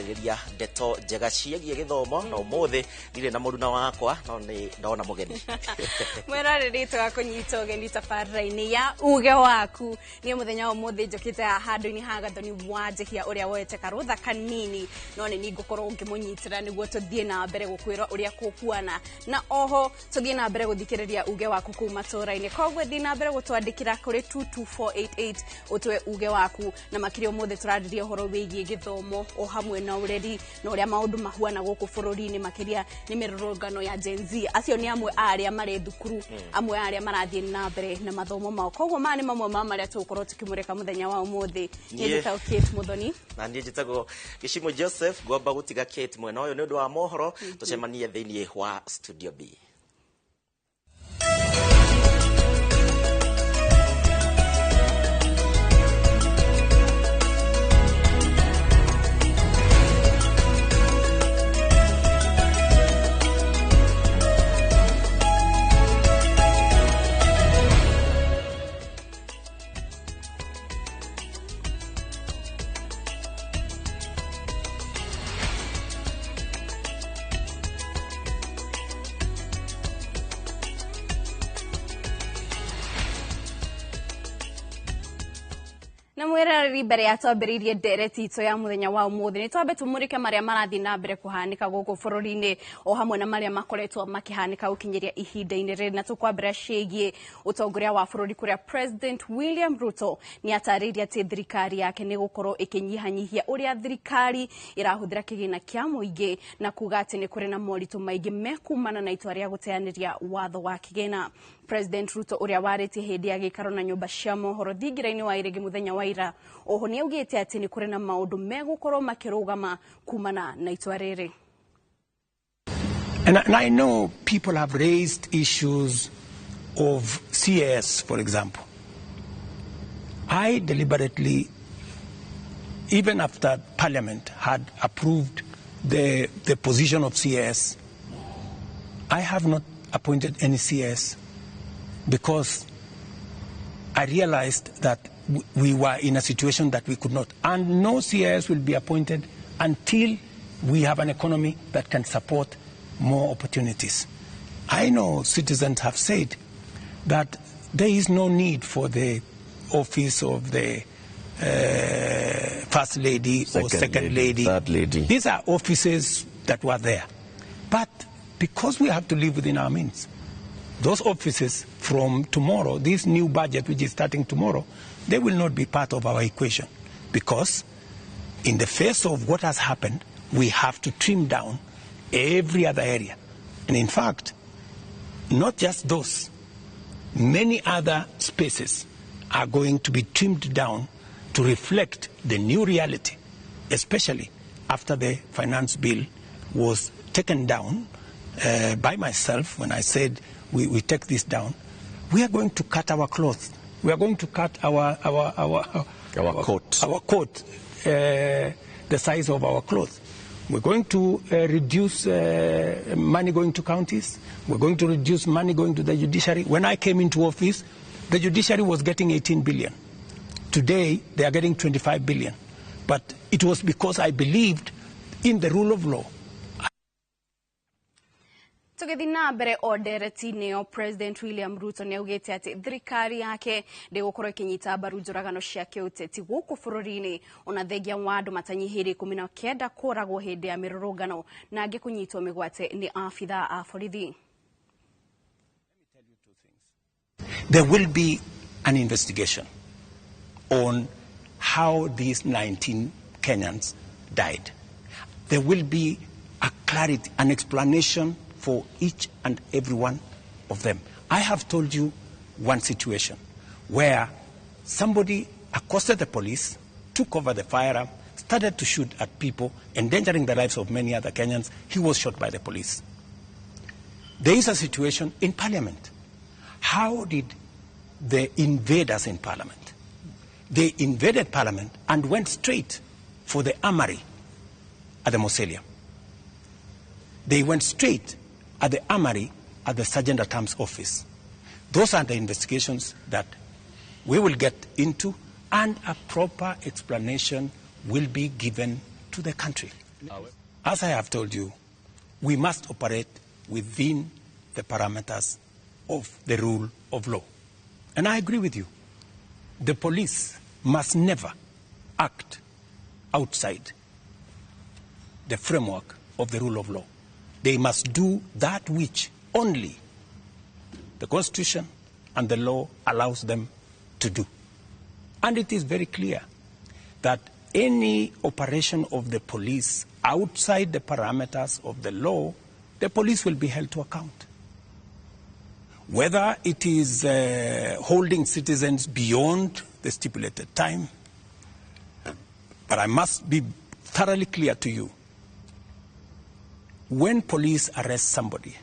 Tũkĩarĩrĩria ndeto njega ciĩgiĩ gĩthomo na ũmũthĩ ndirĩ na mũruna wakwa no nĩ ndona mũgeni. Mwĩroreri, tũgakũnyita ũgeni tabarĩra-inĩ ya Uge Waku. Niĩ mũthenya wa ũmũthĩ njũkĩte haha handũ-inĩ ha Gathoni wa Njehia ũrĩa woete karũtha kanini, no nĩ niĩ ngũkorwo ngĩmũnyitĩra nĩguo tũthiĩ na mbere gũkwĩra ũrĩa kũkuana, na oho tũthiĩ na mbere gũthikĩrĩria uge waku kũu matũũra-inĩ. Koguo thiĩ na mbere gũtwandĩkĩra kũrĩ 22488 ũtwe uge waku, na makĩria ũmũthĩ tũrarĩria ũhoro wĩgiĩ gĩthomo o hamwe na ũreri na ũrĩa maũndũ mahuana gũkũ bũrũri-inĩ, makĩria nĩ mĩrũrũngano ya Gen Z. Acio nĩ amwe a arĩa marĩ thukuru, amwe a arĩa marathiĩ na mbere na mathomo mao. Koguo maya nĩ mamwe ma marĩa tũgũkorwo tũkĩmũrĩka mũthenya wa ũmũthĩ. Niĩ njĩtagwo Kate Muthoni. Na niĩ njĩtagwo Gĩcimo Joseph. Ngwamba gũtiga Kate mwena ũyũ nĩ ũndũ wa mohoro, tũcemanie thĩinĩ wa studio B. Na mwĩroreri, mbere ya twambĩrĩirie ndereti itũ ya mũthenya wa ũmũthĩ, nĩ twambe tũmũrĩke marĩa marathiĩ na mbere kũhanĩka gũkũ bũrũri-inĩ o hamwe na marĩa makoretwo makĩhanĩka gũkinyĩria ihinda-inĩ rĩrĩ. Na tũkwambĩra ciĩgiĩ ũtongoria wa bũrũri, kũrĩa President William Ruto nĩ atarĩirie atĩ thirikari yake nĩ gũkorwo ĩkĩnyihanyihia ũrĩa thirikari ĩrahũthĩra kĩgĩna kĩa mũingĩ, na kuga atĩ nĩ kũrĩ na moritũ maingĩ mekumana na itua rĩa gũteanĩria watho wa kĩgĩna. President Ruto, ũrĩa warĩtie hĩndĩ ya gĩikaro na nyũmba cia mohoro thingira-inĩ wa Iregi mũthenya wa ira, oho nĩ augĩte atĩ nĩ kũrĩ na maũndũ megũkorwo makĩrũgama kumana na itua rĩrĩ. And I know people have raised issues of CAS, for example. I deliberately, even after Parliament had approved the position of CAS, I have not appointed any CAS because I realized that we were in a situation that we could not. And no CAS will be appointed until we have an economy that can support more opportunities. I know citizens have said that there is no need for the office of the First Lady or Second Lady. Third Lady. These are offices that were there. But because we have to live within our means, those offices from tomorrow, this new budget which is starting tomorrow, they will not be part of our equation, because in the face of what has happened, we have to trim down every other area. And in fact, not just those, many other spaces are going to be trimmed down to reflect the new reality, especially after the finance bill was taken down by myself when I said we take this down. We are going to cut our cloth. We are going to cut Our coat. Our coat, the size of our cloth. We're going to reduce money going to counties. We're going to reduce money going to the judiciary. When I came into office, the judiciary was getting 18 billion. Today, they are getting 25 billion. But it was because I believed in the rule of law. Tũgĩthiĩ na mbere o ndereti-inĩ ĩyo, President William Ruto nĩ augĩte atĩ thirikari yake ndĩgũkorwo ĩkĩnyita mbaru njũragano cia kĩũteti gũkũ bũrũri-inĩ, ona thengia wa andũ matanyihĩire 19 kũragwo hĩndĩ ya mĩrũrũngano na angĩ kũnyitwo mĩgwate nĩ abithaa a borithi. There will be an investigation on how these 19 Kenyans died. There will be a clarity, an explanation for each and every one of them. I have told you one situation where somebody accosted the police, took over the firearm, started to shoot at people, endangering the lives of many other Kenyans. He was shot by the police. There is a situation in Parliament. How did the invaders in Parliament? They invaded Parliament and went straight for the armory at the mausoleum. They went straight at the armory at the Sergeant at Arms office. Those are the investigations that we will get into, and a proper explanation will be given to the country. As I have told you, we must operate within the parameters of the rule of law. And I agree with you. The police must never act outside the framework of the rule of law. They must do that which only the Constitution and the law allows them to do. And it is very clear that any operation of the police outside the parameters of the law, the police will be held to account. Whether it is holding citizens beyond the stipulated time, but I must be thoroughly clear to you, when police arrest somebody,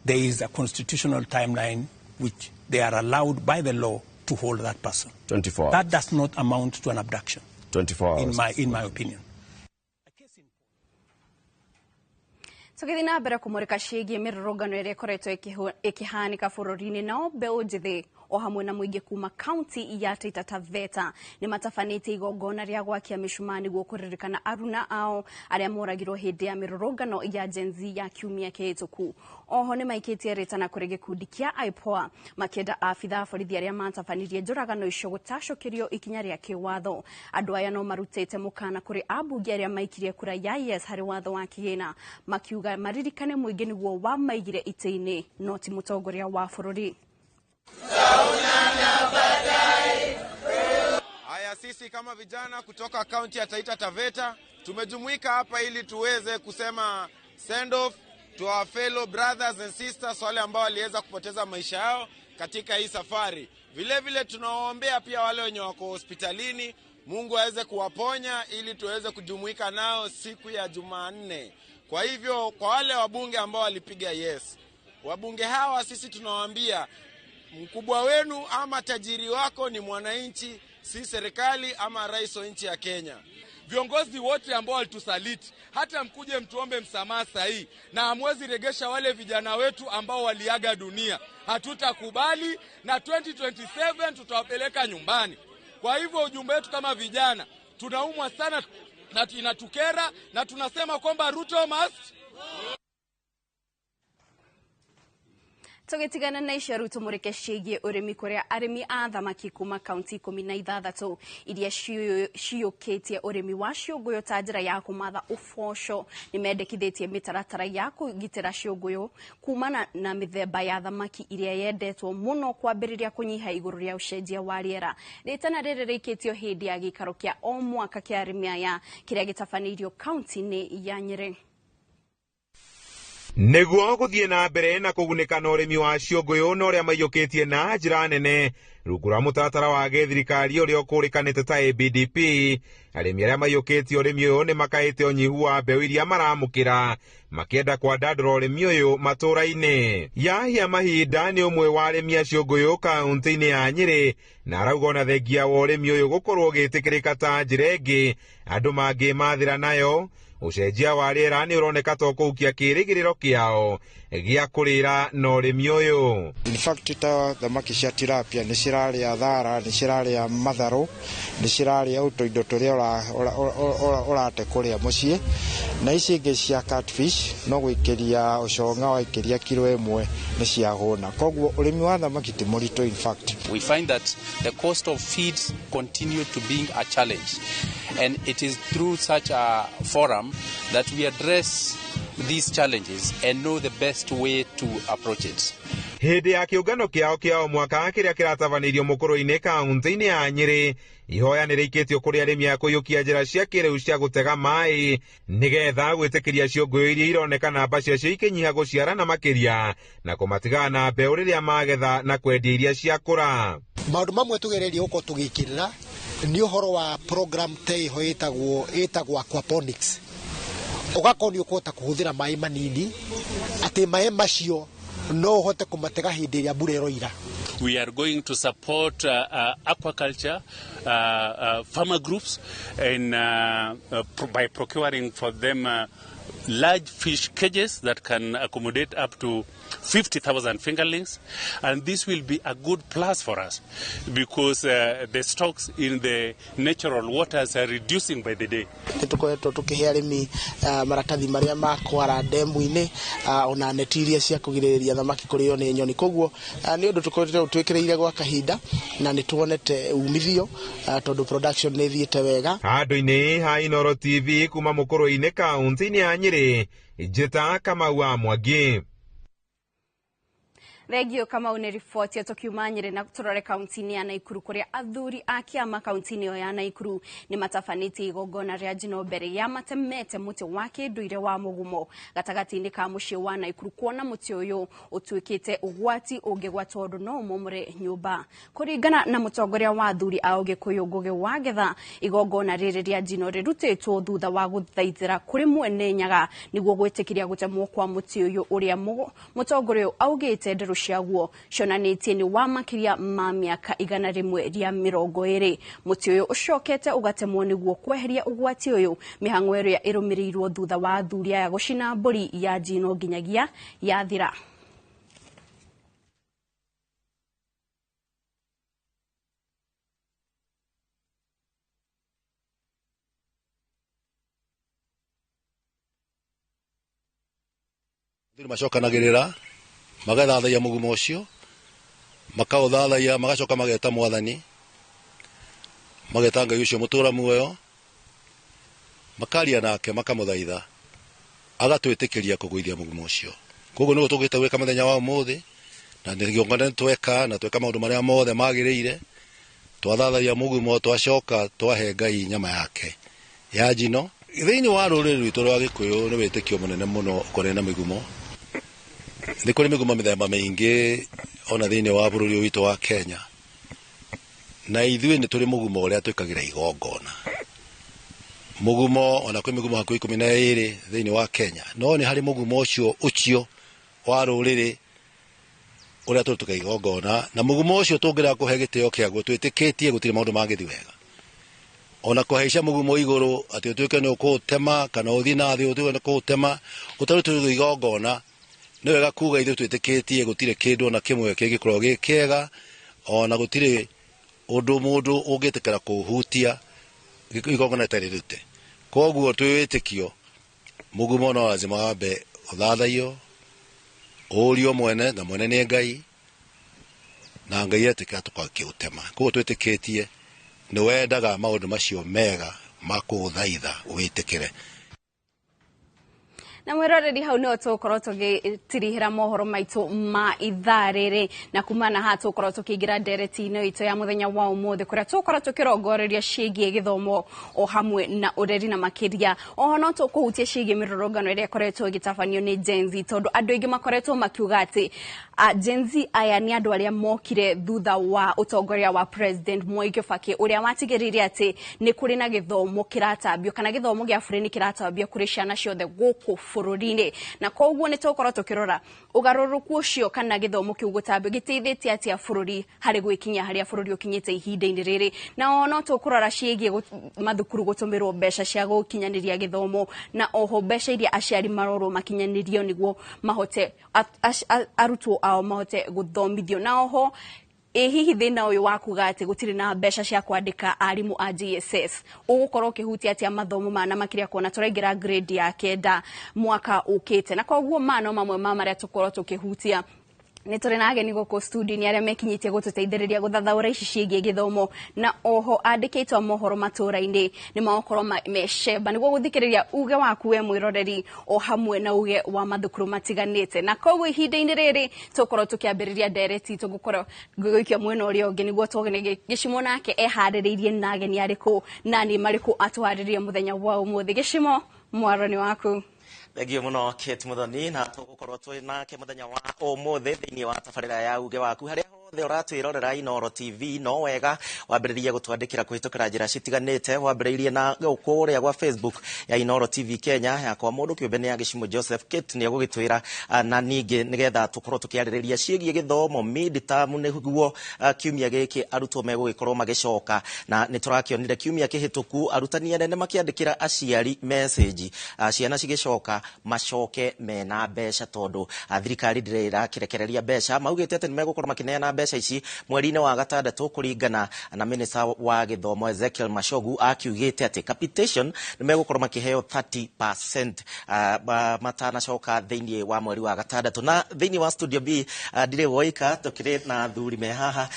there is a constitutional timeline which they are allowed by the law to hold that person. 24 hours. That does not amount to an abduction. 24 hours. In my opinion. Tũgĩthiĩ na mbere kũmũrĩka ciĩgiĩ mĩrũrũngano ĩrĩa ĩkoretwo ĩkĩhanĩka bũrũri-inĩ, nao mbeũ njĩthĩ o hamwe na mũingĩ kuma kaunti ya Taita Taveta nĩ matabanĩtie igongona rĩa gwakia mĩcumaa nĩguo kũririkana aruna ao arĩa moragirwo hĩndĩ ya mĩrũrũngano ya Gen Z ya kiumia kĩhĩtũku. Oho nĩ maikĩtie rĩtana kũrĩ gĩkundi kĩa IPOA makĩenda abithaa a borithi arĩa matabanirie njũragano icio gũtacũkĩrio ikinya rĩa kĩwatho. Andũ aya no marutĩte mũkana kũrĩ ambunge arĩa maikirie kura ya yes harĩ watho wa kĩgĩna, makiuga maririkane mũingĩ nĩguo wamaigire itĩ-inĩ no ti mũtongoria wa bũrũri. Haya, sisi kama vijana kutoka kaunti ya Taita Taveta tumejumuika hapa ili tuweze kusema send off to our fellow brothers and sisters wale ambao waliweza kupoteza maisha yao katika hii safari. Vile vile tunawaombea pia wale wenye wako hospitalini, Mungu aweze kuwaponya ili tuweze kujumuika nao siku ya Jumanne. Kwa hivyo kwa wale wabunge ambao walipiga yes, wabunge hawa sisi tunawaambia mkubwa wenu ama tajiri wako ni mwananchi, si serikali ama rais wa nchi ya Kenya. Viongozi wote ambao walitusaliti, hata mkuje mtuombe msamaha sahihi, na hamwezi regesha wale vijana wetu ambao waliaga dunia. Hatutakubali, na 2027 tutawapeleka nyumbani. Kwa hivyo ujumbe wetu kama vijana, tunaumwa sana na inatukera, na tunasema kwamba Ruto must. Tũgĩtigana na icio rĩu tũmũrĩke ciĩgiĩ ũrĩmi kũrĩa arĩmi a thamaki kuma kaunti 16 iria ciũkĩtie ũrĩmi wa ciũngũyũ ta njĩra ya kũmatha ũboco nĩ mendekithĩtie mĩtaratara ya kũgitĩra ciũngũyũ kumana na mĩthemba ya thamaki iria yendetwo mũno kwambĩrĩria kũnyiha igũrũ rĩa ũcenjia wa rĩera. Rĩtana rĩrĩ rĩikĩtio hĩndĩ ya gĩikaro kĩa o mwaka kĩa arĩmi aya kĩrĩa gĩtabanĩirio kaunti-inĩ ya Nyĩrĩ. Nĩguo gũthiĩ na mbere na kũgunĩka na ũrĩmi wa ciũngũyũ na ũrĩa maiyũkĩtie na njĩra nene rungu rwa mũtaratara wa gĩthirikari ũrĩa ũkũrĩkanĩte ta ABDP, arĩmi arĩa maiyũkĩtie ũrĩmi ũyũ nĩ makaĩte ũnyihu wa mbeũ iria maramũkĩra makĩenda kwandandũra ũrĩmi ũyũ matũũra-inĩ. Yahya Mahinda nĩ ũmwe wa arĩmi a ciũngũyũ kaunti-inĩ ya Nyĩrĩ na arauga ona thengia wa ũrĩmi ũyũ gũkorwo ũgĩtĩkĩrĩka ta njĩra ĩngĩ andũ mangĩmathĩra nayo, ũcenjia wa rĩera nĩ ũroneka to kũhukia kĩĩrĩgĩrĩro kĩao gĩa kũrĩra na ũrĩmi ũyũ. In fact ta thamaki cia tilapia nĩ cirarĩa thara, nĩ cirarĩa matharũ, nĩ cirarĩa tũindo tũrĩa ũrate kũrĩa mũciĩ, na ici ingĩ cia catfish no gũikĩria ũconga waikĩria kiro ĩmwe nĩ ciahũna. Koguo ũrĩmi wa thamaki ti mũritũ in fact. We find that the cost of feeds continue to being a challenge, and it is through such a forum that we address these challenges and know the best way to approach it. Hĩndĩ ya kĩũngano kĩao kĩa o mwaka kĩrĩa kĩratabanĩirio mũkũrũ-inĩ kaunti-inĩ ya Nyĩrĩ, ihoya nĩ rĩikĩtio kũrĩ arĩmi a kũiyũkia njĩra cia kĩrĩu cia gũtega maĩ nĩgetha gwĩtĩkĩria ciũngũyũ iria ironeka namba ciacio ikĩnyiha gũciarana makĩria na kũmatigana na mbeũ rĩrĩa magetha na kwendia iria ciakũra. Maũndũ mamwe tũgererie gũkorwo tũgĩkĩrĩra nĩ ũhoro wa program ta ĩho ĩtagwo aquaponics, ũgakorwo nĩ ũkũhota kũhũthĩra maĩ manini, atĩ maĩ macio no ũhote kũmatega hĩndĩ ĩrĩa mbura ĩroira. We are going to support aquaculture farmer groups in, by procuring for them large fish cages that can accommodate up to 50,000 fingerlings, and this will be a good plus for us because the stocks in the natural waters are reducing by the day. Nĩ tũkoretwo tũkĩhe arĩmi maratathi marĩa ma kwara ndemu-inĩ, ona neti iria cia kũgirĩrĩria thamaki kũrĩo nĩ nyoni. Koguo nĩ ũndũ tũkoretwo twĩkĩrĩire gwa kahinda na nĩ tuonete umithio, tondũ production nĩ ĩthiĩte wega. Handũ-inĩ ha Inooro TV kuma Mũkũrwe-inĩ, kaunti-inĩ ya Nyĩrĩ, njĩta Kamau wa Mwangi. Thengio Kamau nĩ riboti. Tũkiuma Nyĩrĩ na tũrore kaunti-inĩ ya Naikuru, kũrĩa athuri a kĩama kaunti-inĩ ĩyo ya Naikuru nĩ matabanĩtie igongona rĩa njino mbere ya matemete mũtĩ wa kĩndũire wa mũgumo gatagatĩ-inĩ ka mũciĩ wa Naikuru, kuona mũtĩ ũyũ ũtuĩkĩte ũgwati ũngĩgwa tondũ no ũmomore nyũmba. Kũringana na mũtongoria wa athuri a Ũgĩkũyũ, Ngũgĩ wa Ngetha, igongona rĩrĩ rĩa njino rĩrutĩtwo thutha wa gũthaithĩra kũrĩ mwene Nyaga nĩguo gwĩtĩkĩria gũtemwo kwa mũtĩ ũyũ, ũrĩa mũtongoria ũyũ augĩte nderu ciaguo cionanĩtie nĩ wa makĩria ma mĩaka 120. Mũtĩ ũyũ ũcokete ũgatemwo nĩguo kweheria ũgwati ũyũ, mĩhang'o ĩrĩa ĩrũmĩrĩirwo thutha wa athuri aya gũcina mbũri ya njino nginyagia yathira. Athuri macokanagĩrĩra magathathaiya mũgumo ũcio, makaũthathaiya, magacoka mageta mwathani, mageta Ngai ũcio mũtũra muoyo, makaria nake, makamũthaitha agatwĩtĩkĩria kũgũithia mũgumo ũcio. Koguo nĩguo tũgĩte gwĩka mũthenya wa ũmũthĩ, na nĩ tweka na tweka maũndũ marĩa mothe magĩrĩire. Twathathaiya mũgumo, twacoka twahe Ngai nyama yake ya njino. Thĩinĩ wa rũrĩrĩ rwitũ rwa Gĩkũyũ nĩ wĩtĩkio mũnene mũno ũkorene na mĩgumo. Nĩ kũrĩ mĩgumo mĩthemba mĩingĩ ona thĩinĩ wa bũrũri ũyũ witũ wa Kenya, na ithuĩ nĩ tũrĩ mũgumo ũrĩa twĩkagĩra igongona. Mũgumo ona kwĩ mĩgumo hakuhĩ 12 thĩinĩ wa Kenya, no nĩ harĩ mũgumo ũcio wa rũrĩrĩ ũrĩa tũrutaga igongona, na mũgumo ũcio tũngĩrega kũhe gĩtĩo kĩaguo twĩtĩkĩtie gũtirĩ maũndũ mangĩthiĩ wega. Ona kũhaica mũgumo igũrũ atĩ ũtuĩke nĩ ũkũũtema kana ũthiĩ na thĩ ũtuĩke nĩ kũũtema ũtarutĩrwo igongona, nĩ wega kuga ithuĩ twĩtĩkĩtie gũtirĩ kĩndũ ona kĩmwe kĩngĩkorwo gĩ kĩega, ona gũtirĩ ũndũ mũndũ ũngĩtĩkĩra kũhutia igongona rĩtarĩ rĩrute. Koguo twĩ wĩtĩkio mũgumo no lazima wambe ũthathaiyo, ũrio mwene, na mwene nĩ Ngai, na Ngai etĩkĩra tũgakĩũtema. Koguo twĩtĩkĩtie nĩ wendaga maũndũ macio mega ma kũũthaitha wĩtĩkĩre. Na mwiroreri, hau no tũgũkorwo tũgĩtirihĩra mohoro maitũ ma ithaa rĩrĩ, na kuma na haha tũgũkorwo tũkĩingĩra ndereti-inĩ itũ ya mũthenya wa ũmũthĩ, kũrĩa tũgũkorwo tũkĩrongoreria ciĩgiĩ gĩthomo o hamwe na ũreri, na makĩria oho no tũkũhutia ciĩgiĩ mĩrũrũngano ĩrĩa ĩkoretwo ĩgĩtabanio nĩ Gen Z, tondũ andũ aingĩ makoretwo makiuga atĩ Gen Z aya nĩ andũ arĩa mokire thutha wa ũtongoria wa President Mwai Kibaki, ũrĩa watigĩrĩire atĩ nĩ kũrĩ na gĩthomo kĩratambio kana gĩthomo gĩa bũrũri nĩ kĩratambio kũrĩ ciana ciothe gũkũ bũrũri-inĩ. Na koguo nĩ tũgũkorwo tũkĩrora ũgarũrũku ũcio kana gĩthomo kĩu gũtambio gĩteithĩtie atĩa bũrũri harĩ gwĩkinyia harĩa bũrũri ũkinyĩte ihinda-inĩ rĩrĩ. Na no tũkũrora ciĩgiĩ mathukuru gũtũmĩrwo mbeca cia gũkinyanĩria gĩthomo, na oho mbeca iria aciari marorwo makinyanĩrio nĩguo mahote arutwo ao mahote gũthomithio. Na oho ĩ hihi thĩna ũyũ wa kuga atĩ gũtirĩ na mbeca cia kwandĩka arimũ a JSS ũgũkorwo ũkĩhutia atĩa mathomo ma na makĩria kuona tũraingĩra grade ya 9 mwaka ũkĩte? Na koguo ma no mamwe ma marĩa tũkorwo tũkĩhutia. Nĩ tũrĩ na ageni gũkũ studio-inĩ arĩa mekinyĩtie gũtũteithĩrĩria gũthathaũra ici ciĩgiĩ gĩthomo, na oho andĩkĩtwo mohoro matũra-inĩ nĩ magũkorwo mecemba nĩguo gũthikĩrĩria uge waku we mwĩroreri o hamwe na uge wa mathukuru matiganĩte. Na koguo ihinda-inĩ rĩrĩ tũkorwo tũkĩambĩrĩria ndereti, tũgũkorwo ngũgĩikia mwena ũrĩa ũngĩ nĩguo tuone Gĩcimo nake eharĩrĩirie na ageni arĩkũ na nĩ marĩkũ atũharĩrĩrie mũthenya wa ũmũthĩ. Gĩcimo, mwaro nĩ waku. Thengio muno, Kate Muthoni, na tũgũkorwo twĩ nake mũthenya wa ũmũthĩ thĩinĩ wa tabarĩra ya uge waku harĩa hothe. Othe ũratwĩrorera Inooro TV, no wega wambĩrĩrie gũtwandĩkĩra kũhĩtũkĩra njĩra citiganĩte. Wambĩrĩirie na kũrĩa gwa Facebook ya Inooro TV Kenya, yakwa mũndũ kĩũmbe nĩ ya Gĩcimo Joseph Kate nĩ egũgĩtwĩra, na ningĩ nĩgetha tũkorwo tũkĩarĩrĩria ciĩgiĩ gĩthomo mid term, nĩguo kiumia gĩkĩ arutwo megũgĩkorwo magĩcoka. Na nĩ tũrakĩonire kiumia kĩhĩtũku arutani anene makĩandĩkĩra aciari message, ciana cigĩcoka macoke mena mbeca, tondũ thirikari ndĩrĩ ĩrakĩrekereria mbeca. Maugĩte atĩ nĩ megũkorwo makĩneana mbeca ici mweri-inĩ wa gatandatũ, kũringana na minista wa gĩthomo Ezekiel Machogu akiugĩte atĩ capitation nĩ megũkorwo makĩheo 30% matanacoka thĩinĩ wa mweri wa gatandatũ. Na thĩinĩ wa studio B ndirĩ woika, tũkĩrĩ na athuri me haha.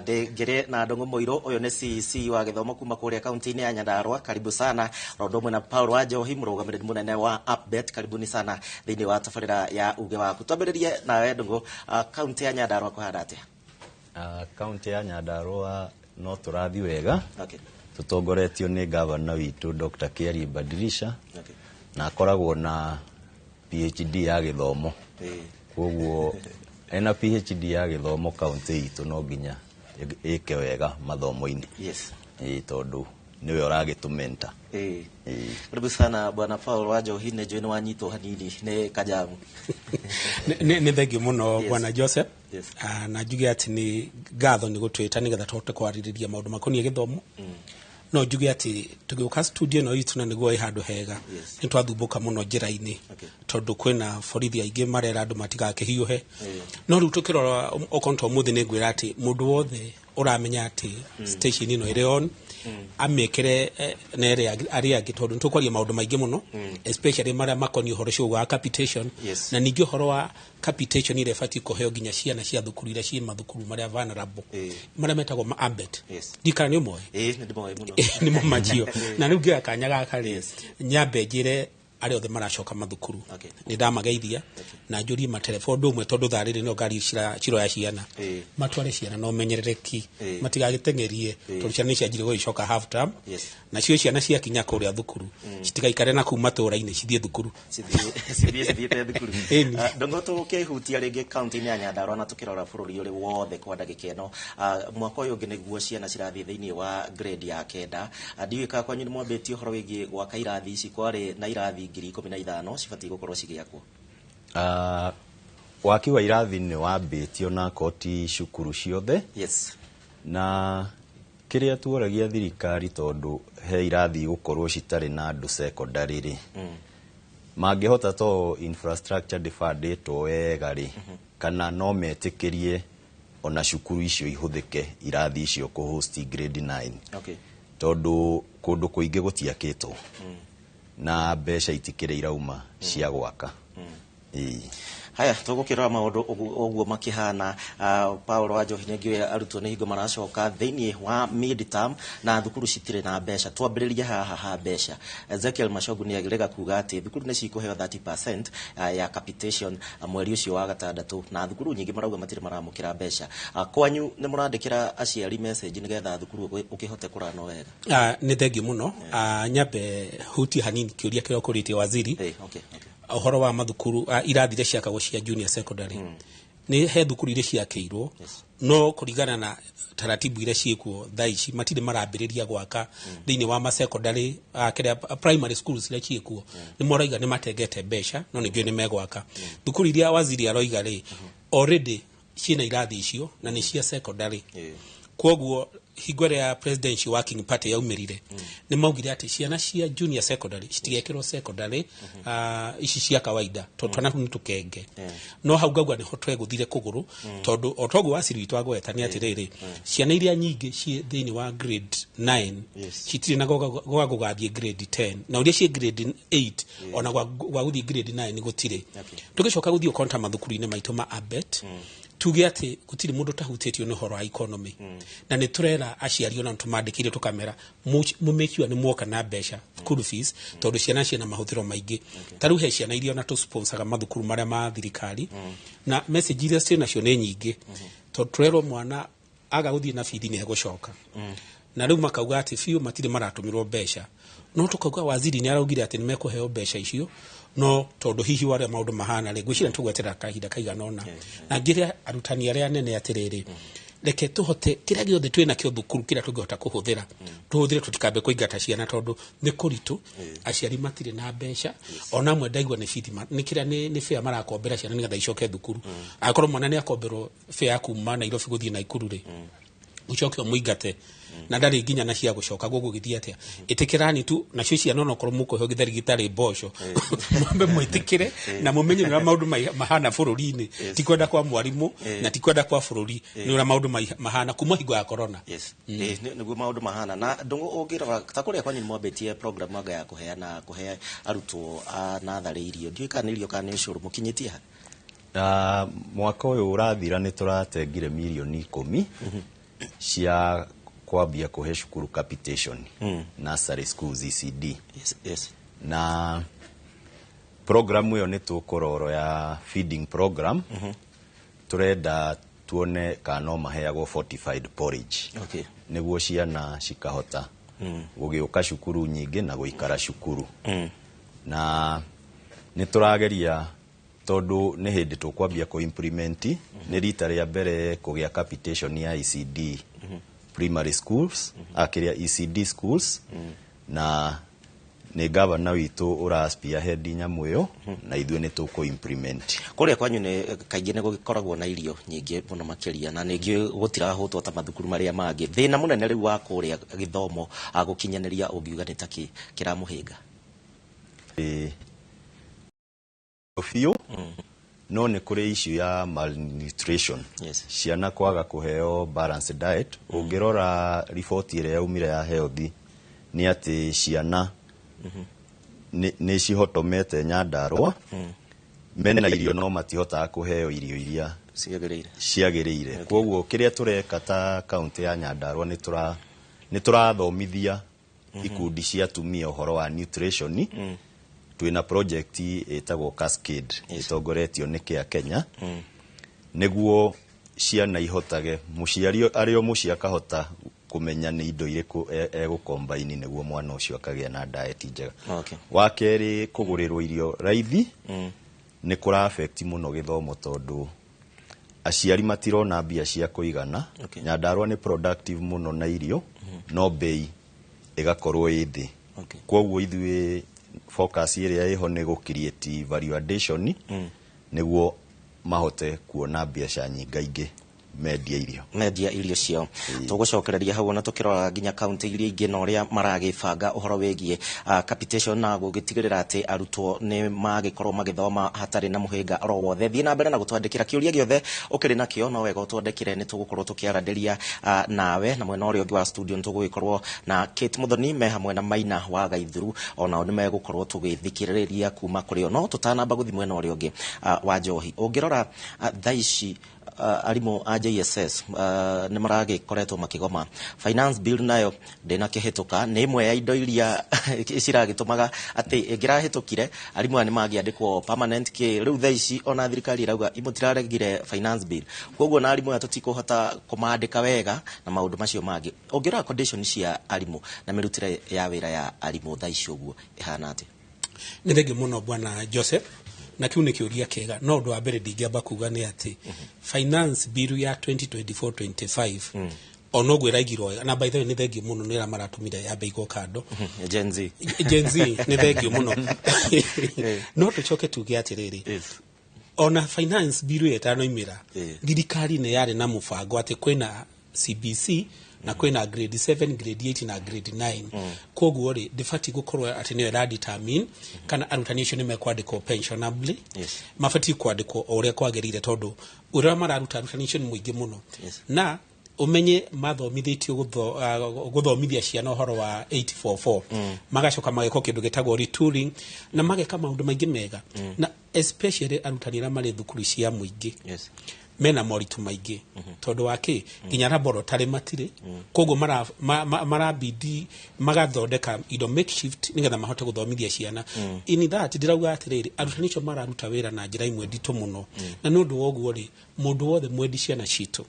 Ngĩrĩ na Ndũng'ũ Mũirũ, ũyũ nĩ CEC wa gĩthomo kuma kũrĩa kaunti-inĩ ya Nyandarua, karibu sana. Rondo ũmwe na Paul Wanjohi, mũrũgamĩrĩri mũnene wa Upbet, karibuni sana thĩinĩ wa tabarĩra ya Uge Waku. Twambĩrĩrie nawe Ndũng'ũ, kaunti ya Nyandarua kũhana atĩa? Kaunti ya Nyandarua no tũrathiĩ wega. Tũtongoretio nĩ gavana witũ Dr. Kiari Badirisha. Na akoragwo na PhD ya gĩthomo. Koguo ena PhD ya gĩthomo, kaunti itũ no nginya ĩke wega mathomo-inĩ. Tondũ nĩwe ũragĩtũmenta. Karibu sana bwana Paul Wanjohi, nĩ njũĩ nĩ wanyitwo hanini nĩ kajamu. Nĩ thengiũ mũno, bwana Joseph. Na njuge atĩ nĩ ngatho nĩ gũtwĩta nĩgetha tũhote kwarĩrĩria maũndũ makoniĩ gĩthomo. No njuge atĩ tũgĩũka studio ĩno itũ, na nĩguo ĩ handũ hega, nĩ twathumbũka mũno njĩra-inĩ tondũ kwĩna borithi aingĩ marera andũ matigakĩhiũhe. No rĩu tũkĩrora okorwo ta ũmũthĩ, nĩ ngwĩra atĩ mũndũ wothe ũramenya atĩ station ĩno ĩrĩ on, amĩkĩre na ĩrĩa arĩa angĩ, tondũ nĩ tũkwaria maũndũ maingĩ mũno, especially marĩa makoniĩ ũhoro ũcio wa capitation. Na ningĩ ũhoro wa capitation ĩrĩa ĩbatiĩ kũheo nginya ciana cia thukuru iria ciĩ mathukuru marĩa vulnerable, marĩa metagwo ma ABET. Ndikana nĩ ũmoĩ? Ĩĩ, nĩ ndĩmoĩ mũno. Nĩmo macio. Na rĩu ngĩoya kanya gaka rĩ, nyambe njĩre arĩa othe maracoka mathukuru nĩ ndamageithia, na njũrie matereba ũndũ ũmwe, tondũ thaa rĩrĩ no ngari ciroya ciana, matware ciana na ũmenyerereki, matigagĩteng'erie, tondũ ciana nĩ cianjire gũgĩcoka half term. Nacio ciana ciakinya kũrĩa thukuru citigaikare na kuu matũũra-inĩ, cithiĩ thukuru. Cithiĩte thukuru. Ĩni. Ndongo tũkĩhutia rĩngĩ kaunti-inĩ ya Nyandarua na tũkĩrora bũrũri ũrĩ wothe kwa ndagĩka ĩno, mwaka ũyũ ũngĩ nĩguo ciana cirathiĩ thĩinĩ wa grade ya 9. Ndiũĩ kana kwanyu nĩ mwambĩtie ũhoro wĩgiĩ gwaka irathi ici. Kwarĩ na irathi 15,000 cibatiĩ gũkorwo cigĩakwo. Waki wa irathi nĩ wambĩtio na koti cukuru ciothe. Na kĩrĩa tuoragia thirikari, tondũ he irathi igũkorwo citarĩ na andũ secondary rĩ, mangĩhota to infrastructure ndĩbandĩtwo wega rĩ, kana no metĩkĩrie ona cukuru icio ihũthĩke irathi icio kũ host grade 9, tondũ kũndũ kũingĩ gũtiakĩtwo na mbeca itikĩrĩ irauma cia gwaka. Ĩĩ. Haya, tũgũkĩrora maũndũ ũguo makĩhana. Paul Wanjohi, nĩ ngĩũĩ arutwo nĩ hingo maracoka thĩinĩ wa mid term na thukuru citirĩ na mbeca. Twambĩrĩrie haha ha mbeca. Ezekiel Machogu nĩ agĩrega kuga atĩ thukuru nĩ cikũheo 30% ya capitation mweri ũcio wa gatandatũ, na thukuru nyingĩ marauga matirĩ maramũkĩra mbeca. Kwanyu nĩ mũrandĩkĩra aciari message nĩgetha thukuru ũkĩhote kũrano wega? Nĩ thengiũ mũno. Nyambe hutie hanini kĩũria kĩrĩa ũkũrĩtie waziri. Okay. Ũhoro wa mathukuru, irathi iria ciakagwo cia junior secondary, nĩ he thukuru iria ciakĩirwo, no kũringana na taratibu iria ciĩkuo thaa ici matirĩ marambĩrĩria gwaka thĩinĩ wa ma secondary, kĩrĩa primary schools iria ciĩkuo. Nĩ marauga nĩ matengete mbeca, no nĩ njũĩ nĩ megwaka. Thukuru iria waziri aroiga rĩ, already ciĩna irathi icio na nĩ cia secondary. Koguo hingo ĩrĩa Presidential Working Party yaumĩrire, nĩ maugire atĩ ciana cia junior secondary citigekĩrwo secondary ici cia kawaida, tondũ twana tũu nĩ tũkenge. No hau ngauga nĩho twegũthire kũgũrũ, tondũ o toguo waciri witũ agweta nĩ atĩrĩrĩ, ciana iria nyingĩ ciĩ thĩinĩ wa grade 9 citirĩ na gwa gũgathiĩ grade 10, na ũrĩa ciĩ grade 8 ona gwa gũthiĩ grade 9 gũtirĩ. Tũgĩcoka gũthiĩ ũkonta mathukuru-inĩ maitũ ma ABET, tuge atĩ gũtirĩ mũndũ ũtahutĩtio nĩ ũhoro wa economy, na nĩ tũrera aciari ona tũmandĩkĩire tũkamera mũmake sure nĩ muoka na mbeca school fees, tondũ ciana ciĩna mahũthĩro maingĩ. Ta rĩu he ciana iria ona tũsponsoraga mathukuru marĩa ma thirikari, na message iria ciĩ nacio nĩ nyingĩ, tondũ tũrerwo mwana aga gũthiĩ na bithi nĩ egũcoka. Na rĩu makauga atĩ biũ matirĩ maratũmĩrwo mbeca, no tũkauga waziri nĩ araugire atĩ nĩ mekũheo mbeca icio, no tondũ hihi warĩa maũndũ mahana rĩ, ngwĩciria nĩ tũgweterera kahinda kaigana ũna. Na ngĩre arutani arĩa anene atĩrĩrĩ, reke tũhote kĩrĩa gĩothe twĩ nakĩo thukuru, kĩrĩa tũngĩhota kũhũthĩra tũhũthĩre, tũtikambe kũingata ciana tondũ nĩ kũritũ, aciari matirĩ na mbeca. Ona amwe ndaigua nĩ bithi nĩ kĩrĩa nĩ fare marakombera ciana nĩgetha icoke thukuru. Akorwo mwana nĩ akomberwo fare ya kuma Nairobi gũthiĩ Naikuru rĩ, ucoke ũmũingate na ndarĩ nginya na cia gũcoka, gũgũgĩthiĩ atĩa? Ĩtĩkĩrani tu nacio ciana, onokorwo mũkũheo gĩtheri gĩtarĩ mboco, mwambe mwĩtĩkĩre na mũmenye nĩ ũrĩa maũndũ mahana bũrũri-inĩ. Ti kwenda kwa mwarimũ na ti kwenda kwa bũrũri, nĩ ũrĩa maũndũ mahana kuma hingo ya corona. Yes. Nĩguo maũndũ mahana. Na ndũngũ, ũngĩrora ta kũrĩa kwanyu nĩmwambĩtie program anga ya kũheana, kũhe arutwo a natharĩ irio, ndiũĩ kana nĩ irio kana nĩ ũcũrũ, mũkinyĩtie ha? Na mwaka ũyũ ũrathira nĩ tũratengire mirioni 10 cia kwambia kũhe cukuru capitation, nursery schools, ECD. Na program ĩyo nĩ tũkũroro ya feeding program, tũrenda tuone kana no maheagwo fortified porridge nĩguo ciana cikahota gũgĩũka cukuru nyingĩ na gũikara cukuru. Na nĩ tũrageria tondũ nĩ hĩndĩ tũkwambia kũ implement, nĩ rita rĩa mbere kũgĩa capitation ya ECD primary schools, akĩrĩa ECD schools, na nĩ gavana witũ ũra spearhead nyamũ ĩyo na ithuĩ nĩ tũkũ implement. Kũrĩa kwanyu nĩ kaingĩ nĩ gũgĩkoragwo na irio nyingĩ mũno makĩria, na ningĩ gũtirahũtwo ta mathukuru marĩa mangĩ. Thĩna mũnene rĩu wa kũrĩa gĩthomo gũkinyanĩria ũngiuga nĩ takĩ kĩramũhĩnga? Biũ no nĩ kũrĩ issue ya malnutrition, ciana kwaga kũheo balanced diet. Ũngĩrora riboti ĩrĩa yaumire ya health nĩ atĩ ciana nĩ cihotomete Nyandarũa, mena irio no matihotaga kũheo irio iria ciagĩrĩire. Ciagĩrĩire. Koguo kĩrĩa tũreka ta kaunti ya Nyandarũa, nĩ tũrathomithia ikundi cia atumia ũhoro wa nutrition. Twĩna project ĩtagwo Cascade, ĩtongoretio nĩ Care Kenya, nĩguo ciana ihotage, mũciari arĩ o mũciĩ akahota kũmenya nĩ indo irĩkũ egũkombaini nĩguo mwana ũcio akagĩa na diet njega. Wa kerĩ, kũgũrĩrwo irio raithi nĩ kũra affect mũno gĩthomo tondũ aciari matirona mbia cia kũigana. Nyandarũa nĩ productive mũno na irio, no bei ĩgakorwo ĩ thĩ. Koguo ithuĩ focus ĩrĩa ĩho nĩ gũ create value addition nĩguo mahote kuona mbeca nyingaingĩ mendia irio. Mendia irio ciao. Tũgũcokereria hau ona tũkĩrora nginya kaunti iria ingĩ na ũrĩa maragĩbanga ũhoro wĩgiĩ capitation na gũgĩtigĩrĩra atĩ arutwo nĩ magĩkorwo magĩthoma hatarĩ na mũhĩnga oro wothe. Thiĩ na mbere na gũtwandĩkĩra kĩũria gĩothe ũkĩrĩ nakĩo, no wega ũtwandĩkĩre, nĩ tũgũkorwo tũkĩaranĩria nawe. Na mwena ũrĩa ũngĩ wa studio nĩ tũgũgĩkorwo na Kate Muthoni me hamwe na Maina wa Gaithuru, onao nĩ megũkorwo tũgĩthikĩrĩria kuma kũrĩ o. No tũtanamba gũthiĩ mwena ũrĩa ũngĩ wa njohi, ũngĩrora thaa ici arimũ a JSS nĩ maragĩkoretwo makĩgoma. Finance bill nayo ndĩnakĩhĩtũka, nĩ ĩmwe ya indo iria ciragĩtũmaga atĩ ĩngĩrahĩtũkire arimũ aya nĩ mangĩandĩkwo permanent kĩ. Rĩu thaa ici ona thirikari ĩrauga mũtiraregire finance bill, koguo na arimũ aya tũtikũhota kũmandĩka wega na maũndũ macio mangĩ. Ũngĩrora condition cia arimũ na mĩrutĩre ya wĩra ya arimũ thaa ici ũguo ĩhana atĩa? Nĩ thengiũ mũno, bwana Joseph, na kĩu nĩ kĩũria kĩega. No ũndũ wa mbere ndingĩamba kuga nĩ atĩ finance bill ya 2024-25 ona ũguo ĩraigirwo wega, na by the way nĩ thengiũ mũno nĩ arĩa maratũmire yambe igwo kando. Gen Z. Gen Z, nĩ thengiũ mũno. No tũcoke tuge atĩrĩrĩ, ona finance bill ĩyo ĩtanoimĩra, thirikari nĩ yarĩ na mũbango atĩ kwĩna CBC na kwĩna grade 7, grade 8 na grade 9. Koguo rĩ, ndĩbatiĩ gũkorwo atĩ nĩyo ĩra determine kana arutani acio nĩ mekwandĩkwo pensionably. Mabatiĩ kwandĩkwo o ũrĩa kwagĩrĩire tondũ ũrĩa mararuta arutani acio nĩ mũingĩ mũno. Na ũmenye mathomithĩtio gũthomithia ciana ũhoro wa 844, magacoka mageka kĩndũ gĩtagwo retooling na mageka maũndũ maingĩ mega, na especially arutani arĩa marĩ thukuru cia mũingĩ. Mena moritũ maingĩ tondũ wa kĩ nginya laboratory matirĩ, koguo marabidi magathondeka indo makeshift nĩgetha mahote gũthomithia ciana. In that, ndĩrauga atĩrĩrĩ, arutani acio mararuta wĩra na njĩra imwe nditũ mũno, na nĩ ũndũ wa ũguo rĩ, mũndũ wothe mwendi ciana citũ,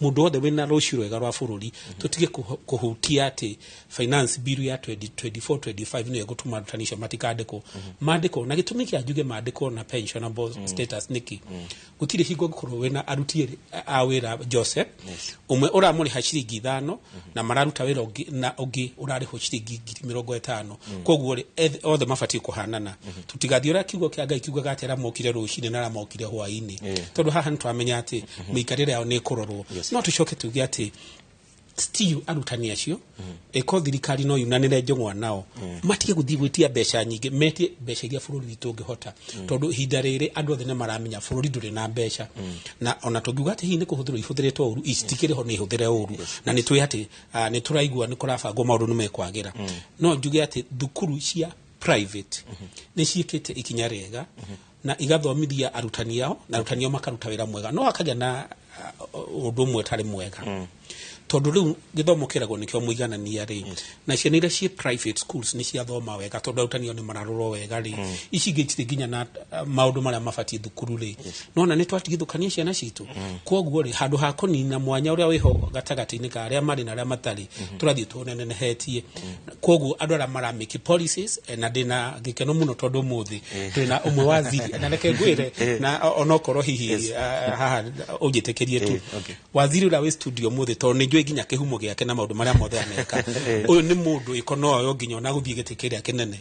mũndũ wothe wĩna rũciũ rwega rwa bũrũri, tũtige kũhutia atĩ finance bill ya 2024 25 nĩyo ĩgũtũma arutani acio matikandĩkwo. Mandĩkwo, na gĩtũmi kĩa njuge mandĩkwo na pensionable status nĩkĩ? Gũtirĩ hingo ũngĩkorwo wĩna aruti erĩ a wĩra, Joseph, ũmwe ũramũrĩha ciringi 5 na mararuta wĩra ũngĩ, na ũngĩ ũrarĩhwo ciringi 50,000. Koguo rĩ, othe mabatiĩ kũhanana. Tũtigathiĩ ũrĩa kiugo kĩa Ngai kiugaga atĩ arĩa mokire rũcinĩ na arĩa mokire hwaĩ-inĩ, tondũ haha nĩ twamenya atĩ mĩikarĩre yao nĩ ĩkũrorwo. No tũcoke tuge atĩ still arutani acio, ĩko thirikari no yunanĩre njũng'wa nao, matige gũthiĩ gwĩtia mbeca nyingĩ, metie mbeca iria bũrũri witũ ũngĩhota, tondũ ihinda rĩrĩ andũ othe nĩ maramenya bũrũri ndũrĩ na mbeca. Na ona tũngiuga atĩ hihi nĩ kũhũthĩrwo ihũthĩrĩtwo ũru, icitikĩrĩ ho nĩ ihũthĩre ũru, na nĩ tũĩ atĩ nĩ tũraigua nĩ kũrabangwo maũndũ nĩ mekwagĩra. No njuge atĩ thukuru cia private nĩ ciĩkĩte ikinya rĩega na igathomithia arutani ao, na arutani ao makaruta wĩra mwega, no hakagĩa na ũndũ ũmwe ũtarĩ mwega, tondũ rĩu gĩthomo kĩragwo nĩkĩo mũiganania rĩ, na ciana iria ciĩ private schools nĩ ciathoma wega tondũ arutani ao nĩ mararorwo wega rĩ, ici ingĩ itirĩ nginya na maũndũ marĩa mabatiĩ thukuru rĩ. Nona nĩ twatigithũkania ciana citũ. Koguo rĩ, handũ ha kũnina mwanya ũrĩa wĩho gatagatĩ-inĩ ka arĩa marĩ na arĩa matarĩ, tũrathiĩ tũnenehetie. Koguo andũ arĩa maramake policies, na ndĩna gĩkeno mũno tondũ ũmũthĩ twĩna ũmwe waziri, na reke ngwĩre, na onokorwo hihi haha ũnjĩtĩkĩrie tu, waziri ũrĩa wĩ studio ũmũthĩ, tondũ nĩ njũĩ nginya kĩhumo gĩake na maũndũ marĩa mothe aneka, ũyũ nĩ mũndũ ĩko no oyo nginya ona gũthiĩ gĩtĩ kĩrĩa kĩnene.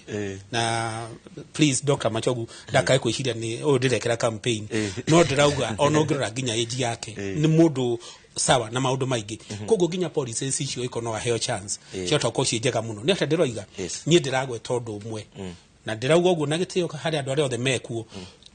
Na please, Dr. Machogu ndakae kwĩciria nĩ ũyũ ndĩrekĩra campaign, no ndĩrauga ona ũngĩrora nginya age yake, nĩ mũndũ sawa na maũndũ maingĩ. Koguo nginya policies icio ĩko no aheo chance, ciahota gũkorwo ciĩ njega mũno. Nĩ atĩa ndĩroiga? Niĩ ndĩragweta ũndũ ũmwe, na ndĩrauga ũguo na gĩtĩo harĩ andũ arĩa othe mekuo,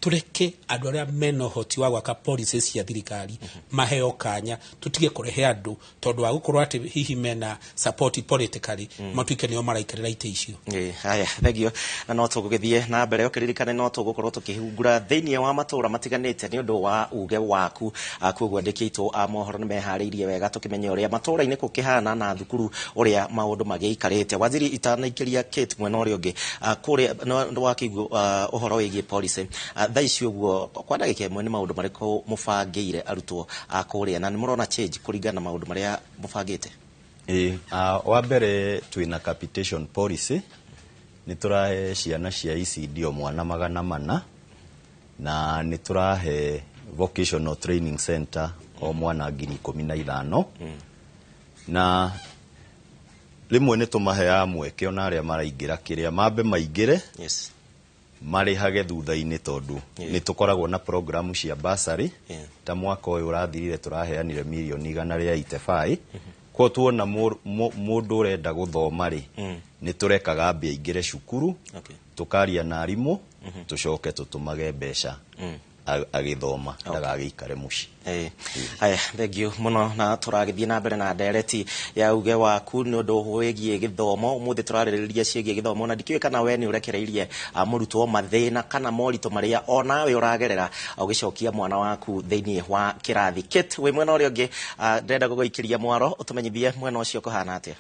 tũreke andũ arĩa mena ũhoti wa gwaka policies cia thirikari maheo kanya. Tũtige kũrehe andũ tondũ wa gũkorwo atĩ hihi mena support politically, matuĩke nĩo maraikarĩra itĩ icio. Ĩĩ, haya, thengio. Na no tũgũgĩthiĩ na mbere, ũkĩririkane no tũgũkorwo tũkĩhungura thĩinĩ wa matũra matiganĩte nĩ ũndũ wa uge waku. Koguo andĩki aitũ a mohoro nĩ meharĩirie wega tũkĩmenye ũrĩa matũra-inĩ gũkĩhana na thukuru ũrĩa maũndũ magĩikarĩte. Waziri, itanaikĩria Kate mwena ũrĩa ũngĩ, kũrĩa no wakĩigua ũhoro wĩgiĩ policy, thaa ici ũguo kwa ndagĩka 1, nĩ maũndũ marĩkũ mũbangĩire arutwo a kũrĩa, na nĩ mũrona change kũringana na maũndũ marĩa mũbangĩte? Ĩĩ, wa mbere twĩna capitation policy, nĩ tũrahe ciana cia ECD o mwana 400, na nĩ tũrahe vocational training center o mwana 15,000, na rĩmwe nĩ tũmaheaga mweke ona arĩa maraingĩra kĩrĩa mambe maingĩre, marĩhage thutha-inĩ, tondũ nĩ tũkoragwo na programu cia bursary. Ta mwaka ũyũ ũrathirire tũraheanire mirioni 185. Koguo tuona mũndũ ũrenda gũthoma rĩ, nĩ tũrekaga ambe aingĩre cukuru, tũkaria na arimũ, tũcoke tũtũmage mbeca agĩthoma, ndagagĩikare mũciĩ. Haya, thank you mũno. Na tũragĩthiĩ na mbere na ndereti ya uge waku nĩ ũndũ wĩgiĩ gĩthomo. Ũmũthĩ tũrarĩrĩria ciĩgiĩ gĩthomo, na ndikĩũĩ kana we nĩ ũrekereirie mũrutwo mathĩna kana moritũ marĩa onawe ũragerera ũgĩcokia mwana waku thĩinĩ wa kĩrathi. Kate, wĩ mwena ũrĩa ũngĩ, ndĩrenda gũgũikĩria mwaro ũtũmenyithie mwena ũcio kũhana atĩa.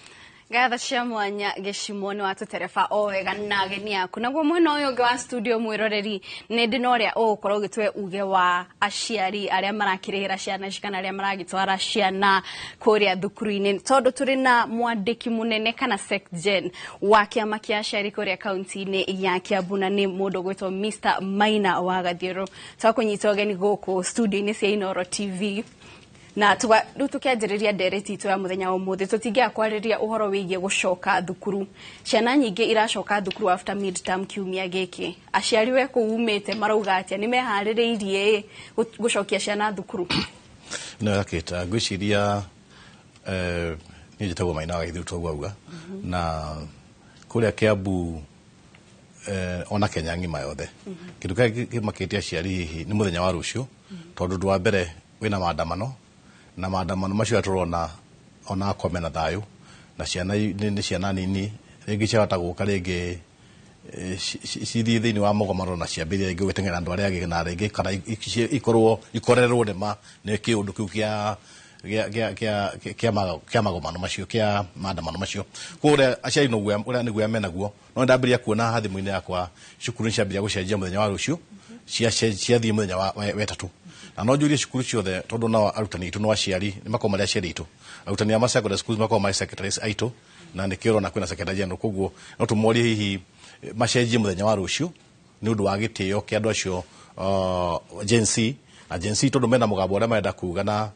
Ngatha cia mwanya, Gĩcimo, nĩ watũtereba o wega na ageni aku. Naguo mwena ũyũ ũngĩ wa studio, mwĩroreri, nĩ ndĩ na ũrĩa ũgũkorwo ũgĩtwe uge wa aciari arĩa marakĩrĩhĩra ciana ici kana arĩa maragĩtwara ciana kũrĩa thukuru-inĩ, tondũ tũrĩ na mwandĩki mũnene kana secgen wa kĩama kĩa aciari kũrĩa kaunti-inĩ ya Kiambu, na nĩ mũndũ ũgwĩtwo Mr Maina wa Gathiũrũ. Twakũnyita ũgeni gũkũ studio-inĩ cia Inooro TV, na rĩu tũkĩanjĩrĩria ndereti itũ ya mũthenya wa ũmũthĩ, tũtingĩaga kwarĩrĩria ũhoro wĩgiĩ gũcoka thukuru. Ciana nyingĩ iracoka thukuru after midterm kiumia gĩkĩ. Aciari we kũu umĩte marauga atĩa? Nĩ meharĩrĩirie gũcokia ciana thukuru? No yakĩta ngwĩciria, niĩ njĩtagwo Maina wa Gĩthiru, toguo auga, na kũrĩa Kiambu, ona Kenya ng'ima yothe, kĩndũ kĩrĩa kĩmakĩtie aciari hihi nĩ mũthenya wa rũciũ, tondũ ũndũ wa mbere wĩna maandamano, na maandamano macio tũrona ona akorwo mena thayũ na ciana nĩ ciana nini, rĩngĩ ciahota gũka rĩngĩ. cithiĩ thĩinĩ wa mũgomano na ciambĩrĩrie rĩngĩ gũteng'era andũ arĩa angĩ na rĩngĩ kana ikorwo ikorerwo nĩ kĩũndũ kĩu kĩa magomano macio, kĩa maandamano macio. Koguo ũrĩa aciari noguo ũrĩa nĩguo menaguo, no ndambĩrĩria kuona haha thimũ-inĩ yakwa cukuru nĩ ciambĩrĩria gũcenjia mũthenya wa rũciũ, ciathiĩ mũthenya wa wetatũ. Na no njũrie cukuru ciothe, tondũ nao arutani aitũ no aciari nĩ makoragwo marĩ aciari aitũ, arutani a secondary schools makoragwo marĩ secretaries aitũ, na nĩkĩo ũrona kwĩna secretary general. Koguo no tũmorie hihi macenjie mũthenya wa rũciũ nĩ ũndũ wa gĩtĩo kĩa andũ acio, Gen Z na Gen Z, tondũ mena mũgambo ũrĩa marenda kuga, na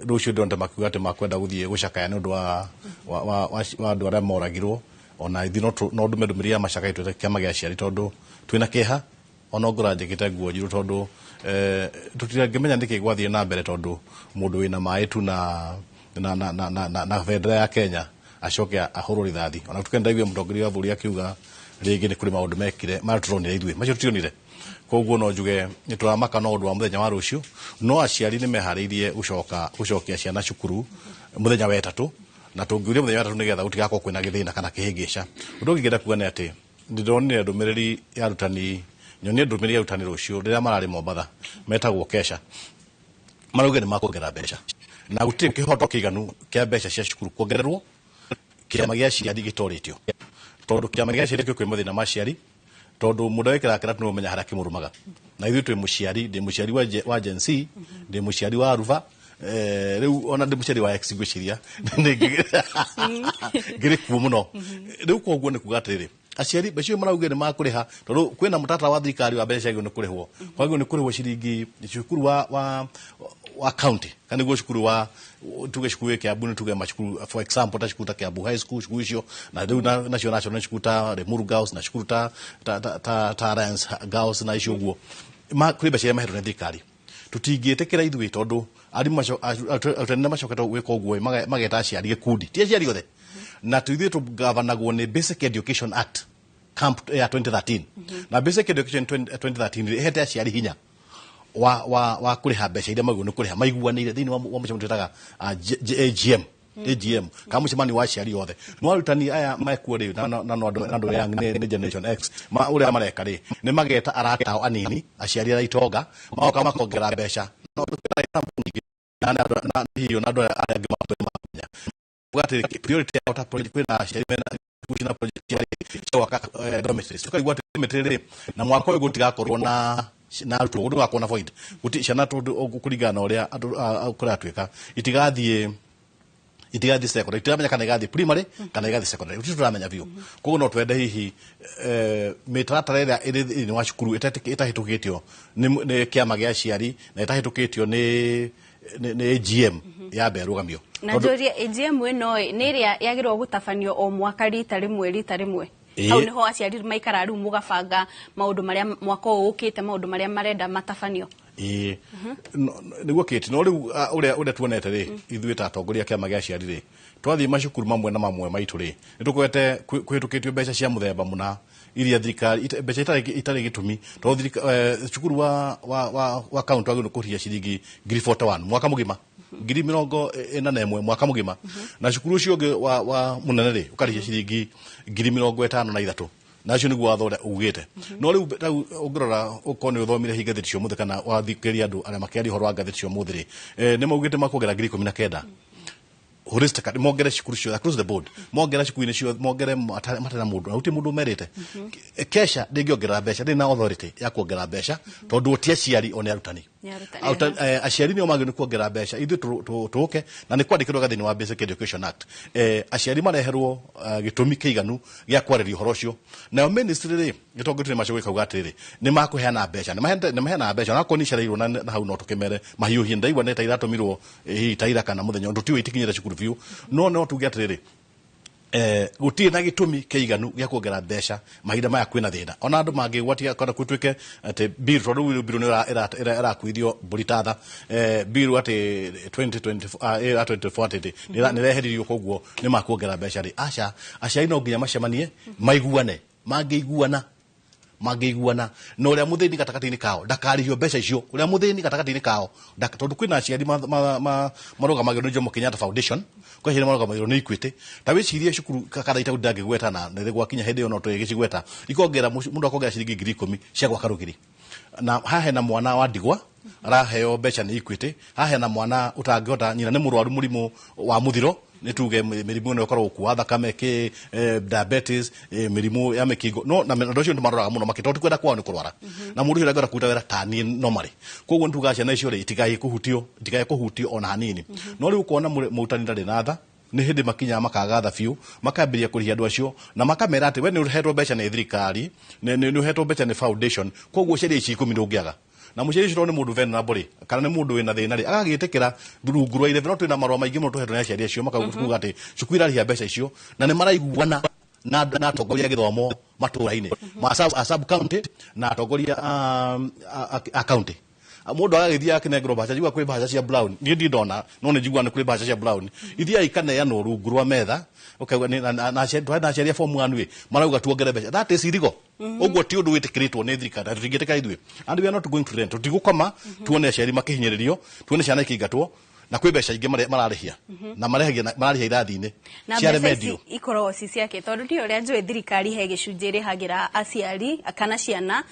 rũciũ ndĩronete makiuga atĩ makwenda gũthiĩ gũcakaya nĩ ũndũ wa andũ arĩa moragirwo. Ona ithuĩ no ndume ndũmĩrĩri ya macakaya twĩta kĩama gĩa aciari, tondũ twĩna kĩeha. Ona ngora njĩkĩte nguo njirũ, tondũ tũtirangĩmenya nĩkĩ gwathiĩ na mbere, tondũ mũndũ wĩna maĩ tu na bendera ya Kenya acoke ahũrwo rithathi. Ona tukenda ndaigua mũtongoria wa bũrũri akiuga rĩngĩ nĩ kũrĩ maũndũ mekire marĩa tũronire ithuĩ, macio tũtionire. Koguo no njuge nĩ tũramaka no ũndũ wa mũthenya wa rũciũ, no aciari nĩ meharĩirie gũcoka gũcokia ciana cukuru mũthenya wa ĩtatũ, na tũngiuria mũthenya wa ĩtatũ nĩgetha gũtigakorwo kwĩna gĩthĩna kana kĩhĩngĩca. Ũndũ ũngĩ ingĩenda kuga nĩ atĩ ndĩronire ndũmĩrĩri ya arutani, nyonie ndũmĩrĩri ya arutani rũciũ rĩrĩa mararĩ Mombatha, metagwo kesha, marauga nĩ makuongerera mbeca, na gũtirĩ kĩhoto kĩiganu kĩa mbeca cia cukuru kuongererwo kĩama gĩa aciari gĩtorĩtio, tondũ kĩama gĩa aciari kwĩ mathĩna ma aciari, tondũ mũndũ wĩkĩraga kĩratũ nĩwe ũmenya harĩa kĩmũrũmaga. Na ithuĩ twĩ mũciari, ndĩ mũciari wa Gen Z, ndĩ mũciari wa Ruva, rĩu ona ndĩ mũciari wa X, ngwĩciria ngĩrĩ kuo mũno rĩu. Koguo nĩ kuga atĩrĩrĩ, aciari mbeca icio maraugire nĩ makũrĩha, tondũ kwĩna mũtaratara wa thirikari wa mbeca ciagĩrĩirwo nĩ kũrĩhwo, kwagĩrĩirwo nĩ kũrĩhwo ciringi cukuru wa county, kana nĩguo cukuru wa tuge cukuru ĩ Kiambu, nĩ tuge macukuru, for example, ta cukuru ta Kiambu High School, cukuru icio na rĩu nacio national nĩ cukuru ta Limuru Girls na cukuru ta Alliance Girls na icio ũguo. Kũrĩ mbeca iria mahetwo nĩ thirikari, tũtingĩtĩkĩra ithuĩ, tondũ arimũ macio, arutani nĩ macokete gwĩka ũguo, mageta aciari gĩkundi, ti aciari othe, na ithuĩ tũgavanagwo nĩ Basic Education Act Camp ya 2013, na Basic Education 2013 rĩ, ĩhete aciari hinya wa kũrĩha mbeca iria magĩrĩirwo nĩ kũrĩha maiguanĩire thĩinĩ wa mũcemanio twĩtaga AGM, AGM kana mũcemanio wa aciari othe. No arutani aya mekuo rĩ, na andũ young, nĩ Generation X, ũrĩa mareka rĩ, nĩ mageta arata ao anini, aciari arĩa itonga, magoka makongerera mbeca. No nyingĩ na hihi ona andũ arĩa angĩ mamenya kuga atĩ priority yao ta project, kwĩna aciari mena cina project cia gwaka dormitories. Tukarigwo atĩ dormitory rĩ, na mwaka ũyũ gũtigakorwo na arutwo, gũtigakorwo na void, guti ciana, tondũ kũringana na ũrĩa andũ kũratuĩka itigathiĩ secondary, itiramenya kana igathiĩ primary kana igathiĩ secondary, gũtirĩ tũramenya biũ. Koguo no twende hihi mĩtaratara ĩrĩa ĩrĩ thĩinĩ wa cukuru ĩtahĩtũkĩtio nĩ kĩama gĩa aciari na ĩtahĩtũkĩtio nĩ AGM yambe ĩrũgamio. Na njũrie, AGM ĩno ĩ, nĩ ĩrĩa yagĩrĩirwo gũtabanio o mwaka rita rĩmwe? Ĩĩ. Hau nĩho aciari maikara rĩu mũgabanga maũndũ marĩa mwaka ũyũ ũkĩte, maũndũ marĩa marenda matabanio? Ĩĩ. Nĩguo kĩti, no rĩu ũrĩa tuonete rĩ, ithuĩ ta atongoria a kĩama gĩa aciari rĩ, twathiĩ macukuru mamwe na mamwe maitũ rĩ, nĩ tũkorete kũhĩtũkĩtio mbeca cia mũthemba mũna iria thirikari mbeca itarĩ gĩtũmi, tondũ cukuru wa county wagĩrĩirwo nĩ kũrĩhia ciringi 41,000 mwaka mũgima, 41,000 mwaka mũgima, na cukuru ũcio ũngĩ wa mũnene rĩ, ũkarĩhia ciringi 53,000, na acio nĩguo watho ũrĩa ugĩte. No rĩu rĩu ũngĩrora, ũkorwo nĩ ũthomire hihi ngathĩti cia ũmũthĩ kana wathikĩrĩria andũ arĩa makĩaria ũhoro wa ngathĩti cia ũmũthĩ rĩ, nĩ maugĩte makuongerera 19,000 holistically, mongere cukuru ciothe across the board, mongere cukuru-inĩ ciothe, mongere matarĩ na mũndũ, na gũtirĩ mũndũ ũmerĩte. Kesha ndĩngĩongerera mbeca, ndĩrĩ na authority ya kuongerera mbeca, tondũ ti aciari o nĩ arutani. Nĩ arutani. Aciari nĩo magĩrĩirwo nĩ kuongerera mbeca, ithuĩ tũke na nĩ kwandĩkĩrwo thĩinĩ wa Basic Education Act, aciari mareherwo gĩtũmi kĩiganu gĩa kwarĩria ũhoro ũcio. Nayo ministry rĩ, gĩtongoretio nĩ Machogu, ĩkauga atĩrĩrĩ, nĩ makũheana mbeca, nĩ maheanaga mbeca, onakorwo nĩ icereirwo na hau no tũkĩmere mahiũhie. Ndaigua nĩ ta iratũmirwo hihi ta ira kana mũthenya, ũndũ tiũĩ itikinyĩte cukuru biũ, no tuge atĩrĩrĩ, gũtirĩ na gĩtũmi kĩiganu gĩa kuongerera mbeca mahinda maya kwĩna thĩna. Ona andũ mangĩgwatia kana gũtuĩke atĩ bill, tondũ rĩu bill nĩ ĩrakuithio mbũri tatha, bill atĩ 2024, 24 atĩ nĩ ĩreheririo, koguo nĩ makuongerera mbeca rĩ, aca, aciari no nginya macemanie maiguane. Mangĩiguana na ũrĩa mũthĩni gatagatĩ-inĩ kao ndakarĩhio mbeca icio, ũrĩa mũthĩni gatagatĩ-inĩ kao tondũ kwĩna aciari marũgamagĩrwo nĩ Jomo Kenyatta Foundation, Kwa aciari marũgamagĩrĩrwo nĩ Equity. Ta wĩcirie cukuru Kathaita ndangĩgweta na nĩ gwakinya hĩndĩ ĩyo no tũgĩcigweta, ikongera mũndũ akongera ciringi 10,000 cia gwaka rũgiri, na haha hena mwana wa ndigwa araheo mbeca nĩ Equity, haha hena mwana ũtangĩhota, nyina nĩ mũrwaru mũrimũ wa mũthiro, nĩ tuge mĩrimũ ĩno ĩkoragwo kuwa thakame kĩ diabetes, mĩrimũ ya mĩkingo, no na andũ acio nĩ maroraga mũno makĩ tondũ ti kwenda kwao nĩ kũrwara, na mũndũ ũcio ndangĩhota kũruta wĩra ta niĩ normally. Koguo nĩ tugaga ciana icio rĩ itigae kũhutio ona hanini. No rĩu ũkona mũrutani ndarĩ na tha, nĩ hĩndĩ makinyaga makaga tha biũ, makambĩrĩria kũrĩhia andũ acio na makamera atĩ we nĩ ũhetwo mbeca nĩ thirikari, nĩ ũhetwo mbeca nĩ foundation, koguo ciaria ici 10 ndũngĩaga. Na mũciari ũcio nĩ mũndũ venerable rĩ, kana nĩ mũndũ wĩna thĩna rĩ, agagĩtĩkĩra rungu rwa 11. No twĩna marũa maingĩ mũno tũhetwo nĩ aciari acio makauga atĩ cukuru irarĩhia mbeca icio na nĩ maraiguana na atongoria a gĩthomo matũra-inĩ ma sub county na atongoria a county. Mũndũ agagĩthiĩ akĩnengerwo mbeca, njiguaga kwĩ mbeca cia brown, niĩ ndirĩ ndona, no nĩ njiguaga nĩ kũrĩ mbeca cia brown ithiaga ikaneanwo rungu rwa metha, ũkaigua na aciari, na aciari a form 1 ĩ marauga tuongere mbeca. That is illegal. Ũguo ti ũndũ wĩtĩkĩrĩtwo nĩ thirikari na tũtingĩtĩkĩra ithuĩ, and we are not going to rent. Tũtigũkoma tuone aciari makĩhinyĩrĩrio, tuone ciana ikĩingatwo, na kwĩ mbeca ingĩ mararĩhia na mararĩhia irathi-inĩ na cia mbeca remedial. Ici ikoragwo ci ciake, tondũ ndiũ ũrĩa njũĩ thirikari he gĩcunjĩ ĩrĩhagĩra aciari kana ciana.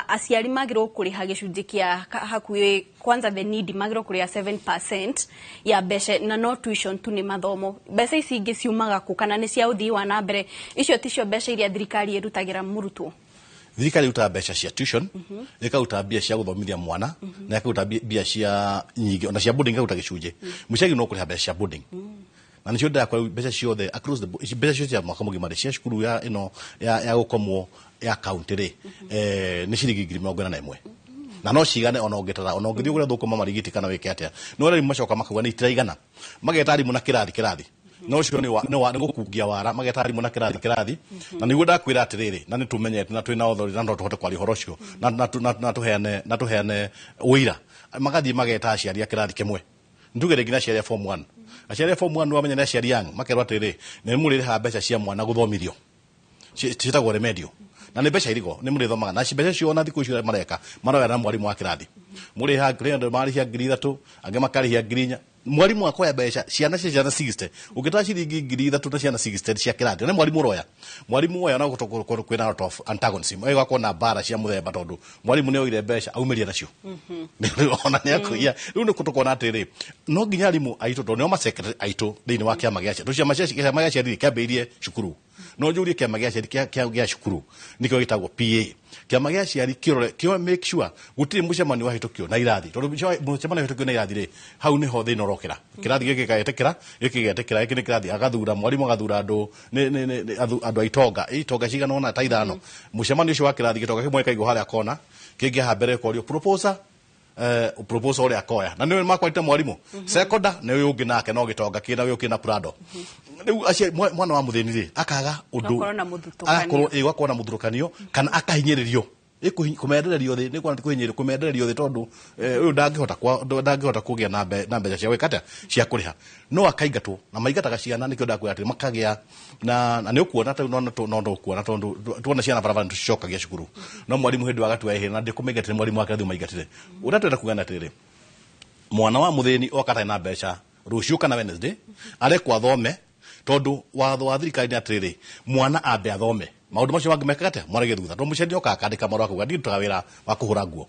Aciari magĩrĩirwo kũrĩha gĩcunjĩ kĩa hakuhĩ, kwanza the need magĩrĩirwo kũrĩha 7% ya mbeca, na no tuition tu, nĩ mathomo. Mbeca ici ingĩ ciumaga kũ, kana nĩ cia ũthii wa na mbere? Icio ticio mbeca iria thirikari ĩrutagĩra mũrutwo? Thirikari ĩrutaga mbeca cia tuition, ĩkaruta mbia cia gũthomithia mwana, na ĩkaruta mbia cia nyingĩ ona cia boarding, ĩkaruta gĩcunjĩ. Mũciari no kũrĩha mbeca cia boarding, na nĩcio ndĩrakora mbeca ciothe across the board, mbeca ciothe cia mwaka mũgima rĩ, cia cukuru ya ĩno ya gũkomwo ya county rĩ, nĩ ciringi 41,000, na no cigane ona ũngĩtara, ona ũngĩthiĩ ũgũre thũkũma marigiti kana wĩke atĩa. No arimũ macoka makauga nĩ itiraigana, mageta arimũ na kĩrathi kĩrathi, no ũcio nĩ gũkungia wara, mageta arimũ na kĩrathi kĩrathi. Na nĩguo ndakwĩra atĩrĩrĩ, na nĩ tũmenyete na twĩna authority na no tũhote kwaria ũhoro ũcio na tũheane ũira, magathiĩ mageta aciari a kĩrathi kĩmwe, nduge rĩngĩ na aciari a form 1. Aciari a form 1 wamenya nĩ aciari young, makerwo atĩrĩrĩ, nĩ mũrĩrĩhaga mbeca cia mwana gũthomithio ciĩtagwo remedial, na nĩ mbeca iriko nĩ mũrĩthomaga na mbeca icio. Ona thikũ icio mareka maroya na mwarimũ wa kĩrathi, mũrĩha kũrĩ andũ marĩhia 3,000, angĩ makarĩhia 4,000. Mwarimũ akoya mbeca ciana cia ciana 60, ũngĩtara ciringi 3,000 na ciana 60 cia kĩrathi, na mwarimũ ũroya, mwarimũ oya na kwĩna lot of antagonism, ĩgakorwo na mbara cia mũthemba, tondũ mwarimũ nĩ oire mbeca aumĩria nacio, ona nĩ akũiya. Rĩu nĩ tũkona atĩrĩ, no nginya arimũ aitũ, tondũ nĩo masecretary aitũ thĩinĩ wa kĩama gĩa aciari, tondũ kĩama gĩa aciari kĩambĩrĩirie cukuru. No njũrie, kĩama gĩa aciari kĩa cukuru nĩkĩo gĩtagwo PA. Kĩama gĩa aciari kĩrore kĩo make sure gũtirĩ mũcemanio wahĩtũkio na irathi, tondũ mũcemanio wahĩtũkio na irathi rĩ, hau nĩho thĩna ũrokĩra. Kĩrathi gĩkĩ gĩgetĩkĩra, gĩkĩ gĩgetĩkĩra, gĩkĩ nĩ kĩrathi, agathura mwarimũ, agathura andũ nĩ andũ a itonga cigana ũna ta ithano. Mũcemanio ũcio wa kĩrathi, gĩtonga kĩmwe gĩkaigwo harĩa kona, kĩngĩ haha mbere korio proposer, proposal ũrĩa akoya na nĩwe makwarĩte mwarimũ sekonda, nĩ ũyũ ũngĩ nake no gĩtonga kĩna ũyũ kĩna prado. Rĩu mwana wa mũthĩni rĩ, akaga ũndũ. Gakorwo na mũthutũkanio. Agakorwo ĩ, gũgakorwo na mũthutũkanio kana akahinyĩrĩrio, kũmendererio thĩ, nĩ kuona kũhinyĩrĩrio, kũmendererio thĩ, tondũ ũyũ ndangĩhota kũgĩa na mbeca cia gwĩka atĩa, cia kũrĩha, no akaingatwo na maingataga ciana. Nĩkĩo ndakwĩra atĩ makagĩa na nĩ ũkuona ta no ũkuona, tondũ tuona ciana barabara nĩ tũcicokagia cukuru, no mwarimũ hĩndĩ agatua ĩhĩ na ndĩkũmaingatire, mwarimũ wa kĩrathi ũmaingatire. Ũrĩa twenda kuga nĩ atĩrĩrĩ, mwana wa mũthĩni oka atarĩ na mbeca rũciũ kana Wednesday arekwo athome, tondũ watho wa thirikari nĩ atĩrĩrĩ, mwana ambe athome, maũndũ macio mangĩ mekaga atĩa, mwarage thutha, tondũ mũciari okaga akandĩka marũa akauga ndirutaga wĩra wa kũhũra nguo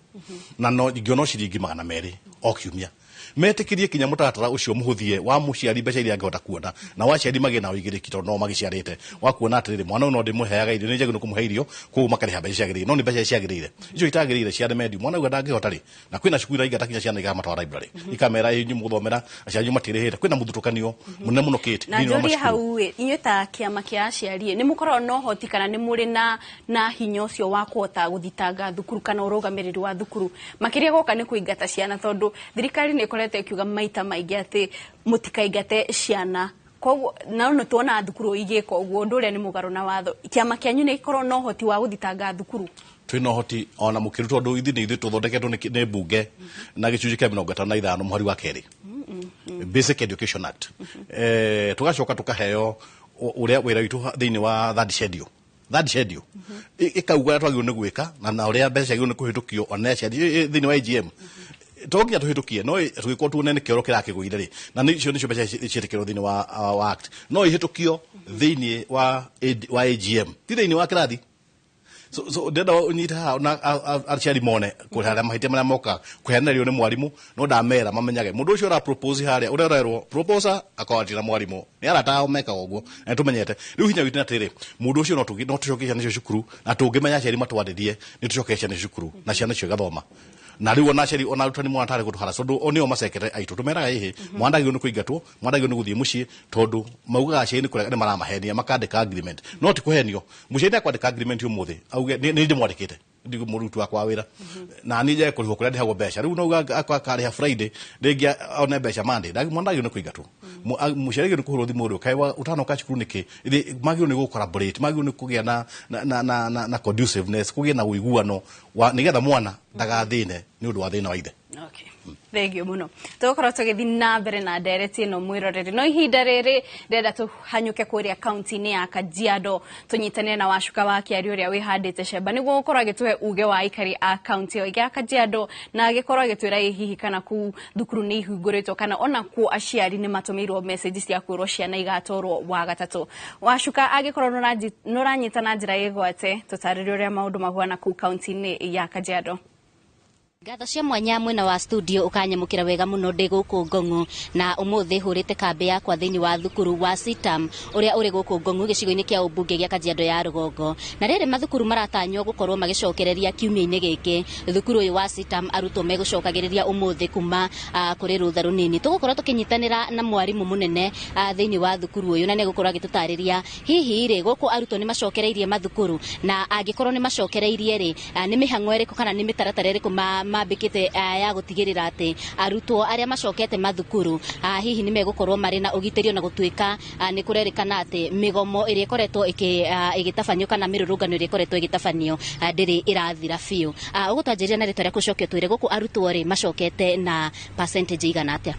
na no ingĩona ciringi 200 o kiumia. Metĩkĩrie kinya mũtaratara ũcio mũhũthie wa mũciari mbeca iria angĩhota kuona, na wa aciari magĩe na ũigĩrĩki, tondũ no magĩciarĩte wa kuona atĩrĩrĩ, mwana ũyũ no ndĩmũheaga irio, nĩ njagĩrĩirwo kũmũhe irio, koguo makarĩha mbeca ciagĩrĩire, no nĩ mbeca ciagĩrĩire icio itagĩrĩire cia remedial mwana uga ndangĩhota rĩ. Na kwĩna cukuru iraingata kinya ciana ikamatwara library, ikamera inyuĩ mũgũthomera, aciari anyu matirĩhĩte. Kwĩna mũthutũkanio mũnene mũno kĩte Na thĩinĩ wa njũrie macukuru. Hau ĩ, inyuĩ ta kĩama kĩa aciari ĩ, nĩ mũkoragwo na ũhoti kana nĩ mũrĩ na hinya ũcio wa kũhota gũthitanga thukuru kana ũrũgamĩrĩri wa thukuru, makĩria goka nĩ kũingata ciana? Tondũ thirikari nĩ ĩkoretwo ĩkiuga maita maingĩ atĩ mũtikaingate ciana, koguo no nĩ tuonaga thukuru igĩka ũguo, ũndũ ũrĩa nĩ mũgarũ na watho. Kĩama kĩanyu nĩ gĩkoragwo na ũhoti wa gũthitanga thukuru? Twĩna ũhoti ona mũkĩru, tondũ ithuĩ nĩ ithuĩ tũthondeketwo nĩ mbunge na gĩcunjĩ kĩa 55 mũhari wa kerĩ, Basic Education Act, tũgacoka tũkaheo ũrĩa wĩra witũ thĩinĩ wa third schedule ĩkauga ũrĩa twagĩrĩirwo nĩ gwĩka na ũrĩa mbeca ciagĩrĩirwo nĩ kũhĩtũkio ona aciari thĩinĩ wa AGM. To nginya tũhĩtũkie, no tũgĩkorwo tuone nĩ kĩoro kĩrakĩgũire rĩ, na nĩ icio nĩcio mbeca ciĩtĩkĩrwo thĩinĩ wa act, no ihĩtũkio thĩinĩ wa AGM, ti thĩinĩ wa kĩrathi. So ndĩrenda ũnyite haha na aciari mone kũrĩ harĩa mahĩtia marĩa mokaga kũheanĩrio nĩ mwarimũ. No ndamera mamenyage mũndũ ũcio ũra propose harĩa, ũrĩa ũrerwo proposer akorwo atirĩ na mwarimũ, nĩ arata ao mekaga ũguo, na nĩtũmenyete rĩu hinya witũ nĩ atĩrĩrĩ, mũndũ ũcio no tũcokie ciana icio cukuru, na tũngĩmenya aciari matwarĩrie, nĩ tũcokie ciana icio cukuru na ciana icio igathoma. Na rĩu ona aciari ona arutani mwana tarĩ gũtũhara, tondũ o nĩo macekete aitũ, tũmeraga ĩhĩ, mwana ndagĩrĩirwo nĩ kũingatwo, mwana ndagĩrĩirwo nĩ gũthiĩ mũciĩ, tondũ maugaga aciari nĩ kũrega nĩ maramahenia makandĩka agreement. No ti kũhenio, mũciari nĩ akwandĩka agreement ũmũthĩ auge nĩ ndĩmwandĩkĩte ndi mũruti wakwa wa wĩra na niĩ njage kũrĩhwo kũrĩa ndĩhagwo mbeca. Rĩu no uga akarĩha Friday, rĩngĩ one mbeca Monday. Mwana ndagĩrĩirwo nĩ kũingatwo. Mũciari agĩrĩirwo nĩ kũhũrwo thimũ, rĩu kaĩ ũtanoka cukuru nĩkĩ? Magĩrĩirwo nĩ gũ collaborate, magĩrĩirwo nĩ kũgĩa na conduciveness, kũgĩe na ũiguano wa nĩgetha mwana ndagathĩne nĩ ũndũ wa thĩna wa ithe. Okay. Thank you mũno. Tũgũkorwo tũgĩthiĩ na mbere na ndereti ĩno, mwĩroreri, no ihinda rĩrĩ ndĩrenda tũhanyũke kũrĩa kaunti-inĩ ya Kajiado, tũnyitanĩre na Wacuka wa Kĩari ũrĩa wĩhandĩte cemba nĩguo gũkorwo agĩtũhe uge wa aikari a kaunti ĩyo ya Kajiado, na agĩkorwo agĩtwĩra ĩ hihi kana kũu thukuru nĩ ihingũrĩtwo, kana ona kuo aciari nĩ matũmĩirwo message cia kwĩrwo ciana igatwarwo Wagatatũ. Wacuka, angĩkorwo nĩũranyita na njĩra ĩgwate, tũtarĩrie ũrĩa maũndũ mahuana kũu kaunti-inĩ ya Kajiado. Ngatho cia mwanya mwena wa studio, ukanyamũkĩra wega mũno. Ndĩ gũkũ Ngong'u na ũmũthĩ hũrĩte kambĩ yakwa thĩinĩ wa thukuru wa CITAM ũrĩa ũrĩ gũkũ Ngong'u, gĩcigo-inĩ kĩa ũmbunge gĩa Kajiado ya Rũgongo. Na rĩrĩ mathukuru maratanywo gũkorwo magĩcokereria kiumia-inĩ gĩkĩ, thukuru ũyũ wa CITAM arutwo megũcokagĩrĩria ũmũthĩ kuma kũrĩ rũtha rũnini. Tũgũkorwo tũkĩnyitanĩra na mwarimũ mũnene thĩinĩ wa thukuru ũyũ, na nĩegũkorwo agĩtũtarĩria hihi rĩ gũkũ arutwo nĩ macokereirie mathukuru, na angĩkorwo nĩ macokereirie rĩ, nĩ mĩhang'o ĩrĩkũ kana nĩ mĩtaratara ĩrĩkũ mambĩkĩte ya gũtigĩrĩra atĩ arutwo arĩa macokete mathukuru hihi nĩ megũkorwo marĩ na ũgitĩri, ona gũtuĩka nĩ kũrerĩkana atĩ mĩgomo ĩrĩa ĩkoretwo ĩgĩtabanio kana mĩrũrũngano ĩrĩa ĩkoretwo ĩgĩtabanio ndĩrĩ ĩrathira biũ. Ũgũtwanjĩrĩria na rĩtwa rĩaku, ũcoke ũtwĩre gũkũ arutwo rĩ macokete na percentage igana atĩa?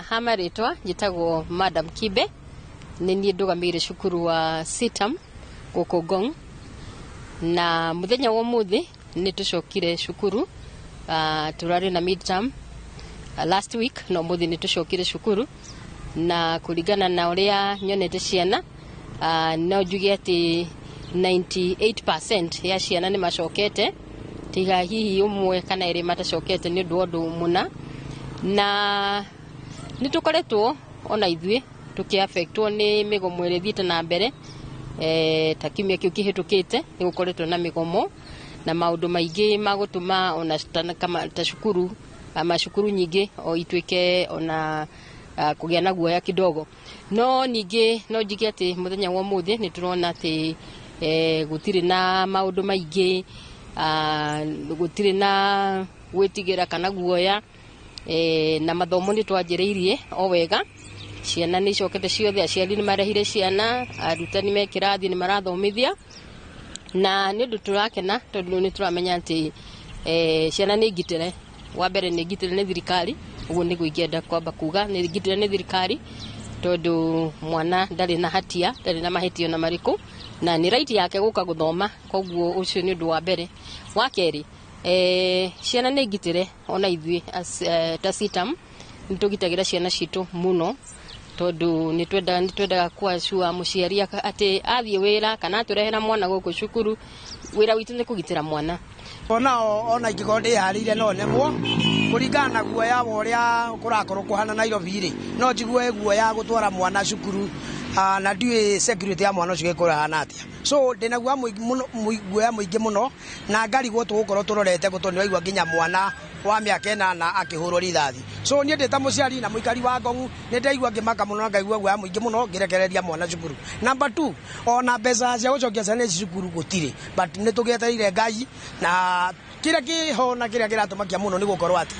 Hama rĩtwa njĩtagwo Madam Kibe, nĩ niĩ ndũgamĩire cukuru wa CITAM gũkũ Ngong, na mũthenya wa ũmũthĩ nĩ tũcokire cukuru. Tũrarĩ na midterm last week, no ũmũthĩ nĩ tũcokire cukuru, na kũringana na ũrĩa nyonete ciana, no njuge atĩ 98% ya ciana nĩ macokete, tiga hihi ũmwe kana erĩ matacokete nĩ ũndũ wa ũndũ mũna. Na nĩ tũkoretwo ona ithuĩ tũkĩaffectwo nĩ mĩgomo ĩrĩa ĩthiĩte na mbere, ta kiumia kĩu kĩhĩtũkĩte nĩ gũkoretwo na mĩgomo na maũndũ maingĩ ma gũtũma ona ta cukuru, macukuru nyingĩ o ituĩke ona kũgĩa na guoya kidogo. No ningĩ no njige atĩ mũthenya wa ũmũthĩ nĩ tũrona atĩ gũtirĩ na maũndũ maingĩ, gũtirĩ na gwĩtigĩra kana guoya, na mathomo nĩ twanjĩrĩirie o wega. Ciana nĩ icokete ciothe, aciari nĩ marehire ciana, arutani me kĩrathi nĩ marathomithia, na nĩ ũndũ tũrakena tondũ nĩ tũramenya atĩ ciana nĩ ngitĩre. Wa mbere nĩ ngitĩre nĩ thirikari, ũguo nĩguo ingĩenda kwamba kuga, nĩ ngitĩre nĩ thirikari, tondũ mwana ndarĩ na hatia, ndarĩ na mahĩtia ona marĩkũ, na nĩ right yake gũka gũthoma. Koguo ũcio nĩ ũndũ wa mbere. Wa kerĩ, ciana nĩ ngitĩre ona ithuĩ ta CITAM nĩ tũgitagĩra ciana citũ mũno, tondũ nĩ twendaga kuacua mũciari atĩ athiĩ wĩra kana atũrehera mwana gũkũ cukuru, wĩra witũ nĩ kũgitĩra mwana. Onao ona ingĩkorwo ndĩharĩire no nemwo kũringana na guoya wa ũrĩa kũrakorwo kũhana Nairobi rĩ, no njigue guoya gũtwara mwana cukuru, na ndiũĩ security ya mwana ũcio ĩgĩkorwo ĩhana atĩa. So ndĩna guoya mũingĩ mũno, guoya mũingĩ mũno, na ngarigwo tũgũkorwo tũrorete kũ, tondũ nĩwaigua nginya mwana wa mĩaka 8 akĩhũrwo rithathi. So niĩ ndĩ ta mũciari na mũikari wa Ngong'u nĩ ndaigua ngĩmaka mũno na ngaigua guoya mũingĩ mũno ngĩrekereria mwana cukuru. Number 2, ona mbeca cia gũcokia ciana ici cukuru gũtirĩ, but nĩ tũgĩetereire Ngai, na kĩrĩa kĩho na kĩrĩa kĩratũmakia mũno nĩ gũkorwo atĩ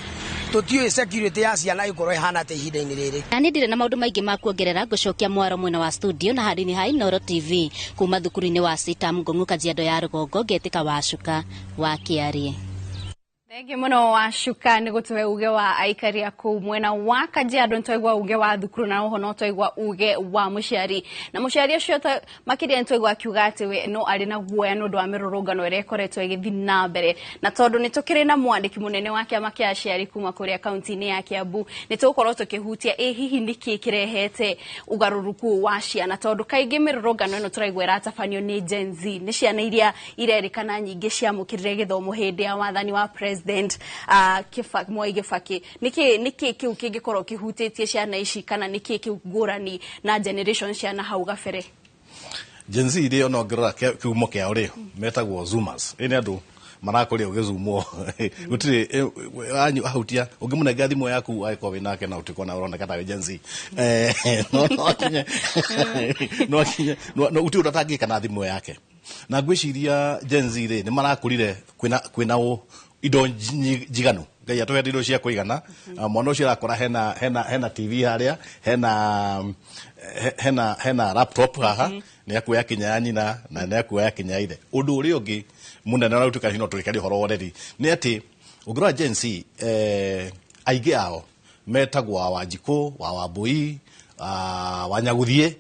tũtiũĩ security ya ciana ĩgũkorwo ĩhana atĩa ihinda-inĩ rĩrĩ. Na niĩ ndirĩ na maũndũ maingĩ ma kuongerera, ngũcokia mwaro mwena wa studio na handũ-inĩ ha Inooro TV kuma thukuru-inĩ wa CITAM Ngong'u, Kajiado ya Rũgongo, ngetĩka Wacuka wa Kĩarie. Thank Thengiũ mũno Wacuka nĩ gũtũhe uge wa aikari a kũu mwena wa Kajiado. Nĩ twaigua uge wa thukuru na oho no twaigua uge wa mũciari, na mũciari ũcio makĩria nĩ twaigua akiuga atĩ we no arĩ na guoya nĩ ũndũ wa mĩrũrũngano ĩrĩa ĩkoretwo ĩgĩthiĩ na mbere. Na tondũ nĩ tũkĩrĩ na mwandĩki mũnene wa kĩama kĩa aciari kuma kũrĩa kaunti-inĩ ya Kiambu, nĩ tũgũkorwo tũkĩhutia ĩ hihi nĩkĩ kĩrehete ũgarũrũku wa ciana, tondũ kaingĩ mĩrũrũngano ĩno tũraigua ĩratabanio nĩ Gen Z, nĩ ciana iria irerĩkana nyingĩ ciamũkĩrire gĩthomo hĩndĩ ya wathani wa President Mwai Kibaki. Nĩkĩ kĩu kĩngĩkorwo kĩhutĩtie ciana ici, kana nĩkĩ kĩu ngũrani na generation ciana hau gabere? Gen Z rĩ, ona ũngĩrora kĩhumo kĩao rĩ, metagwo Zoomers. Ĩ nĩ andũ marakũria ũgĩzumwo, gũtirĩ anyu ahutia ũngĩmũnengera thimũ yaku angĩkorwo wĩ nake na ũtuĩke ona ũroneka ta wĩ Gen Z, no akinye no gũtirĩ ũndũ atangĩka na thimũ yake. Na ngwĩciria Gen Z rĩ, nĩ marakũrire kwĩna indo njiganu. Ngai atũhete indo cia kũigana. Mwana ũcio arakora hena TV harĩa, hena laptop haha, nĩ akuoya kinya ya nyina na nĩ akuoya kinya ya ithe. Ũndũ ũrĩa ũngĩ mũnene na ũtuĩka no tũgĩkaria ũhoro wa ũreri nĩ atĩ ũngĩrora Gen Z, aingĩ ao metagwo wa Wanjikũ, wa Wambui, wa Nyagũthiĩ.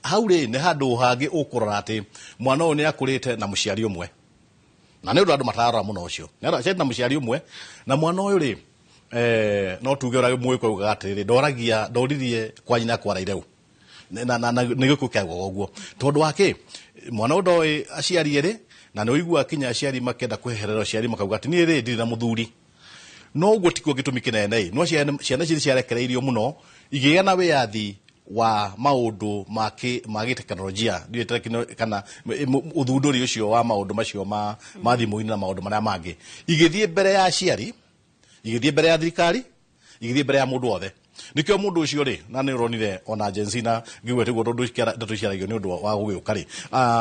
Hau rĩ, nĩ handũ hangĩ ũkũrora atĩ mwana ũyũ nĩ akũrĩte na mũciari ũmwe, na nĩ ũndũ andũ matarora mũno ũcio nĩ andũ aciarĩte na mũciari ũmwe. Na mwana ũyũ rĩ, no tuge ũrĩa mũgĩkũyũ augaga atĩrĩrĩ, ndoragia ndoririe kwa nyina kwaraire ũ na nĩ gĩkũyũ kĩaugaga ũguo, tondũ wa kĩ mwana ũyũ ndoĩ aciari erĩ. Na nĩ ũiguaga kinya aciari makĩenda kweherera aciari makauga atĩ niĩ rĩ, ndirĩ na mũthuri. No ũguo tikuo gĩtũmi kĩnene ĩ, no ciana ici nĩ ciarekereirio mũno, igĩgĩa na wĩyathi wa maũndũ ma gĩteknolojia, ndiũĩ kana ũthundũri ũcio wa maũndũ macio ma thimũ-inĩ na maũndũ marĩa mangĩ, igĩthiĩ mbere ya aciari, igĩthiĩ mbere ya thirikari, igĩthiĩ mbere ya mũndũ wothe. Nĩkĩo mũndũ ũcio rĩ, na nĩ ũronire ona Gen Z, na ngiuge tiguo tondũ ndeto ciaragio nĩ ũndũ wa gũgĩũka rĩ,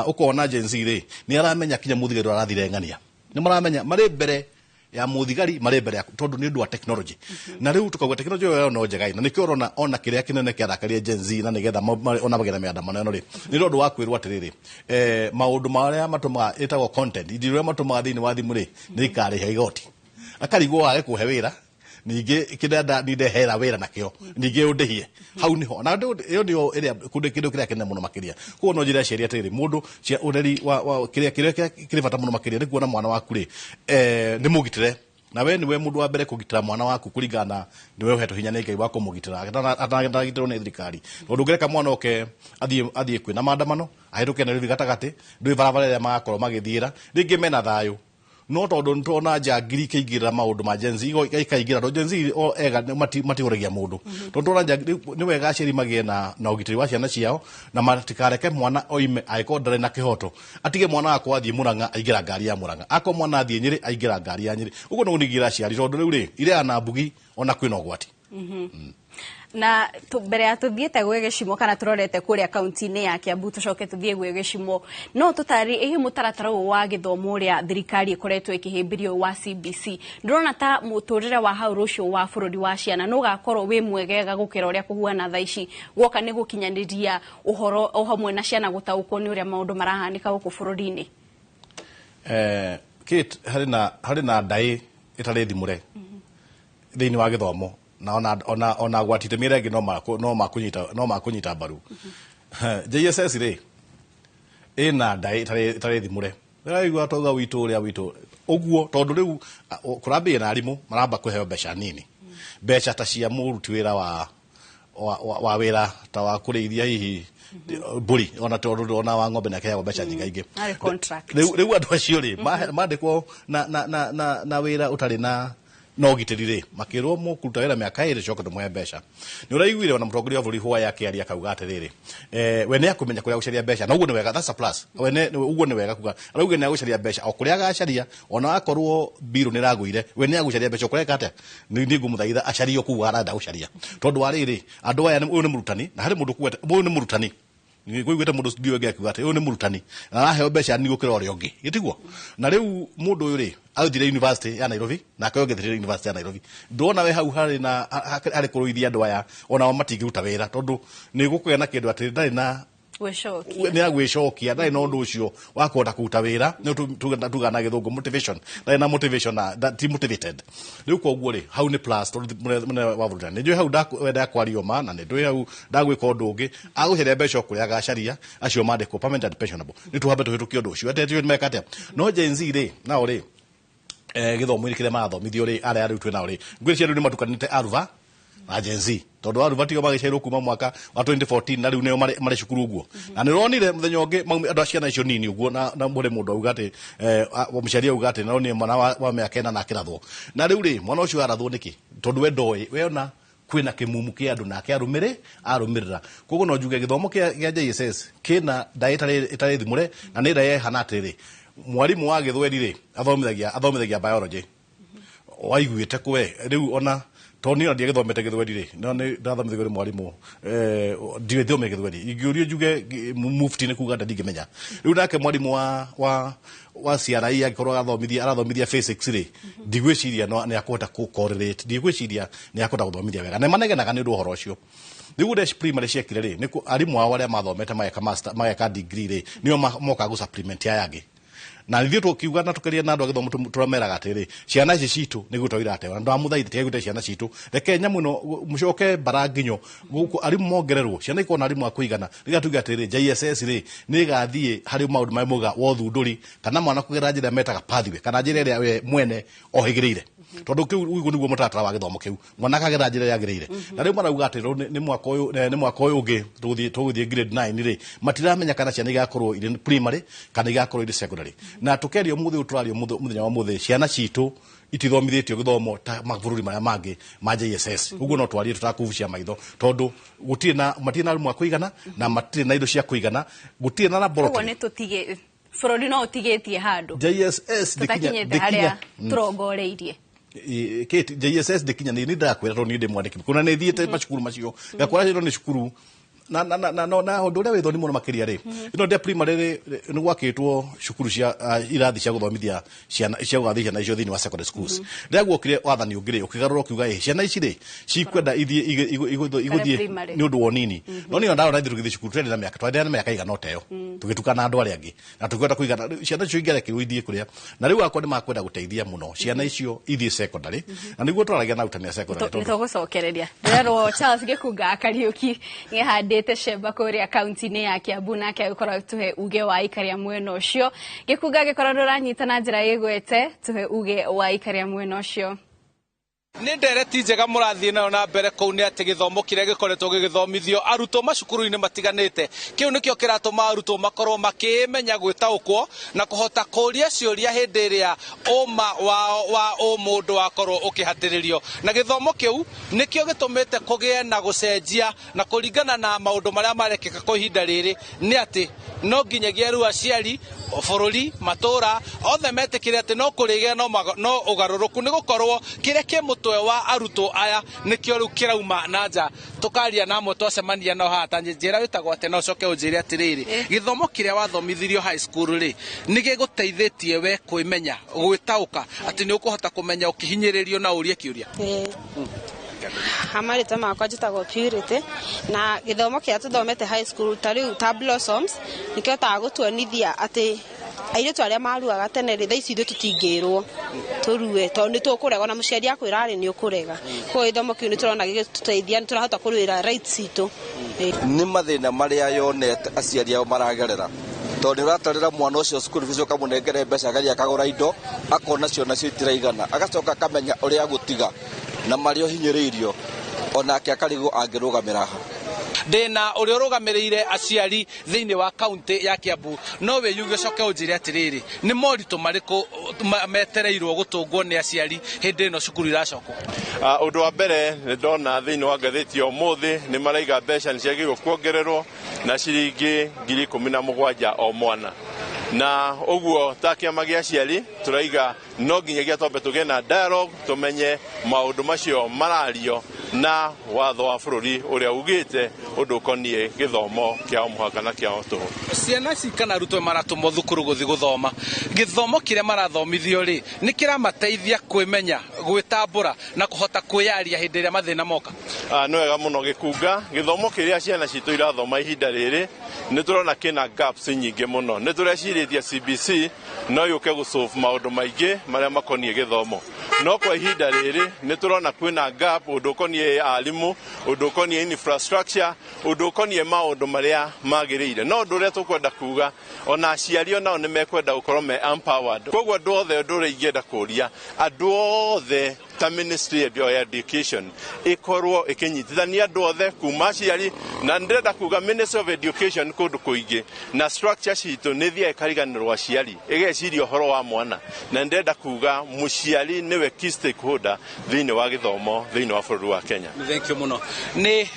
ũkona Gen Z rĩ, nĩ aramenya kinya mũthigari ũrĩa arathire ng'ania, nĩ maramenya marĩ mbere ya mũthigari, marĩ mbere ya, tondũ nĩ ũndũ wa technology. Na rĩu tukauga technology ĩyo no njega ĩ, na nĩkĩo ũrona ona kĩrĩa kĩnene kĩarakaria Gen Z na nĩgetha ona magĩe na mĩandamano ĩno rĩ, nĩ ũndũ wa kwĩrwo atĩrĩrĩ, maũndũ marĩa matũmaga ĩtagwo content, indo iria matũmaga thĩinĩ wa thimũ rĩ, nĩ ikarĩha igoti. Akarigwo wage kũhe wĩra ningĩ kĩrĩa ndehera wĩra nakĩo ningĩ ũndĩhie hau nĩho. Na ĩyo nĩyo ĩrĩa kũndũ kĩndũ kĩrĩa kĩnene mũno makĩria. Koguo no njĩre aciari atĩrĩrĩ, mũndũ cia ũreri wa kĩrĩa kĩrĩ bata mũno makĩria nĩ kuona mwana waku rĩ, nĩ mũgitĩre, na we nĩwe mũndũ wa mbere kũgitĩra mwana waku, kũringana na nĩwe ũhetwo hinya nĩ Ngai wa kũmũgitĩra atanagitĩrwo nĩ thirikari. Tondũ ũngĩreka mwana oke athiĩ kwĩna maandamano, ahĩtũke Nairobi gatagatĩ, ndũĩ barabara ĩrĩa magakorwo magĩthiĩra, rĩngĩ mena thayũ, no tondũ nĩ tuona njangiri ikĩingĩrĩra maũndũ ma Gen Z, ikaingĩra, tondũ Gen Z o ega matihũragia mũndũ, tondũ tuona njangiri. Nĩ wega aciari magĩe na ũgitĩri wa ciana ciao na matikareke mwana oime angĩkorwo ndarĩ na kĩhoto. Atige mwana wakwa athiĩ Mũrang'a, aingĩra ngari ya Mũrang'a; akorwo mwana athiĩ Nyĩrĩ, aingĩra ngari ya Nyĩrĩ. Ũguo nĩguo ningĩra aciari, tondũ rĩu rĩ irĩa na mbugi ona kwĩna ũgwati. Na mbere ya tuthiĩte gwĩ gĩcimo kana tũrorete kũrĩa kaunti-inĩ ya Kiambu, tũcoke tũthiĩ gwĩ gĩcimo, no tũtarĩ ĩhi mũtaratara ũyũ wa gĩthomo ũrĩa thirikari ĩkoretwo ĩkĩhĩmbĩrio wa CBC, ndĩrona ta mũtũrĩre wa hau rũciũ wa bũrũri wa ciana nĩ ũgakorwo wĩ mwegega gũkĩra ũrĩa kũhuana thaa ici, guoka nĩ gũkinyanĩria ũhoro o hamwe na ciana gũtaũkwo nĩ ũrĩa maũndũ marahanĩka gũkũ bũrũri-inĩ? Kate, harĩ na ndaĩ ĩtarĩ thimũre thĩinĩ wa gĩthomo, na ona gwati itemi ĩrĩa ĩngĩ no makũnyita mbaru. JSS rĩ, ĩna ndaĩ ĩtarĩ thimũre. Ndĩraigua twauga witũ ũrĩa witũ ũguo, tondũ rĩu kũrambĩrĩria na arimũ maramba kũheo mbeca nini, mbeca ta cia mũruti wĩra wa wĩra ta wa kũrĩithia hihi mbũri, ona tondũ ona wa ng'ombe nĩ mbeca nyingaingĩ. Arĩ contract. Rĩu andũ acio rĩ, mandĩkwo na wĩra ũtarĩ na ũgitĩri rĩ, makĩrwo mũkũruta wĩra mĩaka 2, coke tũmũhe mbeca. Nĩ ũraiguire ona mũtongoria wa bũrũri hwaĩ akĩaria akauga atĩrĩrĩ, we nĩ akũmenya kũrĩa gũcaria mbeca, na ũguo nĩ wega, that's a plus. We nĩ ũguo nĩ wega kuga arauga nĩ agũcaria mbeca o kũrĩa agacaria, ona akorwo mbirũ nĩ ĩragũire, we nĩ agũcaria mbeca o kũrĩa eka atĩa. Nĩ ngũmũthaitha acarie o kũu arenda gũcaria, tondũ wa rĩrĩ, andũ aya ũyũ nĩ mũrutani na harĩ mũndũ kuga ũyũ nĩ mũrutani, kũiguĩte mũndũ studio ĩngĩ akiuga atĩ ũyũ nĩ mũrutani na araheo mbeca nini gũkĩra ũrĩa ũngĩ, gĩtiguo? Na rĩu mũndũ ũyũ rĩ, athire university ya Nairobi, nake ũyũ ũngĩ athire university ya Nairobi. Ndona we hau harĩ na harĩ kũrũithia andũ aya, onao matingĩruta wĩra, tondũ nĩ gũkũgĩa na kĩndũ atĩ ndarĩ na Gwĩcokia. Nĩ agwĩcokia ndarĩ na ũndũ ũcio wa kũhota kũruta wĩra, nĩ tuga na Gĩthũngũ motivation, ndarĩ na motivation na ti motivated. Rĩu koguo rĩ, hau nĩ plus, tondũ mũnene wa bũrũri nĩ njũĩ hau wenda kwario ma, na nĩ njũĩ hau ndagwĩka ũndũ ũngĩ, agũcaria mbeca o kũrĩa agacaria acio mandĩkwo permanent and pensionable. Nĩ tũhambe tũhĩtũkie ũndũ ũcio atĩ meka atĩa. No Gen Z rĩ, nao rĩ, gĩthomo-inĩ kĩrĩa marathomithio rĩ, arĩa rĩu twĩ nao rĩ, ngwĩciria rĩu nĩ matukanĩte Aruva na Gen Z, tondũ Aruva tio magĩciarirwo kuma mwaka wa 2014 na rĩu nĩo marĩ cukuru ũguo. Na nĩ ũronire mũthenya ũngĩ andũ a ciana icio nini ũguo, na mũrĩ mũndũ auga atĩ mũciari auga atĩ no nĩ mwana wa mĩaka 4 akĩrathwo. Na rĩu rĩ, mwana ũcio arathwo nĩkĩ? Tondũ we ndoĩ, we ona kwĩna kĩmumu kĩa andũ nake arũmĩrĩra. Koguo no njuge gĩthomo kĩa JSS kĩna ndaĩ ĩtarĩ thimũre, na nĩ ndaĩ ĩhana atĩrĩrĩ, mwarimũ wa Gĩthweri rĩ, athomithagia biology, waiguĩte kwe rĩu ona tondũ niĩ ona ndiagĩthomete Gĩthweri rĩ, no nĩ ndathomithagio nĩ mwarimũ, ndiũĩ thome Gĩthweri, ingĩũrio njuge mufti nĩ kuga ndingĩmenya. Rĩu nake mwarimũ wa CRE angĩkorwo arathomithia physics rĩ, ndigwĩciria nĩ akũhota kũ correlate, ndigwĩciria nĩ akũhota gũthomithia wega. Na manegenaga nĩ ũndũ ũhoro ũcio. Rĩu ũrĩa primary ciekire rĩ, nĩ arimũ ao arĩa mathomete mageka master, mageka degree rĩ, nĩo mokaga gũ supplement aya angĩ. Na ithuĩ tũkiuga na tũkĩria na andũ a gĩthomo tũrameraga atĩrĩ, ciana ici citũ nĩ gwĩtwo iratewa. Na ndamũthaitha tigai gũte ciana citũ, reke nyamũ ĩno mũcoke mbara nginyo gũkũ arimũ mongererwo, ciana ikorwo na arimũ a kũigana. Rĩrĩa tuge atĩrĩ, JSS rĩ nĩ ĩgathiĩ harĩ maũndũ marĩa mauga wothundũri, kana mwana kũgerera njĩra metaga pathway, kana njĩra ĩrĩa we mwene ohĩgĩrĩire, tondũ kĩu ũguo nĩguo mũtaratara wa gĩthomo kĩu, mwana akagera njĩra yagĩrĩire. Na rĩu marauga atĩ rĩu nĩ mwaka ũyũ, nĩ mwaka ũyũ ũngĩ tũgũthiĩ grade 9 rĩ, matiramenya kana ciana igakorwo irĩ primary kana igakorwo irĩ secondary. Na tũkerio mũthĩ ũyũ tũrario mũthenya wa mũthĩ, ciana citũ itithomithĩtio gĩthomo ta mabũrũri marĩa mangĩ ma JSS. Ũguo no twarie tũtakũbucia maitho, tondũ gũtirĩ na, matirĩ na arimũ a kũigana, na matirĩ na indo cia kũigana, gũtirĩ na laboratory. Ũguo nĩ tũtige bũrũri no ũtigĩtie handũ JSS tũtakinyĩte harĩa tũrongoreirie. Kate, JSS ndĩkinya, nĩ ndakwĩra tondũ niĩ ndĩ mwandĩki kuna nĩ thiĩte macukuru macio ngakora ĩno nĩ cukuru na na na na na ũndũ ũrĩa wĩ thoni mũno makĩria rĩ, ĩno ndĩa primary rĩ, nĩ gwakĩtwo cukuru cia irathi cia gũthomithia ciana, cia gũgathie ciana icio thĩinĩ wa secondary schools. Rĩrĩa guokire wathani ũngĩ rĩ, ũkĩgarũra ũkiuga ĩ ciana ici rĩ cikwenda ithiĩ igũthiĩ primary. Nĩ ũndũ wa ũnini. No niĩ ndarora ithuĩ tũgĩthiĩ cukuru twarĩ na mĩaka, twarĩ na mĩaka ĩigana ũta ĩyo, tũgĩtukana andũ arĩa angĩ na tũkĩhota kũigana ciana icio ingĩarekirwo ithiĩ kũrĩa. Na rĩu akwa nĩ makwenda gũteithia mũno ciana icio ithiĩ secondary, na nĩguo twaragia na arutani a secondary. Nĩ tũgũcokereria. Ndĩrerwo Charles Gĩkunga Kariũki nĩ ahandĩte cemba kũrĩa kaunti-inĩ ya Kiambu, nake agĩkorwo agĩtũhe uge wa aikaria mwena ũcio. Gĩkunga, angĩkorwo ndũranyita na njĩra ĩgwete, tũhe uge wa aikaria mwena ũcio. Nĩ ndereti njega mũrathiĩ nayo na mbere kũu, nĩ atĩ gĩthomo kĩrĩa gĩkoretwo gĩgĩthomithio arutwo macukuru-inĩ matiganĩte, kĩu nĩkĩo kĩratũma arutwo makorwo makĩmenya gwĩtaũkwo na kũhota kũria ciũria hĩndĩ ĩrĩa ũma wao wa ũmũndũ wakorwo ũkĩhatĩrĩrio. Na gĩthomo kĩu nĩkĩo gĩtũmĩte kũgĩe na gũcenjia, na kũringana na maũndũ marĩa marekĩka kwa ihinda rĩrĩ, nĩ atĩ no nginyagia rĩu aciari, bũrũri, matũra othe metĩkĩre atĩ no kũrĩgĩa no ũgarũrũku, nĩ gũkorwo kĩrĩa kĩ mũtwe wa arutwo aya nĩkĩo rĩu kĩrauma na nja. Tũkaria na amwe twacemania nao haha, ta njĩra wĩtagwo atĩa, na ũcoke ũnjĩre atĩrĩrĩ, gĩthomo kĩrĩa wathomithirio high school rĩ, nĩ gĩgũteithĩtie we kwĩmenya, gwĩtaũka atĩ nĩ ũkũhota kũmenya ũkĩhinyĩrĩrio na ũrie kĩũria? Hamarĩtwa makwa njĩtagwo Purity, na gĩthomo kĩrĩa tũthomete high school ta rĩu ta Blossoms nĩkĩhotaga gũtuonithia atĩ airĩtu arĩa maruaga tene rĩ, thaa ici ithuĩ tũtingĩrwo tũrue tondũ nĩ tũkũrega, ona mũciari akwĩra rĩ, nĩ ũkũrega. Koguo gĩthomo kĩu nĩ tũrona gĩgĩtũteithia, nĩ tũrahota kũrũĩra rights citũ. Nĩ mathĩna marĩa yonete aciari ao maragerera, tondũ nĩ ũratarĩra mwana ũcio school fees, ũkamũnengere mbeca agathiĩ akagũra indo, akona cio nacio itiraigana, agacoka akamenya ũrĩa agũtiga na marĩa ũhinyĩrĩirio, onake akarigwo angĩrũgamĩra ha. Ndĩna ũrĩa ũrũgamĩrĩire aciari thĩinĩ wa kaunti ya Kiambu, no wĩyuge ũcoke ũnjĩre atĩrĩrĩ, nĩ moritũ marĩkũ metereirwo gũtũngwo nĩ aciari hĩndĩ ĩno cukuru iracokwo? Ũndũ wa mbere nĩ ndona thĩinĩ wa ngathĩti ya ũmũthĩ nĩ maraiga mbeca nĩ ciagĩrĩirwo kuongererwo na ciringi 17,000 o mwana, na ũguo ta kĩama gĩa aciari tũraiga no nginyagia twambe tũgĩe na dialogue, tũmenye maũndũ macio marario. Na watho wa bũrũri ũrĩa ugĩte ũndũ ũkoniĩ gĩthomo kĩa o mũhaka na kĩa o tũhũ. Ciana ici kana arutwo maratũmwo thukuru gũthiĩ gũthoma, gĩthomo kĩrĩa marathomithio rĩ nĩ kĩramateithia kwĩmenya, gwĩtambũra na kũhota kwĩyaria hĩndĩ ĩrĩa mathĩna moka? Nĩ wega mũno Gĩkunga. Gĩthomo kĩrĩa ciana citũ irathoma ihinda rĩrĩ nĩ tũrona kĩna gaps nyingĩ mũno. Nĩ tũrecirĩtie CBC no yũke gũsolve maũndũ maingĩ marĩa makoniĩ gĩthomo, no kwa ihinda rĩrĩ nĩ tũrona kwĩna gap ũndũ ũkoniĩ arimũ, ũndũ ũkoniĩ infrastructure, ũndũ ũkoniĩ maũndũ marĩa magĩrĩire. No ũndũ ũrĩa tũkwenda kuga, ona aciari onao nĩ mekwenda gũkorwo me empowered. Koguo andũ othe, ũndũ ũrĩa ingĩenda kũria andũ othe ta Ministry ya Education ĩkorwo ĩkĩnyitithania andũ othe kuma aciari, na ndĩrenda kuga Ministry of Education kũndũ kũingĩ na structure citũ nĩ thiaga ĩkariganĩrwo aciari, ĩgeciria ũhoro wa mwana, na ndĩrenda kuga mũciari nĩwe key stakeholder thĩinĩ wa gĩthomo thĩinĩ wa bũrũri wa Kenya. Thank you mũno. Nĩ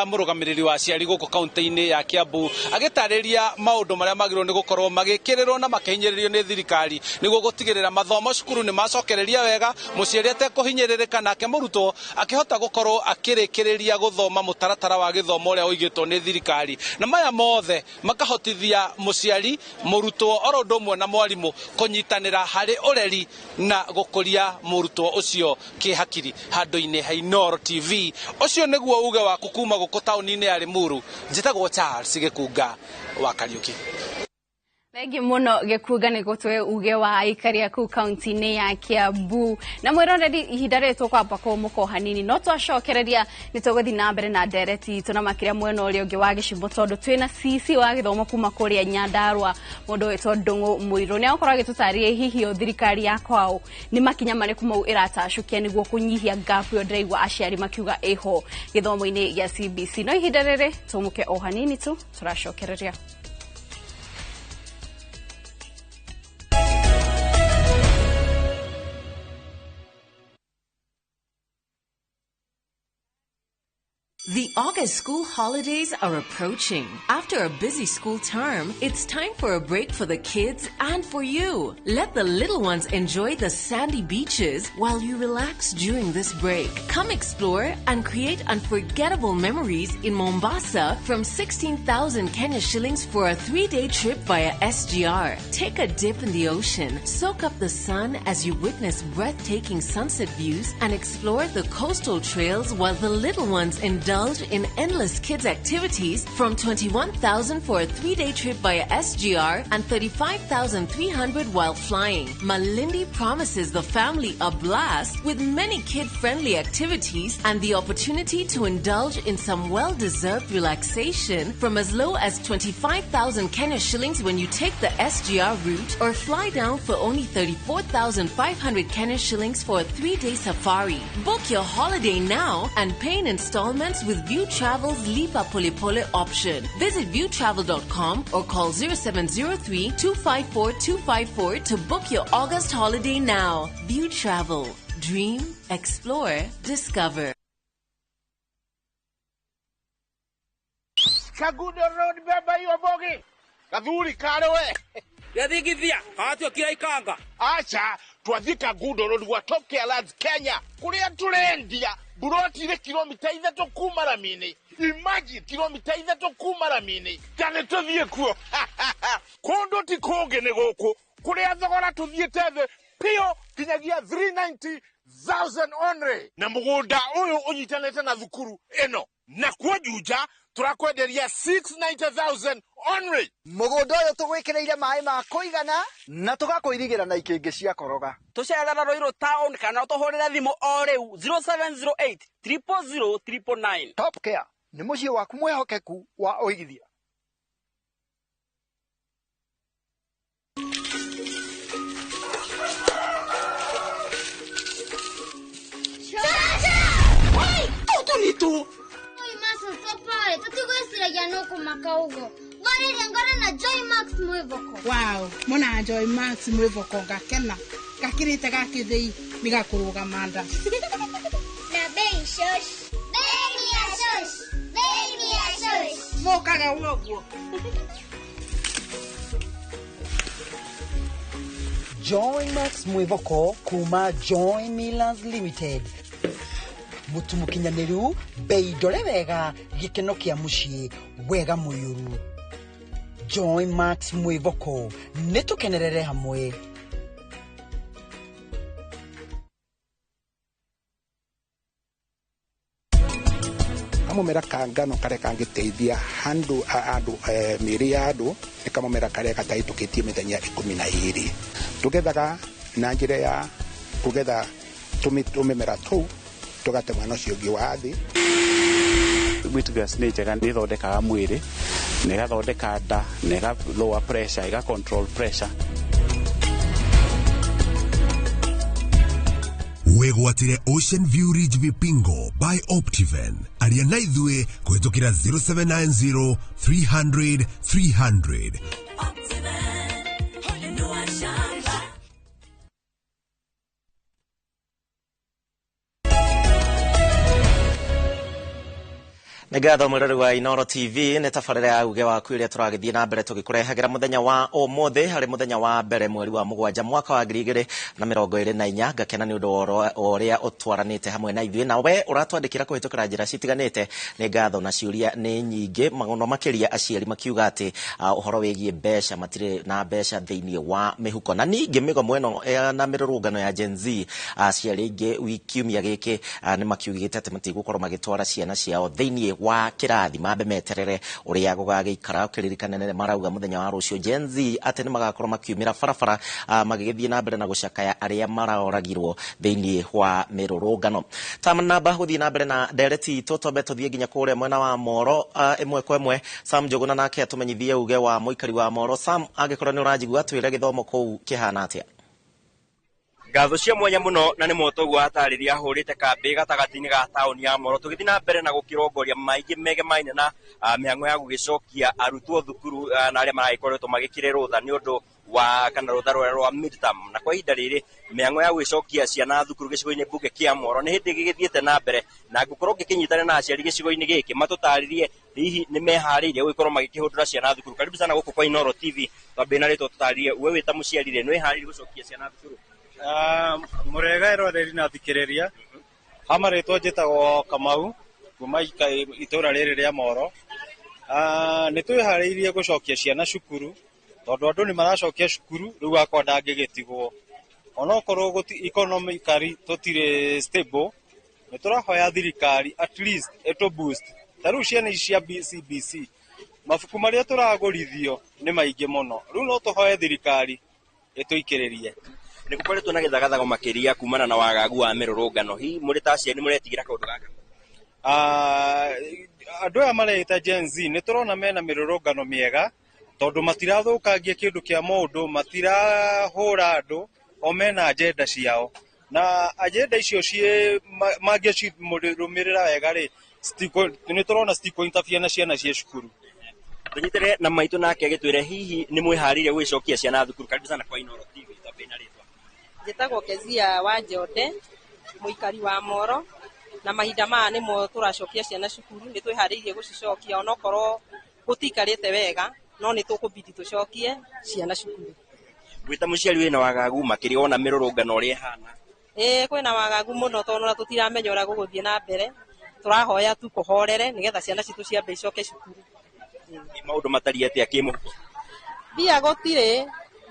mũrũgamĩrĩri wa aciari gũkũ kaunti-inĩ ya Kiambu agĩtarĩria maũndũ marĩa magĩrĩirwo nĩ gũkorwo magĩkĩrĩrwo na makĩhinyĩrĩrio nĩ thirikari nĩguo gũtigĩrĩra mathomo cukuru nĩ macokereria wega, mũciari atekũhinyĩrĩrĩka, nake mũrutwo akĩhota gũkorwo akĩrĩkĩrĩria gũthoma mũtaratara wa gĩthomo ũrĩa ũigĩtwo nĩ thirikari, na maya mothe makahotithia mũciari, mũrutwo oro ũndũ ũmwe na mwarimũ kũnyitanĩra harĩ ũreri na gũkũria mũrutwo ũcio kĩhakiri. Handũ-inĩ ha Inooro TV, ũcio nĩguo uge waku kuma gũkũ taũni-inĩ ya Limuru. Njĩtagwo Charles Gĩkunga wa Kariũki. Thengi muno Gĩkunga nĩ gũtũhe uge wa aikari a kũu kaunti-inĩ ya Kiambu. Na mwĩroreri, ihinda rĩrĩ tũkwamba kũmũka o hanini, no twacokereria nĩ tũgũthiĩ na mbere na ndereti itũ na makĩria mwena ũrĩa ũngĩ wa gĩcigo, tondũ twĩna CC wa gĩthomo kuma kũrĩa Nyandarua, mũndũ wĩtwo Ndũng'ũ Mũirũ. Nĩ agũkorwo agĩtũtarĩria hihi o thirikari ya kwao nĩ makinya marĩkũ mau ĩratacũkia nĩguo kũnyihia gap ĩyo ndĩraigua aciari makiuga ĩho gĩthomo-inĩ gĩa CBC. No ihinda rĩrĩ tũmũke o hanini tu, tũracokereria. The August school holidays are approaching. After a busy school term, it's time for a break for the kids and for you. Let the little ones enjoy the sandy beaches while you relax during this break. Come explore and create unforgettable memories in Mombasa from 16,000 Kenya shillings for a 3-day trip via SGR. Take a dip in the ocean, soak up the sun as you witness breathtaking sunset views, and explore the coastal trails while the little ones indulge in endless kids activities from 21,000 for a 3-day trip via SGR and 35,300 while flying. Malindi promises the family a blast with many kid-friendly activities and the opportunity to indulge in some well-deserved relaxation from as low as 25,000 Kenya shillings when you take the SGR route or fly down for only 34,500 Kenya shillings for a 3-day safari. Book your holiday now and pay in installments with View Travel's Lipa Pole Pole option. Visit viewtravel.com or call 0703 254 254 to book your August holiday now. View Travel. Dream, explore, discover. Kagudo Road, beba hiyo bogi. Gathuri kare we. Yathigithia, atio ikanga. Acha, twathi Kagudo Road gwa Top Care Lands Kenya. Kuria turendia buroti ile kilomita 3 kuma ramini. Imagine kilomita 3 kuma ramini. Tane tuthie kuo. Kundu ti kungi ni guku. Kuria thogora tuthiete thi pio kinyagia 390,000 only. Na mugunda uyu unyitanite na thukuru ino. Na kuo Juja turakwenderia 690,000 only. Mugunda uyu tugwikiriire mai ma kuigana na tugakuirigira na ikingi cia koroga. Tucerera Ruiru town kana utuhurire thimu o riu 0708 000 999. Top Care ni mucii waku mwihokeku wa uigithia. Tutu tutigwiciragia nukumaka uguo ngoririe ngoro na Joy Max mwivoko. Wow, mona Joy Max mwivoko ngakena gakirite gakithii ni gakurugama nda na bei shosh, bei ni ya shosh, bei ni ya shosh mokaga uguo. Joy Max mwivoko kuma Joy Millers Limited. Mũtu mũkinyanĩru, bei ndore wega, gĩkeno kĩa mũciĩ, wega mũiyũru. Joy Max mwĩvoko, nĩ tũkenerere hamwe. Kamũmera ka ngano karĩa kangĩteithia handũ andũ mĩĩrĩ ya andũ nĩ kamũmera karĩa gatahĩtũkĩtie mĩthenya 12. Tũgethaga na njĩra ya kũgetha tũmĩmera tũu tũgate mwena ũcio ũngĩ wa thĩ. Wheatgrass nĩ njega, nĩ ĩthondekaga mwĩrĩ na ĩgathondeka nda na ĩga lower pressure, ĩga control pressure. Wĩgwatĩre Ocean View Ridge Vipingo by Optiven. Aria na ithuĩ kũhĩtũkĩra 0790 300 300. Nĩ ngatho mwĩrori wa Inooro TV, nĩ tabarĩra ya uge waku ĩrĩa tũragĩthiĩ na mbere tũgĩkũrehagĩra mũthenya wa ũmũthĩ, harĩ mũthenya wa mbere mweri wa 7 mwaka wa 2024. Ngakena nĩ ũndũ wa ũrĩa ũtwaranĩte hamwe na ithuĩ, na we ũratwandĩkĩra kũhĩtũkĩra njĩra citiganĩte. Nĩ ngatho, na ciũria nĩ nyingĩ mũno makĩria aciari makiuga atĩ ũhoro wĩgiĩ mbeca, matirĩ na mbeca thĩinĩ wa mĩhuko. Na ningĩ mĩgomo ĩno na mĩrũrũngano ya Gen Z, aciari aingĩ kiumia gĩkĩ nĩ makiugĩte atĩ matigũkorwo magĩtwara ciana ciao thĩinĩ wa kĩrathi, mambe meterere ũrĩa gũgagĩikara. Ũkĩririkane nĩ marauga mũthenya wa rũciũ Gen Z atĩ nĩ magakorwo makiumĩra barabara magĩgĩthiĩ na mbere na gũcakaya arĩa maroragirwo thĩinĩ wa mĩrũrũngano. Namba gũthiĩ na mbere na ndereti itũ, twambe tũthiĩ nginya kũrĩa mwena wa Moro ĩmwe kwa ĩmwe. Sam Njũgũna nake atũmenyithie uge wa mũikari wa Moro. Sam, angĩkorwo nĩ ũranjigua, twĩre gĩthomo kũu kĩhana atĩa? Ngatho cia mwanya muno, na nĩ motoguo atarĩria ahũrĩte kambĩ gatagatĩ-inĩ ga taũni ya Moro, tũgĩthiĩ na mbere na gũkĩrongoria maingĩ megemaine na mĩhang'o ya gũgĩcokia arutwo thukuru na arĩa maragĩkoretwo magĩkĩre rũtha nĩ ũndũ wa kana rũtha rũrĩa rwa midterm. Na kwa ihinda rĩrĩ mĩhang'o ya gũgĩcokia ciana thukuru gĩcigo-inĩ mbunge kĩa Moro nĩ hĩndĩ gĩgĩthiĩte na mbere, na ngũkorwo ngĩkĩnyitana na aciari gĩcigo-inĩ gĩkĩ matũtarĩrie hihi nĩ meharĩirie gũgĩkorwo magĩkĩhũndũra ciana thukuru. Karibu sana gũkũ kwa Inooro TV, twambie na rĩtwa tũtarĩrie, we wĩ ta mũciari rĩ, nĩ wĩharĩirie gũcokia ciana thukuru? Mũrega eroreri na thikĩrĩria, hama rĩtwa njĩtagwo Kamau kuma itũra rĩrĩ rĩa Moro. Nĩ twĩharĩirie gũcokia ciana cukuru tondũ andũ nĩ maracokia cukuru, rĩu akwa ndangĩgĩtigwo. Onokorwo economically tũtirĩ stable, nĩ tũrahoya thirikari at least ĩtũ boost. Ta rĩu ciana ici cia CBC, mabuku marĩa tũragũrithio nĩ maingĩ mũno, rĩu no tũhoe thirikari ĩtũikĩrĩrie. Nĩ gũkoretwo na gĩthagathago makĩria kumana na wagagu wa mĩrũrũngano, hihi mũrĩ ta aciari nĩ mũretigĩra kaũndũ gaka? Andũ aya mareĩta Gen Z nĩ tũrona mena mĩrũrũngano mĩega tondũ matirathũkangia kĩndũ kĩa mũndũ, matirahũra andũ, o mena agenda ciao, na agenda icio ciĩ mangĩcirũmĩrĩra wega rĩ, nĩ tũrona citikũ-interfere na ciana cia cukuru. Tũnyitĩre na maitũ nake agĩtwĩre hihi nĩ mwĩharĩirie gũgĩcokia ciana thukuru. Karibu sana kwa Inooro TV, twambie na rĩtwa. Njĩtagwo Kezia wa Njonde, mũikari wa Moro, na mahinda maya nĩmo tũracokia ciana cukuru. Nĩ twĩharĩirie gũcicokia onokorwo gũtiikarĩte wega, no nĩ tũkũbidi tũcokie ciana cukuru. Wĩ ta mũciari wĩna wagagu makĩria wona mĩrũrũngano ũrĩa ĩhana? Ĩĩ, kwĩna wagagu mũno tondũ ona tũtiramenya ũrĩa gũgũthiĩ na mbere, tũrahoya tu kũhorere nĩgetha ciana citũ ciambe icoke cukuru. Maũndũ matariĩ atĩa kĩmũhuko? Mbia gũtirĩ,